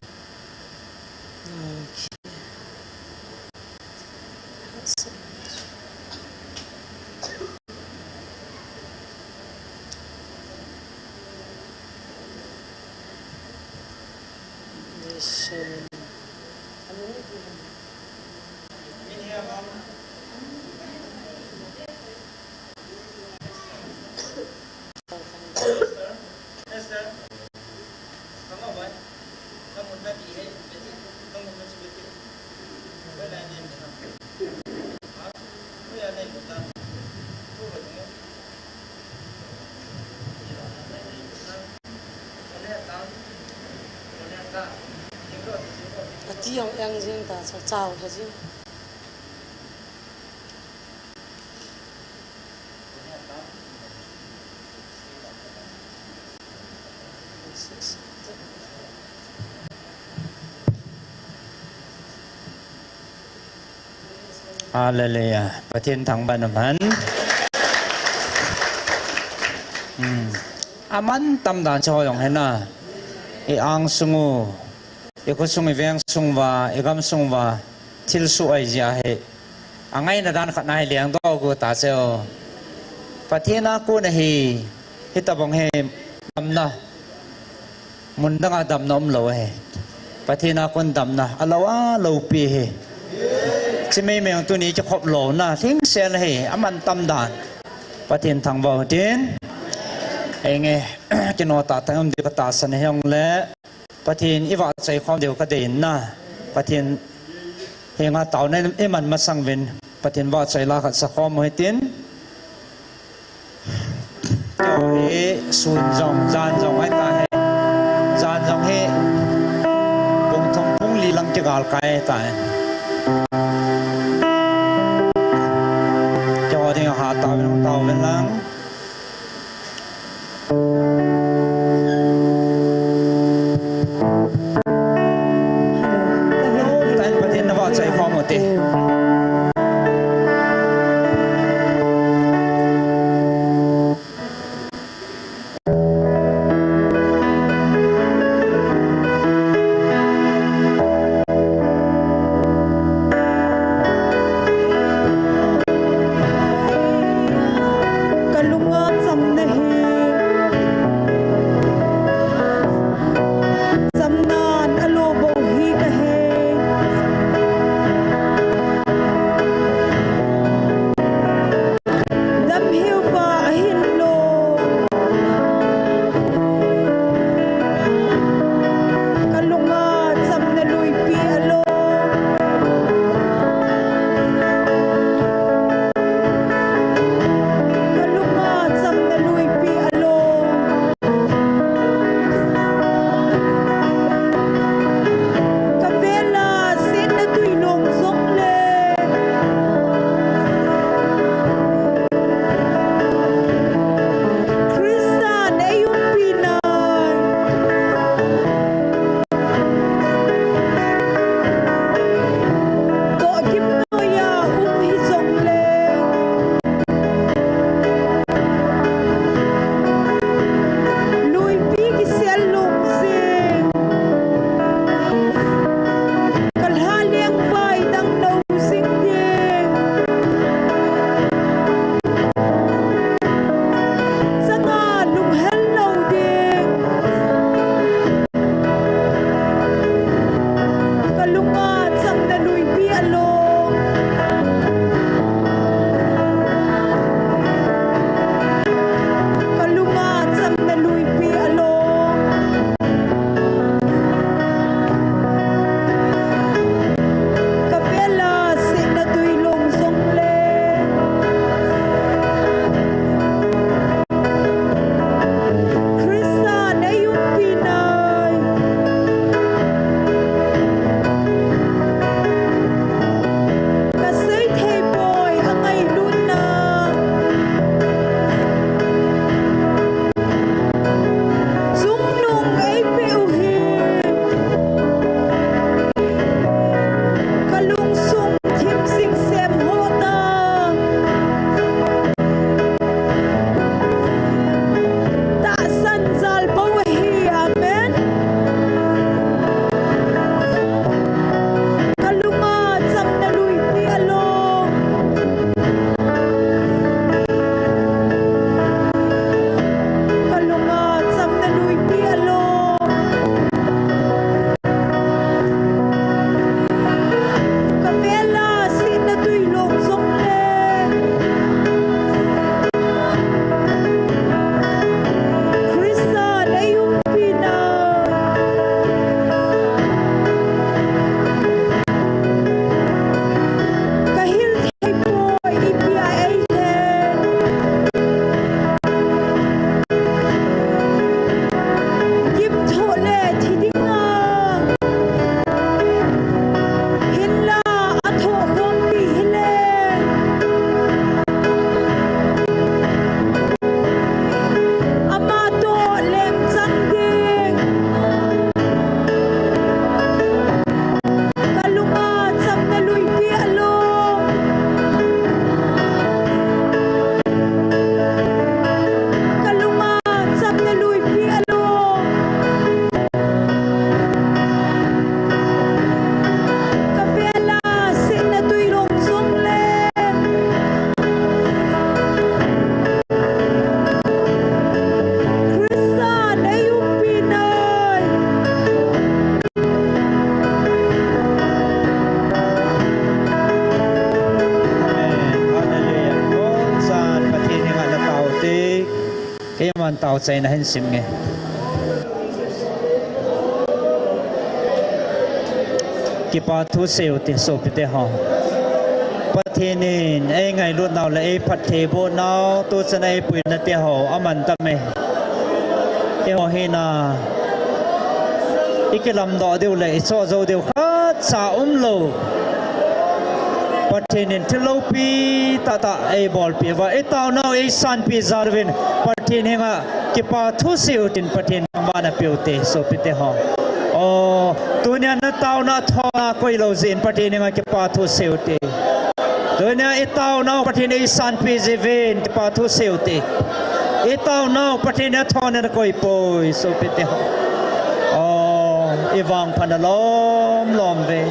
Ati jong eng jing ta, cha chau ta jing. Hallelujah. Pathen thangvah in umhen. Hmm. Aman tam dan chu hoi jong hena. I angsung u, i khosung, i vengsung uva, i gamsung uva, thilsoh ahi jeh ahi. Angaina dan khat nahi lengdoh u ta chu. Pathen a kon ahi, hitobang hi damna. Mun danga damna umlou ahi. Pathen a kon damna, alou a loupi ahi. Chi meimei tuni kikhop louna, lhingselna hi, aman tam dan. Pathen thangvah u hitin. Enge, kino tah tah um di ka tahsan hi ong le. Pathen i vahchoi khom diu ka dei in na. Pathen henga taona i man masang uvin. Pathen vahchoi la khat sa khom u hitin. Keiho hi sun jong, jan jong ahi tahi. Jan jong hi pung thum pung li lang kigal kai ahi tahi. Keiho dinga hatah uvin, hatah uvin lang. Hello. Tain Pathen na vahchoi khom u hite. Tao chaina hin sim nge. Kipa thu seiu te sopite ho. Pathen in eingailut nau le eiphattheiboh nau, tuchan a eipuina te ho aman tame. Eiho hina ikilamdoh diu le ichoh jou diu khatcha umlou. Pathen in thil loupi tahtah eibolpeh uva, itaonau eisanpeh jal uvin, Pathen henga kipa thu seiu tin Pathen thangvahna peu te, sopite ho. O, tunia nataona thaona koilou jeh in Pathen henga kipa thu seiu te. Tunia itaonau Pathen eisanpeh jeh uvin kipa thu seiu te. Itaonau Pathen henga thaona nakoi poi, sopite ho. O, ivangphat na lomlom uve.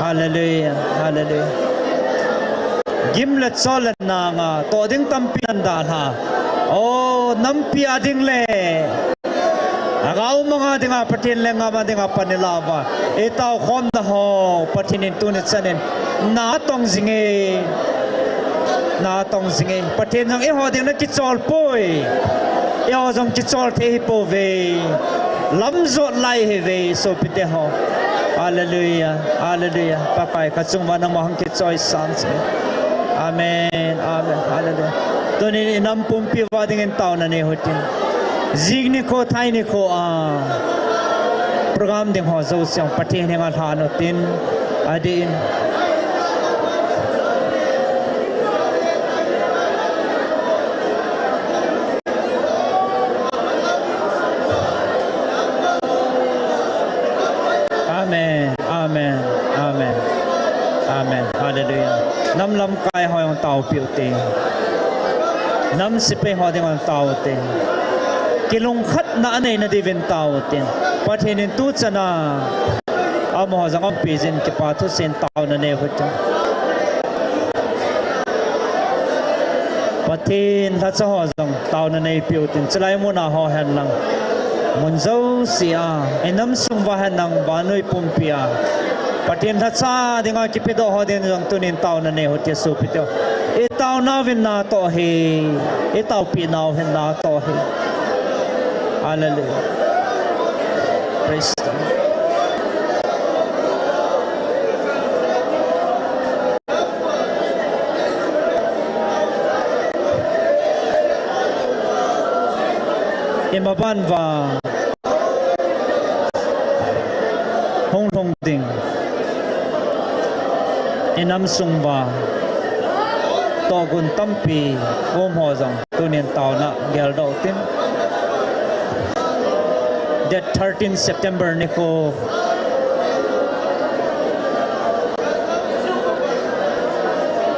Hallelujah, hallelujah. Gim le chol le nanga toh ding tampi nan dalha. O, nampi a ding le agao manga dinga Pathen lenggam a dinga pan ilah uva, itaokhomna ho Pathen in tuni chan in natong jinge. Natong jinge. Pathen jong eiho ding nakichol poi. Eiho jong kichol thei hipouve. Lamjot lai hiuve, sopite ho. Hallelujah, hallelujah. Pakai, kachung uva nangma hung kichoisang se. Amen, amen, hallelujah. Tunin inam pumpi uva dingin taona nei uhitin. Jing nikho, thai nikho a program ding ho jouse Pathen henga lhan uhitin. Adin. Amen, amen, amen, amen. Hallelujah. Nam lamkai ho jong taopeh ute. Nam sepai ho ding jong tao ute. Kilungkhatna aneina diuvin tao ute. Pathen in tuchan a amaho jong aumpi jin kipa thu seiyin taona nei uhitin. Pathen lhacha ho jong taona neipeh utin, chulai muna ho henlang, mun jouse a, inam sung uva henlang, vannoi pumpi a Pathen lhacha dinga kipedoh ho dingin jong tunin taona nei uhite, sopite ho. Itaonau vin natoh ahi. Itaopi nau vin natoh ahi. Hallelujah. Praise the Lord. Imaban uva hung lhung ding, inam sung uva tohgon tampi um ho jong tunin taona geldoh utin. Date thirteen September nikho,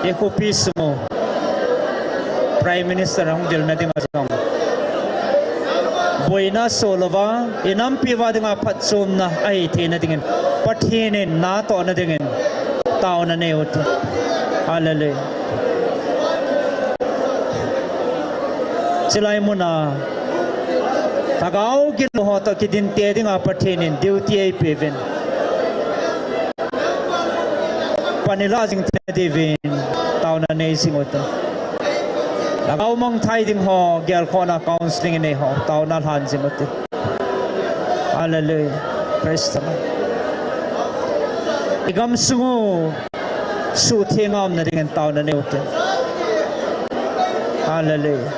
ikhopi sung u Prime Minister hung vilna dinga jong boina solouva, inampi uva dinga phatchomna ahi theina dingin, Pathen in natohna dingin taona nei ute. Hallelujah. Chulai muna lhagao gilou ho toh kidinte dinga Pathen in duty eipeuvin, pan ilah jing theina diuvin taona nei jing ute. Lhagao mangthai ding ho, gelkhohna counseling inei ho, taona lhan jing ute. Hallelujah. Praise the Lord. Igamsung u suhtheng a umna dingin taona nei ute. Hallelujah.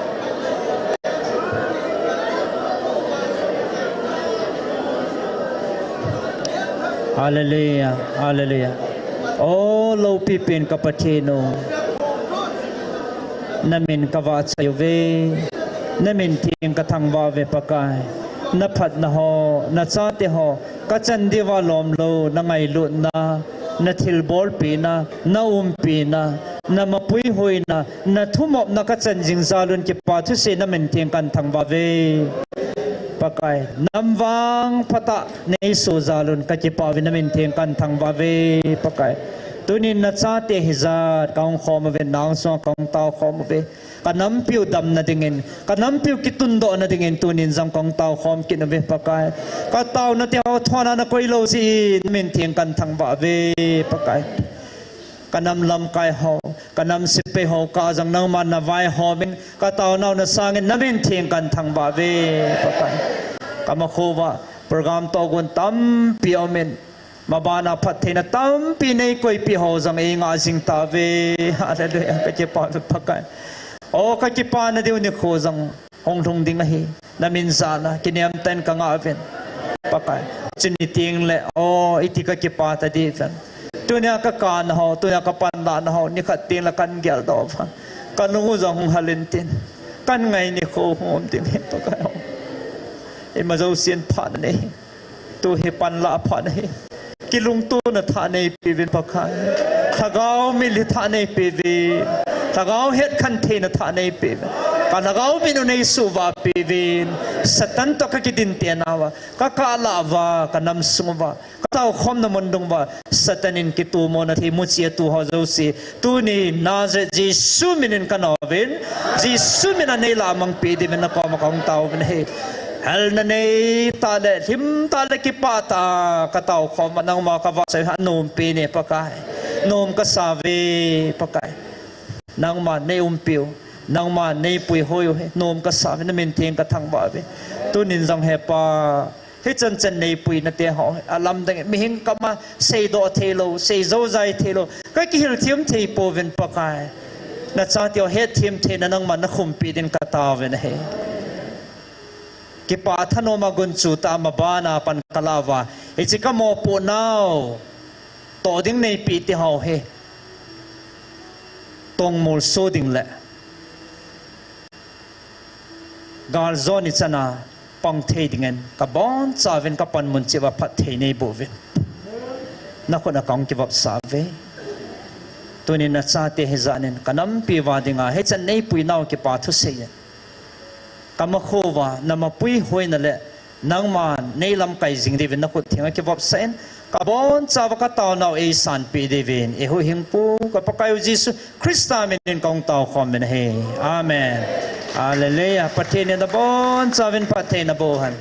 Hallelujah, hallelujah. O loupi pen ka Pathen u, namin kavahchoi uve, namin theng kathangvah uve Pakai. Naphatna ho, nachate ho kachan diuva lomlou, nangailutna, nathilbolpina, naumpina, namapuihuina, nathumopna kachan jing jal un kipa thusei, namin theng kathangvah uve Pakai. Nam vangphat a neisoh jal un kakipah uve, namin theng kathangvah uve Pakai. Tunin nachate hijat kahung khom uve, nang sunga kahung taokhom uve. Kanampiu damna dingin, kanampiu kitundohna dingin tunin jong kahung taokhom kit uve Pakai. Kataona teho thona nakoilou jeh in namin theng kathangvah uve Pakai. Kanam lamkai ho, Ka nam sepai ho kah a jong nangman na vaihom in, ka taonau na sangin na min theng kan thangvah uve, Pakai. Ka makho uva program tohgon tampi aum in, maban a phattheina tampi nei koipeh ho jong ei ngah jing tauve. Hallelujah. Ka kipah uve, Pakai. O, ka kipana diu nikho jong hung lhung ding ahi. Na min jal a kinem tah in ka ngah uvin, Pakai. Chuni teng le, o, iti ka kipah ta ding uvem. Tunia ka kana ho, tunia ka panlahna ho, nikhat teng le kan geldoh uva, ka lung u jong hung hal in tin, kan ngai nikho hung um ding ahi, Pakai. Ima jousen phatna nei. Tu hi panlah phatna ahi. Kilungtona thah nei peuvin, Pakai. Lhagao mil hi thah nei peuvin. Lhagao hetkhen theina thah nei peuvin. Ka lhagao min u nei suhvah peuvin. Satan toh ka kidin tenauva, ka kah lah uva, ka nam sung uva, ka taokhomna mun dung uva, Satan in kitomona thei muchi a tu ho jouse, tuni Nazareth Jesu min in ka nom uvin, Jesu min a nei lah mang peh ding uvin na koma ka hung tao uvin ahi. Helna nei tah le, lhim tah le, kipah tah a ka taokhom uva, nangma ka vahchoi uva, nom peh in, Pakai. Nom ka sa uve, Pakai. Nangma nei umpi u, nangma nei puihoi u hi nom ka sa uve, na min theng ka thangvah uve. Tunin jong, He Pa, hichan chan nei puina te ho hi alamdang, mihem koma seidoh thei lou, seijou jai thei lou, ka kihil them thei pouvin, Pakai. Na chate ho hetthem theina nangman na khumpi din ka tao uvin ahi. Kipah thanom a gunchu tah a maban a pan ka lah uva, hiche ka mopohnau toh ding nei peh te ho hi tongmol so ding le galjona chan a pang thei dingin ka boncha uvin, ka panmun cheh uva phatthei nei boh uvin. Na khut a ka hung kivopsa uve. Tunin na chate hijat in ka nampi uva dinga hichan nei puinau kipa thusei in, ka makho uva na mapui hoina le nangma nei lamkai jing ding uvin na khut theng a kivopsa in, ka boncha uva ka taonau ei sanpeh ding uvin, ei huhhingpu ka Pakaiyu Jesu Christa min in ka hung taokhom uvin ahi. Amen. Hallelujah. Pathen in na boncha uvin phatthei na boh hen.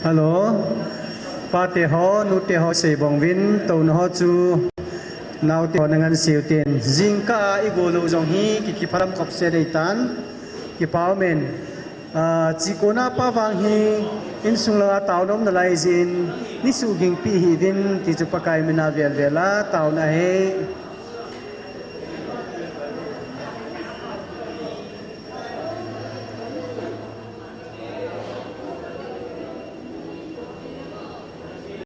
Hello. Pate ho, nute ho, seibong uvin, touna ho chu naote ho na ngansi uvin tin. Jingkah a i golou jong hi ki, kiphalam khop se dei tan. Kipa umin. Ah, chikona pa vang hi insung langa taona um nalai jin, nisuh gingpi hih uvin ti chu Pakai mina velvel a taona ahi.